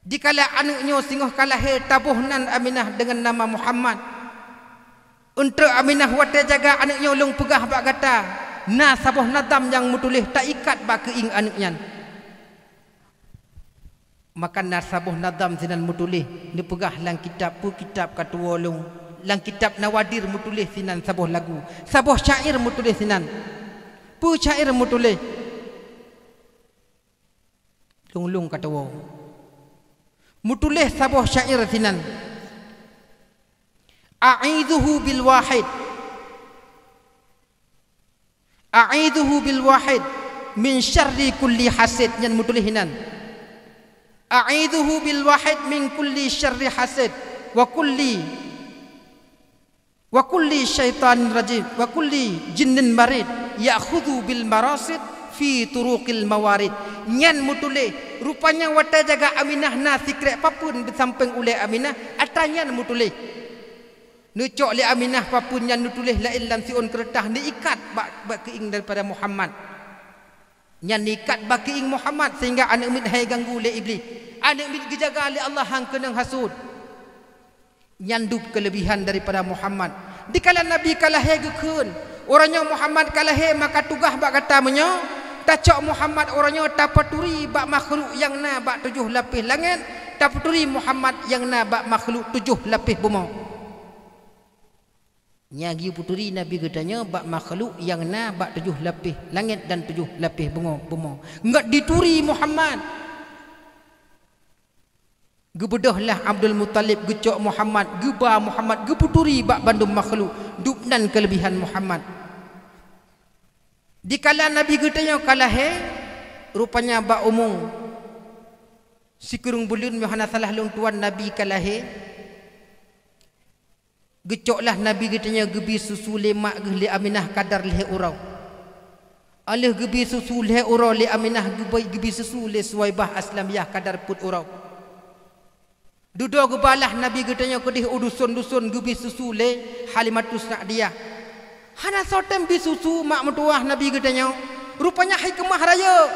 Dikala aneuëk nyoe singoh ka lahé, taboh nan Aminah deungon nama Muhammad. Eunteuk Aminah, watée jaga aneuëk nyoe, lôn peugah bak gata, na saboh nadam nyang meutuléh taikat bak keuieng aneuëk nyan. Maka na saboh nadam sinan meutuléh, neupeugah lam kitab, peue kitab ka tuwoe lôn, lam kitab Nawadir meutuléh sinan saboh lagu, saboh syair meutuléh sinan. Peue syair meutuléh? Lôn-lôn ka tuwoe. Meutuléh saboh syair sinan. A'idzuhu bil wahid. A'idzuhu bil wahid min syarri kulli hasid, nyan meutuléh inan. A'idzuhu bil wahid min kulli syarri hasid wa kulli, wa kulli syaitanin rajim wa kulli jinnin marid ya'khudhu bil marasid fi turuqil mawarid. Nyan meutuléh, rupanya watée jaga Aminah na sikrék papeuen beusampéng ulée Aminah, atra nyan meutuléh. Neucok lé Aminah papeuen nyan, neutuléh laén lam siôn keureutah, neuikat bak, bak keuieng daripada Muhammad. Nyan neuikat bak keuieng Muhammad sehingga aneuëk miet han ganggu lé Iblih. Aneuëk miet geujaga lé Allah, han keunong hasut. Nyan dub keuleubihan daripada Muhammad. Dikala Nabi ka lahé geukheun, uroe nyoe Muhammad ka lahé, maka tugaih bak gata meunyoe, tacok Muhammad uroe nyoe tapeuturi bak makhluk nyang na bak tujoh lapéh langét, tapeuturi Muhammad nyang na bak makhluk tujoh lapéh bumoe. Nyan geupeuturi Nabi geutanyoe bak makhluk nyang na bak tujoh lapéh langét dan tujoh lapéh beungoh bumoe. Ngat dituri Muhammad. Geubeudôh lah Abdul Muthalib, geucok Muhammad, geuba Muhammad, geupeuturi bak bandum makhluk. Dub nan keuleubihan Muhammad. Dikala Nabi geutanyoe ka lahé, rupanya bak umu sikureueng buleuen, meunyoe hana salah lôn tuan, Nabi ka lahé. Geucok lah Nabi geutanyoe geubi susu lé mak geuh lé Aminah kadar lhée uroe. Óh lheueh geubi susu lhée uroe lé Aminah, geubi, geubi susu lé Suwaibah Aslamiyah kadar peuet uroe. Dudoe geuba lah Nabi geutanyoe keudeh u duson-duson geubi susu lé Halimatus Sa'diyah. Hana soe tem bi susu mak meutuwah Nabi geutanyoe. Rupanya hikmah rayeuk.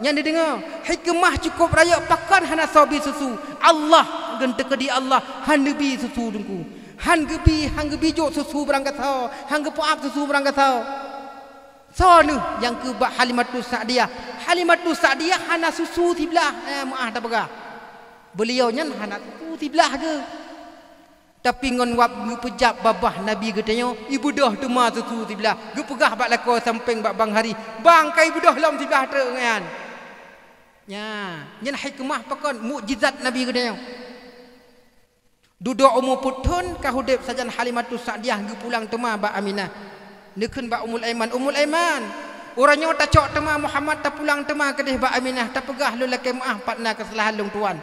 Nyan dideungoe, hikmah cukôp rayeuk, pakon hana soe bi susu. Allah, geuteukeudi Allah, han neubi susu Teungku. Han geubi, han geubi jok susu barangkasoe, han geupeuab susu barangkasoe. Soe neuh nyang keu bak Halimatus Sa'diyah? Halimatus Sa'diyah hana susu siblah, eh, meu'ah tapeugah. Beuliau nyan hana susu siblah geuh. Tapi ngon wab geupeujab babah Nabi geutanyoe, ibeudôh teuma susu siblah. Geupeugah bak lakoe sampéng bak bang hari, "Bang, ka ibeudôh lom siblah treuk nyan." Nya, nyan hikmah pakon, mukjizat Nabi geutanyoe. Dudoe umu peuet thon ka udeb sajan Halimatus Sa'diyah geupulang teuma bak Aminah. Neukheun bak Ummul Aiman, "Ummul Aiman, uroe nyoe tacok teuma Muhammad, tapulang teuma keudeh bak Aminah, tapeugah lôn lakée meu'ah pat na keusalahan lôn tuan."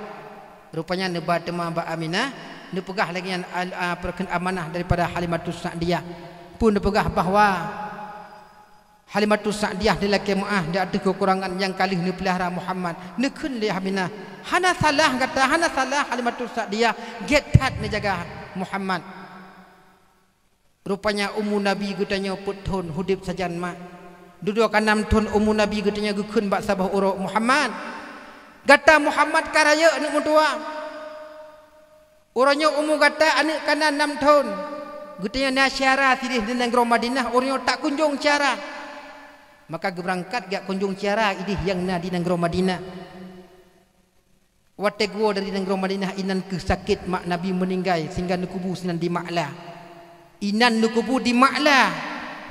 Rupanya neuba teuma bak Aminah, neupeugah lagée nyan al-, a, peureukeuen amanah daripada Halimatus Sa'diyah. Peue neupeugah bahwa Halimatus Sa'diyah neulakée meu'ah di ateueh keukurangan nyang ka lheueh neupeulihara Muhammad. Neukheun lé Aminah, "Hana salah gata, hana salah Halimatus Sa'diyah, gét that neujaga Muhammad." Rupanya umu Nabi geutanyoe peuet thon udeb sajan mak. Dudoe ka nam thon umu Nabi geutanyoe geukheun bak saboh uroe, "Muhammad, gata Muhammad ka rayeuk aneuk meutuwah. Uroe nyoe umu gata aneuk ka na nam thon." Geutanyoe na syara sideh di nanggroe Madinah, uroe nyoe takunjong syara. Maka geubeurangkat jak kunjong syara ideh nyang na di nanggroe Madinah. Watée geuwoe dari nanggroe Madinah, inan keuh sakét mak Nabi meuninggai, sehingga neukubu sinan di Ma'la. Inan neukubu di Ma'la.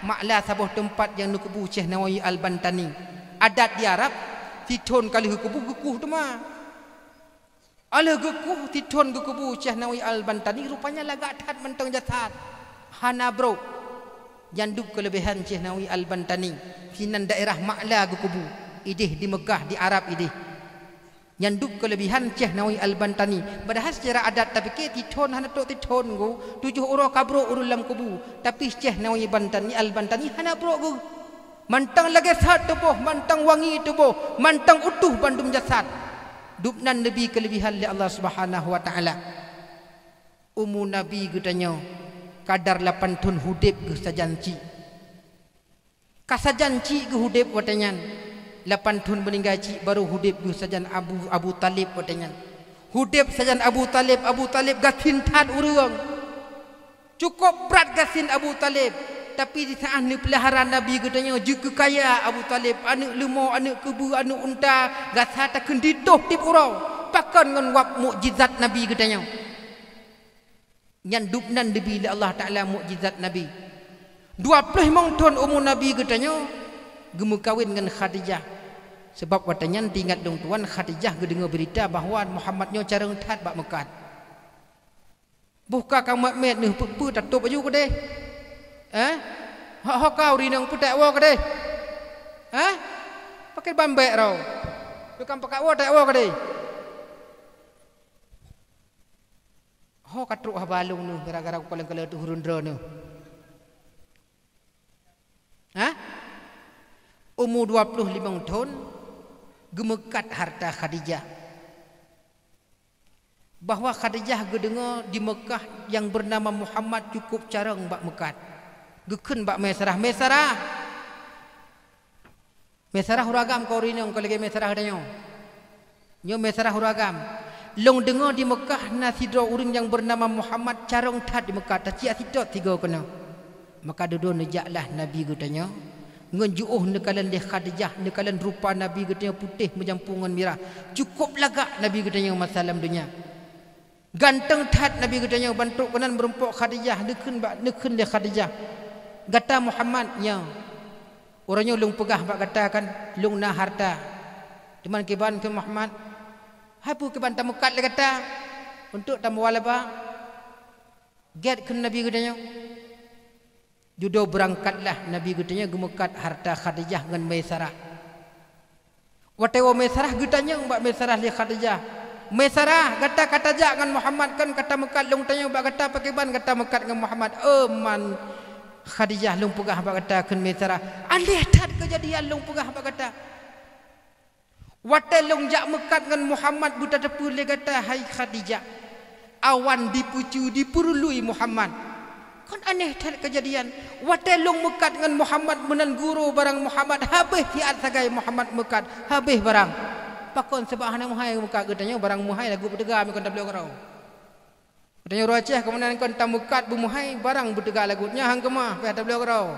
Ma'la saboh teumpat nyang neukubu Syekh Nawawi Al-Bantani. Adat di Arab, sithon ka lheueh geukubu, geukueh teuma. Óh lheueh geukueh, sithon geukubu Syekh Nawawi Al-Bantani, rupanya lagak that mantong jasad. Hana brok. Nyan dub keuleubehan Syekh Nawawi Al-Bantani. Sinan daerah Ma'la geukubu. Ideh di Meukah, di Arab ideh. Nyan dub keuleubehan Syekh Nawawi Al-Bantani. Padahai seucara adat tapike sithon hana trok sithon geuh, tujoh uroe ka brok ureuëng lam kubu. Tapi Syekh Nawawi Bantani, Al-Bantani hana brok geuh. Mantong lagée that tuboh, mantong wangi tuboh, mantong utoh bandum jasad. Dub nan neubi keuleubehan lé Allah Subhanahu wa Ta'ala. Umu Nabi geutanyoe kadar lapan thon udeb geuh sajan cik. Ka sajan cik geuh udeb watée nyan, lapan thon meuninggai cik barô udeb geuh sajan Abu, Abu Thalib watée nyan. Udeb sajan Abu Thalib, Abu Thalib gasien that ureuëng. Cukôp brat gasien Abu Thalib, tapi di saát neupeulihara Nabi geutanyoe, jeukeukaya Abu Thalib, aneuëk leumo, aneuëk keubeue, aneuëk unta, gasa takheun ditoh tieb uroe. Pakon ngon wab mukjizat Nabi geutanyoe. Nyan dub nan dibi lé Allah Taala mukjizat Nabi. Dua ploh limong thon umu Nabi geutanyoe geumeukawen ngon Khadijah. Sabab watée nyan teuingat lôn tuan, Khadijah geudeungoe beurita bahwa Muhammad nyoe carông that bak meukat. Boh ka kamoe mét neuh peue-peue tatôb aju keudeh? Eh? Hok-hok ka ureuëng inong peue tawoe keudeh? Eh? Pakon ban bék roe. Tukang peukat woe tawoe keudeh? Ho ka trok haba lôn neuh gara-gara kukalon-kalon teuh ureuëng droeneuh. Hah? Umu dua ploh limong thon geumeukat harta Khadijah. Bahwa Khadijah geudeungoe di Meukah nyang beunama Muhammad cukôp carông bak meukat. Geukheun bak Maisarah, "Maisarah!" Maisarah ureuëng agam keu ureuëng inong keu lagée Maisarah geutanyoe. Nyoe Maisarah ureuëng agam. Lôn deungoe di Meukah na sidroe ureuëng nyang beunama Muhammad carông that di Meukah, taciyak sitot sigoe keunoe. Maka dudoe neujaklah Nabi geutanyoe ngon jiôh neukalon lé Khadijah, neukalon rupa Nabi geutanyoe putéh meujampu ngon mirah. Cukôp lagak Nabi geutanyoe masa lam donya. Ganteng that Nabi geutanyoe, ban trok keunan meurumpok Khadijah, neukheun bak, neukheun lé Khadijah, "Gata Muhammad?" "Nyoe." "Uroe nyoe lôn peugah bak gata kan, lôn na harta. Teuma kiban kheun Muhammad, hai peue kiban tameukat lé gata untuk tameuwalaba?" Gét kheun Nabi geutanyoe. Dudoe beurangkatlah Nabi geutanyoe geumeukat harta Khadijah ngon Maisarah. Watée woe Maisarah geutanyong bak Maisarah lé Khadijah, "Maisarah, gata ka tajak ngon Muhammad kan, ka tameukat, lôn tanyong bak gata pakriban gata meukat ngon Muhammad?" "Oh man Khadijah, lôn peugah bak gata," kheun Maisarah, "aneh that keujadian lôn peugah bak gata. Watée lôn jak meukat ngon Muhammad beutateupeue lé gata, hai Khadijah, awan dipeucue dipeurului Muhammad. Kon aneh that keujadian. Watée lôn meukat ngon Muhammad meunan gurô barang Muhammad habéh siat sagai Muhammad meukat, habéh barang. Pakon? Sabab hana meuhai meukat geutanyoe, barang meuhai lagu peuteuga meukan tabloe keudroe." Geutanyoe ureuëng Aceh keumandan kon tameukat beumeuhai barang beuteuga lagut nyan han keumah pih ata bloe keudroe.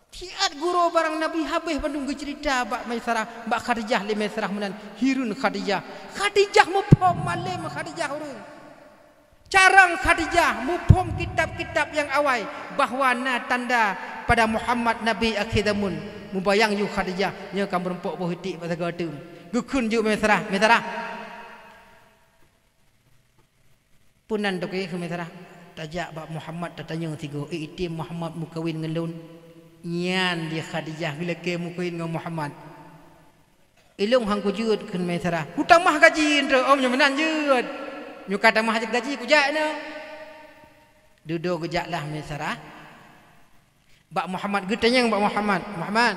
Siat gurô barang Nabi habéh bandum geuceurita bak Maisarah, bak Khadijah lé Maisarah meunan, hireuen Khadijah. Khadijah muphom malém Khadijah ureuëng. Carông Khadijah muphom kitab-kitab nyang awai bahwa na tanda pada Muhammad nabi akhé zamon. Mubayang yôh Khadijah, nyoe ka meurumpok boh iték bak sagoe teum. Geukheun jeuet Maisarah, "Maisarah, peue nan toké?" kheun Maisarah. "Tajak bak Muhammad tatanyong sigoe, 'Ék item Muhammad meukawen ngon lôn?'" Nyan di Khadijah geulakée meukawen ngon Muhammad. "Ilôn han kujeuet," kheun Maisarah. "Kutamah gaji nyoe, oh, nyoe meunan jeuet. Nyoe ka tamah gaji kujak nyoe." Dudoe geujaklah Maisarah bak Muhammad, geutanyong bak Muhammad, "Muhammad,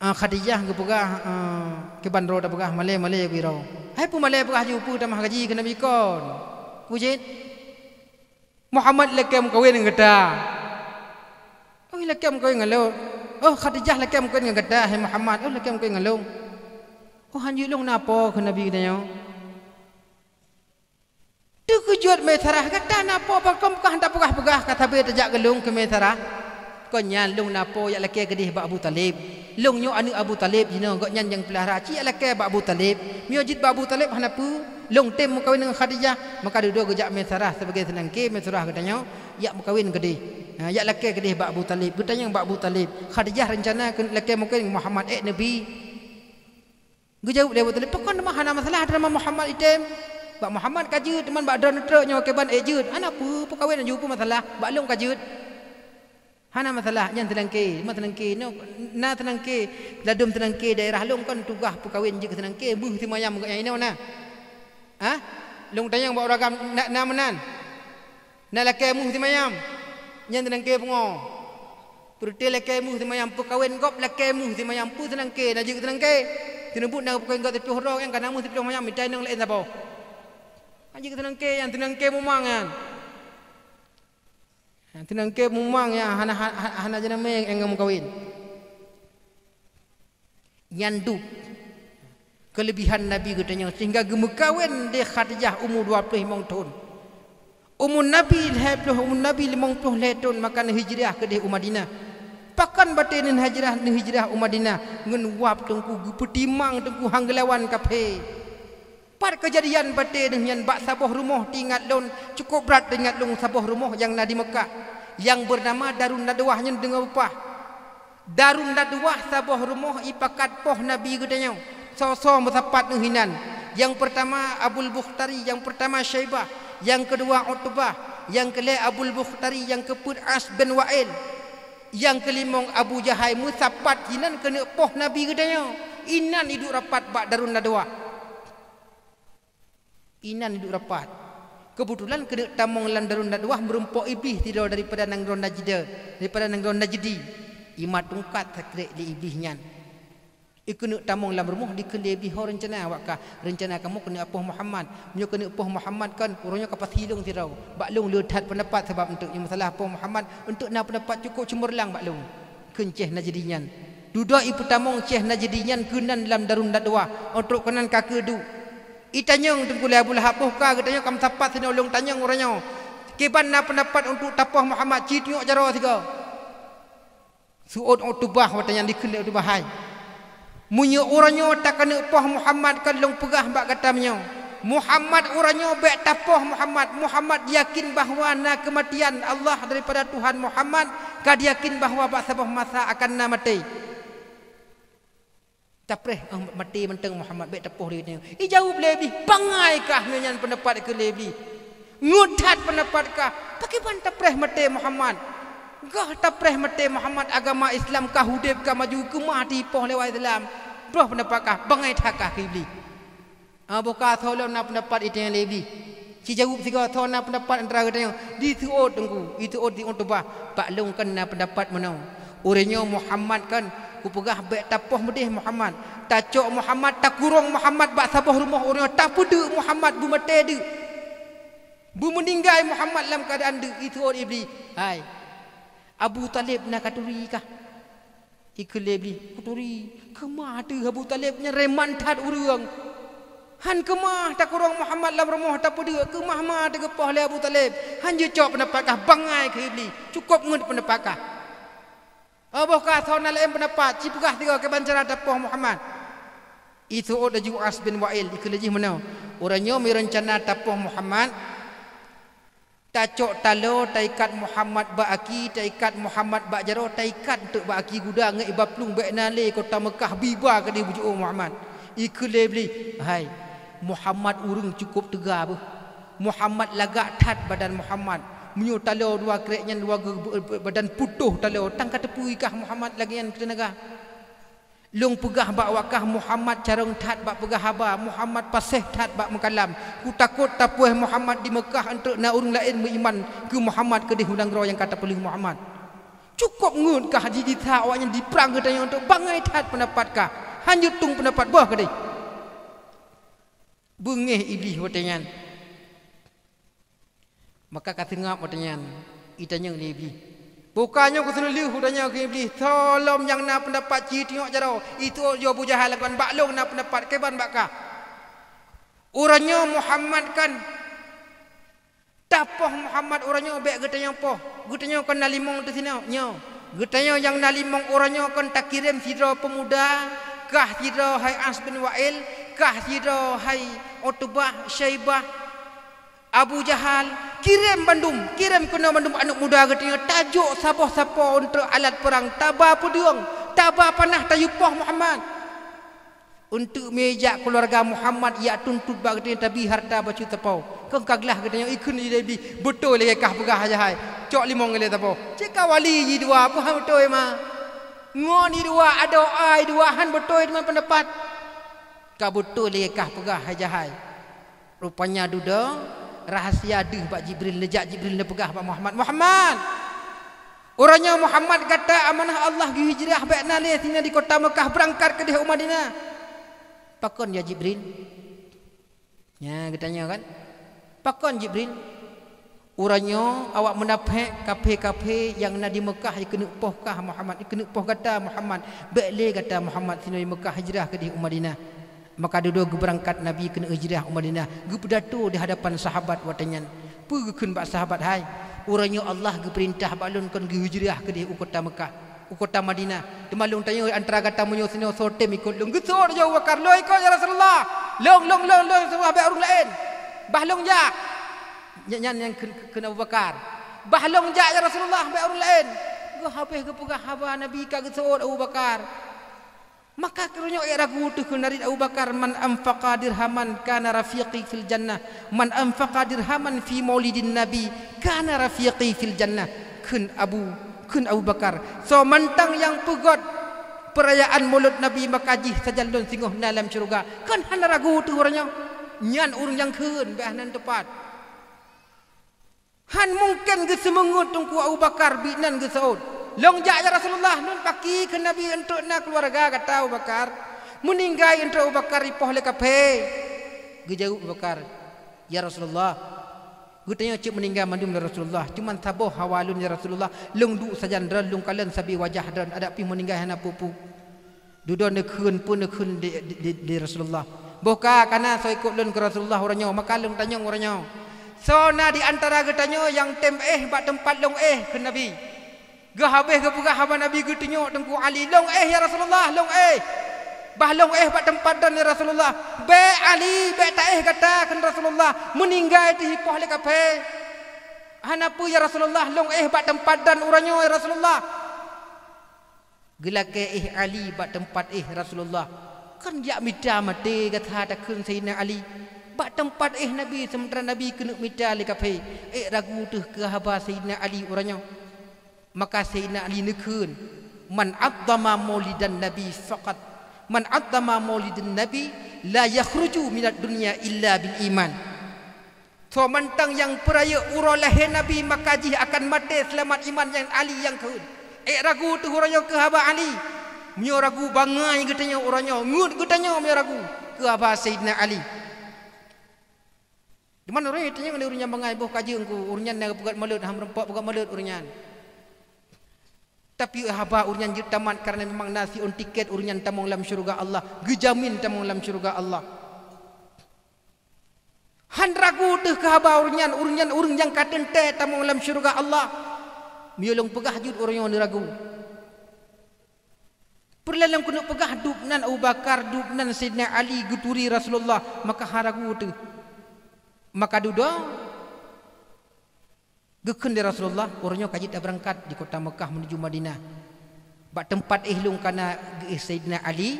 ah, Khadijah geupeugah, ah, kiban droe tapeugah malée-malée bak droe. Hai peue malée peugah ju peue tamah gaji keu Nabi kon? Peue jeuet?" "Muhammad lakée meukawen ngon gata." "Oh, lakée meukawen ngon lôn." "Oh, Khadijah lakée meukawen ngon gata, hai Muhammad." "Oh, lakée meukawen ngon lôn." "Oh, han jeuet lôn na po," kheun Nabi geutanyoe. Teukeujot Maisarah, "Gata na po pakon peugah, hana peugah-peugah ka sabe tajak keu lôn," kheun Maisarah. "Kon nyan lôn na po jak lakée keudeh bak Abu Thalib. Lôn nyoe aneuëk Abu Thalib jinoe, gobnyan nyang peulara, ci jak lakée bak Abu Thalib. Meunyoe jeuet bak Abu Thalib hana peue, lôn tem meukawen ngon Khadijah." Maka dudoe geujak Maisarah sibagoe seunangke Maisarah geutanyoe, jak meukawen keudeh. Ha, jak lakée keudeh bak Abu Thalib, geutanyong bak Abu Thalib, "Khadijah reuncana keu lakée meukawen ngon Muhammad, ék Nabi." Geujaweueb lé Abu Thalib, "Pakon teuma hana masalah, teuma Muhammad item. Bak Muhammad ka jeuet, teuma bak droeneuh treuk nyoe kiban ék jeuet. Hana peue, peukawen aju peue masalah, bak lôn ka jeuet. Hana masalah, nyan seunangke, teuma seunangke nyoe, na seunangke, ladôm seunangke daerah lôn kon tugaih peukawen jeuet keu seunangke, beuh simayam gobnyan inoe na. Ha? Lôn tanyong bak ureuëng agam na, na meunan." Na lakée muih simayam, nyan teunangke pungo. Peureuté lakée muih simayam, peukawen gob lakée muih simayam, peue teunangke, na jeuet teunangke. Teuneubuet na peukawen gob siplôh droe, nyang ka na muih siplôh mayam, mita inong laén saboh. Na jeuet teunangke, nyan teunangke mumang nyan. Nyan teunangke mumang nyan hana, hana, hana jeunamé nyang meukawen. Nyan dub. keulebihan Nabi geutanyoe, sehingga geumeukawen lé Khadijah umu dua ploh limong thon. Umu Nabi lhée ploh, umu Nabi limong ploh lhée thon, maka neuhijrah keudeh u Madinah. Pakon batée neuhijrah, neuhijrah u Madinah? Ngon wab Teungku, geupeutimang Teungku, han geulawan kaphé. Pat keujadian batée deuh nyan? Bak saboh rumoh, teuingat lôn, cukup brat teuingat lôn, saboh rumoh nyang na di Meukah, nyang beunama Darun Nadwah, nyan deungoe peue. Darun Nadwah saboh rumoh ipakat poh Nabi geutanyoe. Soe-soe meusapat neuh inan. Nyang peurtama Abul Bukhtari, nyang peurtama Syaibah, nyang keudua Utbah, nyang keulhée Abul Bukhtari, nyang keupeuet As bin Wa'il, nyang keulimong Abu Jahai. Meusapat inan keuneuk poh Nabi geutanyoe. Inan iduek rapat bak Darun Nadwah. Inan iduek rapat. Keubeutulan keuneuk tamong lam Darun Nadwah meurumpok Iblih sidroe daripada nanggroe Najdi, daripada nanggroe Najdi. Imat tungkat sakrék lé Iblih nyan. Ikeuneuk tamong lam rumoh, dikheun lé Iblih, "Ho reuncana awak kah, reuncana kamoe keuneuk apoh Muhammad. Meunyoe keuneuk poh Muhammad kan, uroe nyoe ka pasi lôn sidroe. Bak lôn le that peundapat, sabab eunteuk nyoe masalah poh Muhammad, eunteuk na peundapat cukup ceumeurlang bak lôn," kheun Syekh Najdi nyan. Dudoe ipeutamong Syekh Najdi nyan keunan lam Darun Nadwah, 'oh trok keunan ka keuduek. Itanyong Teungku lé Abu Lahab, "Boh ka geutanyoe ka meusapat sinoe, lôn tanyong uroe nyoe, kiban na peundapat untuk tapoh Muhammad, ci tunyok jaroe sigoe." Seuôt Utbah watée nyan, dikheun lé Utbah, "Hai, meunyoe uroe nyoe takeuneuk poh Muhammad, kon lôn peugah bak gata meunyoe, Muhammad uroe nyoe bék tapoh Muhammad. Muhammad yakin bahwa na keumatian, Allah daripada Tuhan Muhammad ka yakin bahwa bak saboh masa akan na maté." "Tapreh, eh, maté mantong Muhammad, bék tapoh lé nyoe." Ijaweueb lé Iblih, "Bangai kah meunyoe nyan peundapat," kheun lé Iblih. "Ngeut that peundapat kah. Pakriban tapreh maté Muhammad? Goh tapreh maté Muhammad, agama Islam ka udeb, ka maju, keumah teuipoh lé awak Islam. Broh peundapat kah, bangai that kah," kheun Iblih. "Ah, boh ka, soe lom na peundapat?" itanyong lé Iblih. Ci jaweueb sigoe, "Soe na peundapat antara geutanyoe?" Diseuôt Teungku, diseuôt di Utbah, "Bak lôn kan na peundapat meunoe. Uroe nyoe Muhammad kan, kupeugah bék tapoh meudeh Muhammad. Tacok Muhammad, takurong Muhammad bak saboh rumoh, uroe nyoe tapeudeuk Muhammad beumaté deuk. Beumeuninggai Muhammad lam keuadaan deuk." Diseuôt Iblih, "Hai, Abu Thalib na katuri kah?" Ikheun lé Iblih, "Kuturi." "Keumah teuh Abu Thalib nyan, reman that ureuëng. Han keumah takurong Muhammad lam rumoh tapeudeuk, keumah ma teuh geupoh lé Abu Thalib. Han jeuet cok peundapat kah, bangai," kheun Iblih. "Cukup ngeut peundapat kah. Oh, boh ka, soe na laén peundapat, ci peugah sigoe kiban cara tapoh Muhammad." Diseuôt laju As bin Wa'il, ikheun lé jih meunoe, "Uroe nyoe meureuncana tapoh Muhammad, tacok taloe, taikat Muhammad bak aki, taikat Muhammad bak jaroe, taikat eunteuk bak aki guda ngon iba plueng, bék na lé kota Meukah, biba keudeh bujoe Muhammad." Ikheun lé Iblih, "Hai, Muhammad ureuëng cukup teuga beuh. Muhammad lagak that badan Muhammad. Meunyoe taloe dua krék nyan dua geu-, badan putôh taloe, tan ka teupeue kah Muhammad lagée nyan keu teunaga. Lôn peugah bak awak kah, Muhammad carông that bak peugah haba, Muhammad paséh that bak meukalam. Kutakot tapuéh Muhammad di Meukah, eunteuk na ureuëng laén meuiman keu Muhammad keudeh u nanggroe nyang ka tapeuleueh Muhammad. Cukup ngeut kah jijitha awaknyan diprang geutanyoe eunteuk, bangai that peundapat kah. Han jeuet tueng peundapat, boh keudeh." Beungéh Iblih watée nyan. Maka ka seungab watée nyan, itanyong lé Iblih. Boh ka nyoe keuseuleuh utanyong keu Iblih, "Soe lom nyang na peundapat, ci tunyok jaroe." Diseuôt laju Abu Jahal, "Bak lôn na peundapat, kiban bak kah?" "Uroe nyoe Muhammad kan tapoh Muhammad, uroe nyoe bék geutanyoe poh. Geutanyoe kon na limong teuh sinoe nyoe. Geutanyoe nyang na limong uroe nyoe kon takirém sidroe peumuda, kah sidroe hai As bin Wa'il, kah sidroe hai Utbah, Syaibah, Abu Jahal, kirém bandum, kirém keunoe bandum aneuëk muda geutanyoe, tajok saboh sapoe eunteuk alat peurang, taba peudeueng, taba panah, tayue poh Muhammad. Eunteuk meujak keuluwarga Muhammad jak tuntot bak geutanyoe, tabi hareuta bacut sapoe. Keu ka glah geutanyoe, ikheun lé Iblih, beutôi lagée kah peugah, hai Jahai. Cok limong ilée sapoe. Cit ka wali jidua, peue han beutôi ma. Ngon jidua, adoe ai dua, han beutôi teuma peundapat. Ka beutôi lagée kah peugah, hai Jahai. Rupanya dudoe, rahasia deuh bak Jibril, neujak Jibril neupeugah bak Muhammad, "Muhammad, uroe nyoe Muhammad gata amanah Allah geuhijrah, bék na lé sinoe di kota Meukah, beurangkat keudeh u Madinah." "Pakon ya Jibril?" Nya geutanyoe kan? "Pakon Jibril?" "Uroe nyoe awak munafék, kaphé-kaphé nyang na di Meukah jikeuneuk poh kah Muhammad, jikeuneuk poh gata Muhammad. Bék lé gata Muhammad sinoe di Meukah hijrah keudeh u Madinah." Maka dudoe geubeurangkat Nabi keuneuk hijrah u Madinah, geupeudato di hadapan sahabat watée nyan. Peue geukheun bak sahabat, "Hai, uroe nyoe Allah geupeurintah bak lôn kon geuhijrah keudeh u kota Meukah, u kota Madinah. Teuma lôn tanyoe antara gata meunyoe sinoe soe tem ikot lôn." Geuseuôt laju Abu Bakar, "Lôn ikot, ya Rasulullah! Lôn, lôn, lôn, lôn, Rasulullah, bék ureuëng laén! Bah lôn jak!" Nyan, nyan nyang kheun, kheun Abu Bakar, "Bah lôn jak, ya Rasulullah, bék ureuëng laén!" Geuhabéh geupeugah haba Nabi ka geuseuôt Abu Bakar. Maka keuroe nyoe ék ragu teuh keunarit Abu Bakar, "Man anfaqa dirhaman kana rafiqi fil jannah, man anfaqa dirhaman fi maulidin Nabi kana rafiqi fil jannah." Kheun Abu, kheun Abu Bakar, "Soe mantong nyang peugét peurayaan mulod Nabi maka jih sajan lôn singoh na lam syeuruga." Kan hana ragu teuh uroe nyoe. Nyan ureuëng nyang kheun, bék hana teupat. Han mungken geuseumeungeut Teungku Abu Bakar, biet nan geuseuôt. "Lôn jak, ya Rasulullah, lôn paki keu Nabi eunteuk na keuluwarga gata Abu Bakar. Meuninggai eunteuk Abu Bakar ipoh lé kaphé." Geujaweueb Abu Bakar, "Ya Rasulullah, geutanyoe cit meuninggai mandum lé Rasulullah, cuman saboh hawa lôn ya Rasulullah, lôn duek sajan droe lôn kalon sabe wajah droe, adak pih meuninggai hana peue-peue." Dudoe neukheun, peue neukheun di, di, di, di Rasulullah. "Boh ka kana soe ikot lôn keu Rasulullah uroe nyoe, maka lôn tanyong uroe nyoe. Soe na di antara geutanyoe nyang tem éh bak teumpat lôn éh?" kheun Nabi. Geuhabéh geupeugah haba Nabi geutunyok Teungku Ali, "Lôn éh ya Rasulullah, lôn éh. Bah lôn éh bak teumpat droen ya Rasulullah." "Bék Ali, bék taéh gata," kheun Rasulullah. "Meuninggai teuh ipoh lé kaphé." "Hana peue ya Rasulullah, lôn éh bak teumpat droen uroe nyoe ya Rasulullah." Geulakée éh Ali bak teumpat éh Rasulullah. Kan jak mita maté gata takheun Saidina Ali. Bak teumpat éh Nabi, seumeuntara Nabi keuneuk mita lé kaphé. Ék ragu teuh keu haba Saidina Ali uroe nyoe. Maka Saidina Ali neukheun, "Man 'azzama maulidan Nabi faqat, man 'azzama maulidan Nabi la yakhruju minad dunya illa bil iman." Soe mantong nyang peurayeuk uroe lahé Nabi, maka jih akan maté seulamat iman, nyan Ali nyang kheun. Ék ragu teuh uroe nyoe keu haba Ali. Meunyoe ragu, bangai geutanyoe uroe nyoe, ngeut geutanyoe meunyoe ragu keu haba Saidina Ali. Di mana uroe nyoe tanyong lé ureuëng nyang bangai boh ka jeueng ku, ureuëng nyan na geupeugét mulod, han meurumpok peugét mulod ureuëng nyan. Tapi haba ureuëng nyan jeuet tamat, kareuna memang na siôn tiket ureuëng nyan tamong lam syeuruga Allah, geujamin tamong lam syeuruga Allah. Han ragu teuh keu haba ureuëng nyan, ureuëng nyan ureuëng nyang ka teuntée tamong lam syeuruga Allah. Meunyoe lôn peugah jeuet ureuëng nyoe neuragu. Peureulée lôn keuneuk peugah, dub nan Abu Bakar, dub nan Saidina Ali geuturi Rasulullah, maka han ragu teuh. Maka dudoe geukheun lé Rasulullah, "Uroe nyoe ka jeuet tabeurangkat di kota Meukah meunuju Madinah. Bak teumpat éh lôn kana geuéh Saidina Ali,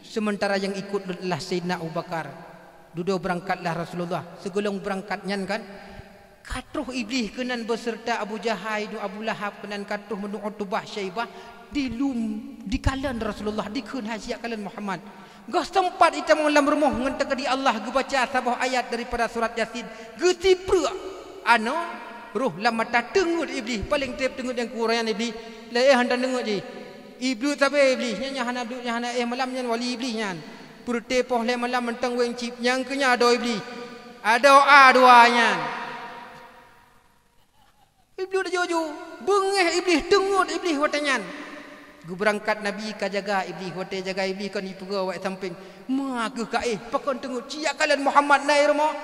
seumeuntara nyang ikot lôn adalah Saidina Abu Bakar." Dudoe beurangkatlah Rasulullah. Sigohlom beurangkat nyan kan, ka troh Iblih keunan beuseureuta Abu Jahai, Abu Lahab keunan, ka troh mandum Utubah, Syaibah, dilum, dikalon Rasulullah, dikheun, "Hai, siyak kalon Muhammad." Goh seumpat itamong lam rumoh ngon teukeudi Allah geubaca saboh ayat daripada surat Yasin, geusipreuk anoe roh lam mata, teungeut Iblih, paleng treb teungeut nyang kureueng Iblih, lé éh han taneungeut jih. Iblih sabe Iblih, nyan nyang hana duek, nyang hana éh malam nyan wali Iblih nyan. Peureute poh lhée malam mantong wéng cit, nyang keu nyan adoe Iblih. Adoe a dua nyan. Iblih laju-laju, beungéh Iblih, teungeut Iblih watée nyan. Geubeurangkat Nabi ka jaga Iblih, watée jaga Iblih kon jipeugah awak sampéng, "Ma kheueh ka éh, pakon teungeut, ci jak kalon Muhammad na i rumoh.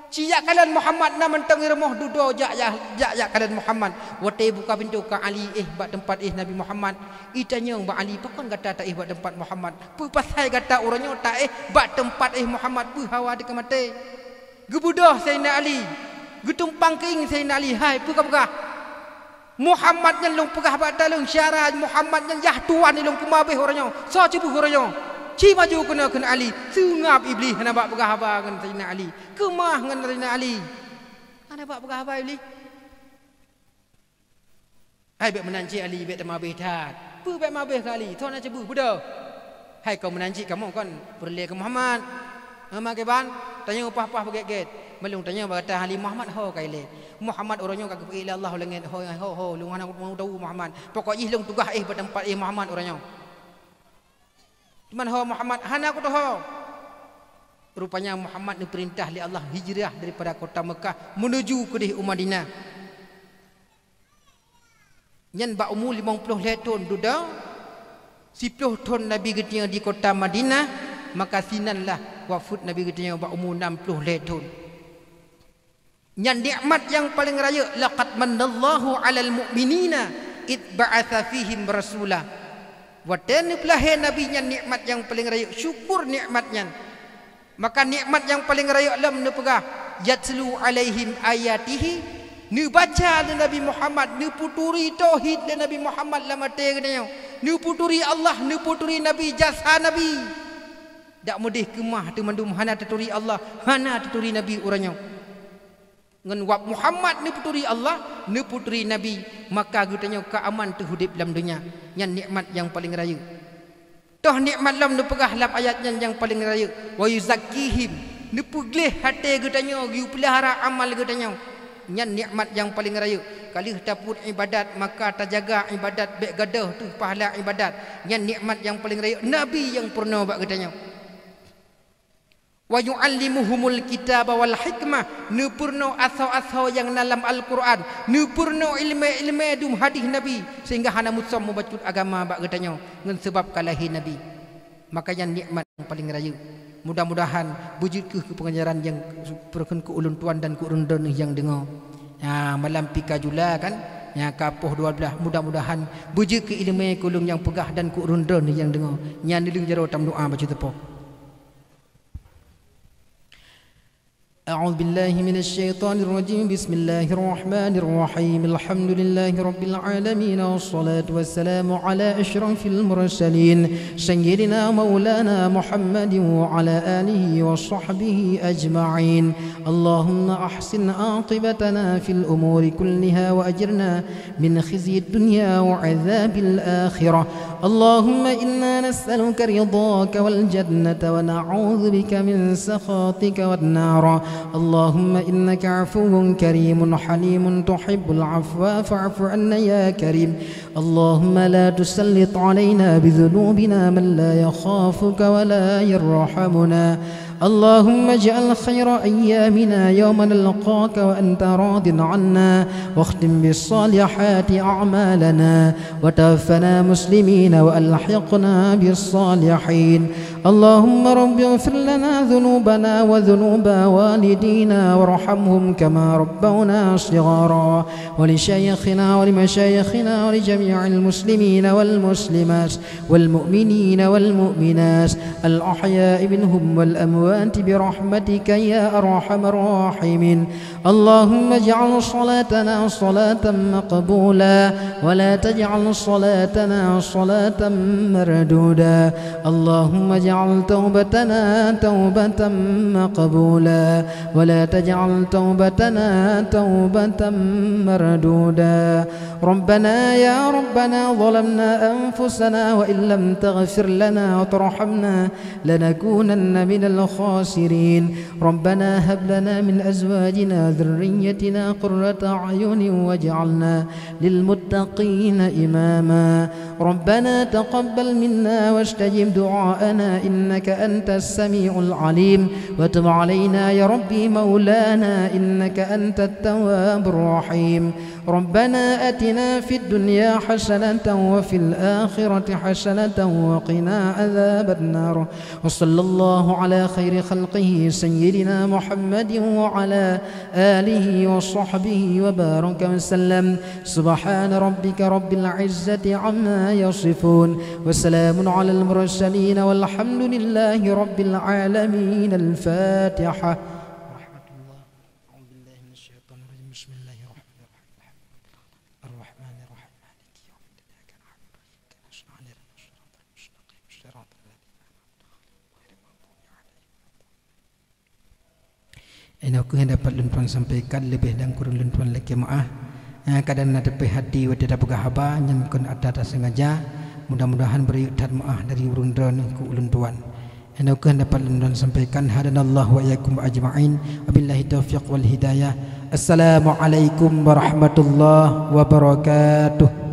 Ci jak kalon Muhammad na mantong i rumoh, dudoe jak, jak, jak, jak kalon Muhammad." Watée buka pintoe ka Ali éh bak teumpat éh Nabi Muhammad. Itanyong bak Ali, "Pakon gata taéh bak teumpat Muhammad? Peue pasai gata uroe nyoe taéh bak teumpat éh Muhammad? Peue hawa teuka maté?" Geubeudôh Saidina Ali, geutumpang keuieng Saidina Ali, "Hai, peue kapeugah? Muhammad nyan lôn peugah bak droe lôn syedara, Muhammad nyan yah tuwan lôn keumah abéh uroe nyoe. Soe cuboh uroe nyoe? Ci maju keunoe," kheun Ali. Seungab Iblih hana bak peugah haba ngon Saidina Ali. Keumah ngon Saidina Ali. Hana bak peugah haba Iblih. "Hai, bék meunan cit Ali, bék teuma abéh that." "Peue bék meuabéh keu Ali? Soe na cuboh, beudôh." "Hai, kon meunan cit kamoe kon peureulée keu Muhammad. Muhammad kiban, tanyoe paih-paih beugét-gét. Meulôn tanyoe bak gata Ali Muhammad ho ka ilée. Muhammad uroe nyoe ka geupeuék lé Allah u langét, ho, ho, ho, lôn hana kuteumé tahu Muhammad. Pokok jih lôn tugaih éh bak teumpat éh Muhammad uroe nyoe." "Teuma ho Muhammad?" "Hana kutuho." Rupanya Muhammad neupeurintah lé Allah hijrah daripada kota Meukah meunuju keudeh u Madinah. Nyan bak umu limong ploh lhée thon dudoe, siploh thon Nabi geutinggai di kota Madinah, maka sinanlah wafeuet Nabi geutanyoe bak umu nam ploh lhée thon. Nyan nikmat nyang paleng rayeuk, "Laqad mannallahu 'alal mu'minina id ba'atsa fihim rasula." Watée neupeulahé Nabi nyan nikmat nyang paleng rayeuk, syukur nikmat nyan. Maka nikmat nyang paleng rayeuk lom neupeugah, "Yatlu 'alaihim ayatihi," neubaca lé Nabi Muhammad, neupeuturi tauhid lé Nabi Muhammad lam até geutanyoe, neupeuturi Allah, neupeuturi Nabi, jasa Nabi. Dak meudeh keumah teumandum hana taturi Allah, hana taturi Nabi uroe nyoe. Ngon wab Muhammad neupeuturi Allah, neupeuturi Nabi, maka geutanyoe ka aman teuh udeb lam donya. Nyan nikmat nyang paleng rayeuk. Toh nikmat lom neupeugah lam ayat nyan nyang paleng rayeuk, "Wa yuzakkihim," neupeugleh até geutanyoe, geupeulara amal geutanyoe. Nyan nikmat nyang paleng rayeuk. Ka lheueh tapeubuet ibadat, maka tajaga ibadat, bék gadôh teuh pahala ibadat. Nyan nikmat nyang paleng rayeuk Nabi nyang peurunoe bak geutanyoe. "Wa yu'allimuhumul kitaba wal hikmah," neupeurunoe asoe-asoe nyang na lam Al-Qur'an, neupeurunoe ileumé-ileumé dum hadih Nabi, sehingga hana musöm mubacut agama bak geutanyoe ngon sabab ka lahé Nabi. Maka nyan nikmat nyang paleng rayeuk. Mudah-mudahan beujeuet kheueh keu peungajaran nyang peureukheun keu ulôn tuan dan keu ureuëng droeneuh nyang deungoe. Ya, malam pih ka jula kan? Ya, ka poh dua belas. Mudah-mudahan beujeuet keu ileumé keu ulôn nyang peugah dan keu ureuëng droeneuh nyang deungoe. Nyan neulheueh jaroe tameudoa bacut teupoh. أعوذ بالله من الشيطان الرجيم. بسم الله الرحمن الرحيم. الحمد لله رب العالمين، والصلاة والسلام على أشرف المرسلين، سيدنا مولانا محمد وعلى آله وصحبه أجمعين. اللهم أحسن عاقبتنا في الأمور كلها وأجرنا من خزي الدنيا وعذاب الآخرة. اللهم إنا نسألك رضاك والجنة ونعوذ بك من سخطك والنار. اللهم إنك عفو كريم حليم تحب العفو فاعف عنا يا كريم. اللهم لا تسلط علينا بذنوبنا من لا يخافك ولا يرحمنا. اللهم اجعل خير أيامنا يوم نلقاك وأنت راض عنا، واختم بالصالحات أعمالنا، وتوفنا مسلمين وألحقنا بالصالحين. اللهم رب اغفر لنا ذنوبنا وذنوب والدينا وارحمهم كما ربونا صغارا، ولشيخنا ولمشايخنا ولجميع المسلمين والمسلمات والمؤمنين والمؤمنات الأحياء منهم والأموات برحمتك يا أرحم الراحمين. اللهم اجعل صلاتنا صلاة مقبولة، ولا تجعل صلاتنا صلاة مردودة. اللهم اجعل توبتنا توبة مقبولة، ولا تجعل توبتنا توبة مردودة. ربنا يا ربنا ظلمنا أنفسنا وإن لم تغفر لنا وترحمنا لنكونن من الخاسرين. ربنا هب لنا من أزواجنا وذريتنا قرة أعين واجعلنا للمتقين إماما. ربنا تقبل منا واستجب دعاءنا إنك أنت السميع العليم وتب علينا يا ربي مولانا إنك أنت التواب الرحيم. ربنا آتنا في الدنيا حسنة وفي الآخرة حسنة وقنا عذاب النار. وصلى الله على خير خلقه سيدنا محمد وعلى آله وصحبه وبارك وسلم. سبحان ربك رب العزة عما يصفون. وسلام على المرسلين والحمد لله رب العالمين. الفاتحة. ورحمة الله. أعوذ بالله من الشيطان الرجيم. بسم الله الرحمن الرحيم. الرحمن الرحيم. مالك يوم الدين. إياك نعبد وإياك نستعين. اهدنا الصراط المستقيم. صراط الذين أنعمت عليهم غير المغضوب عليهم ولا الضالين. Inoe kheueh nyang dapat lôn tuan sampaikan, leubeh dan kureueng lôn tuan lakée meuáh. Nyang kadang na teupéh hati watée tapeugah haba nyang kon atra tasengaja, mudah-mudahan beurayeuk that meuáh dari ureuëng droeneuh keu ulôn tuan. Inoe kheueh dapat lôn sampaikan, hadanallahu wa iyyakum ajma'in. Wabillahi taufiq wal hidayah. Assalamualaikum warahmatullahi wabarakatuh.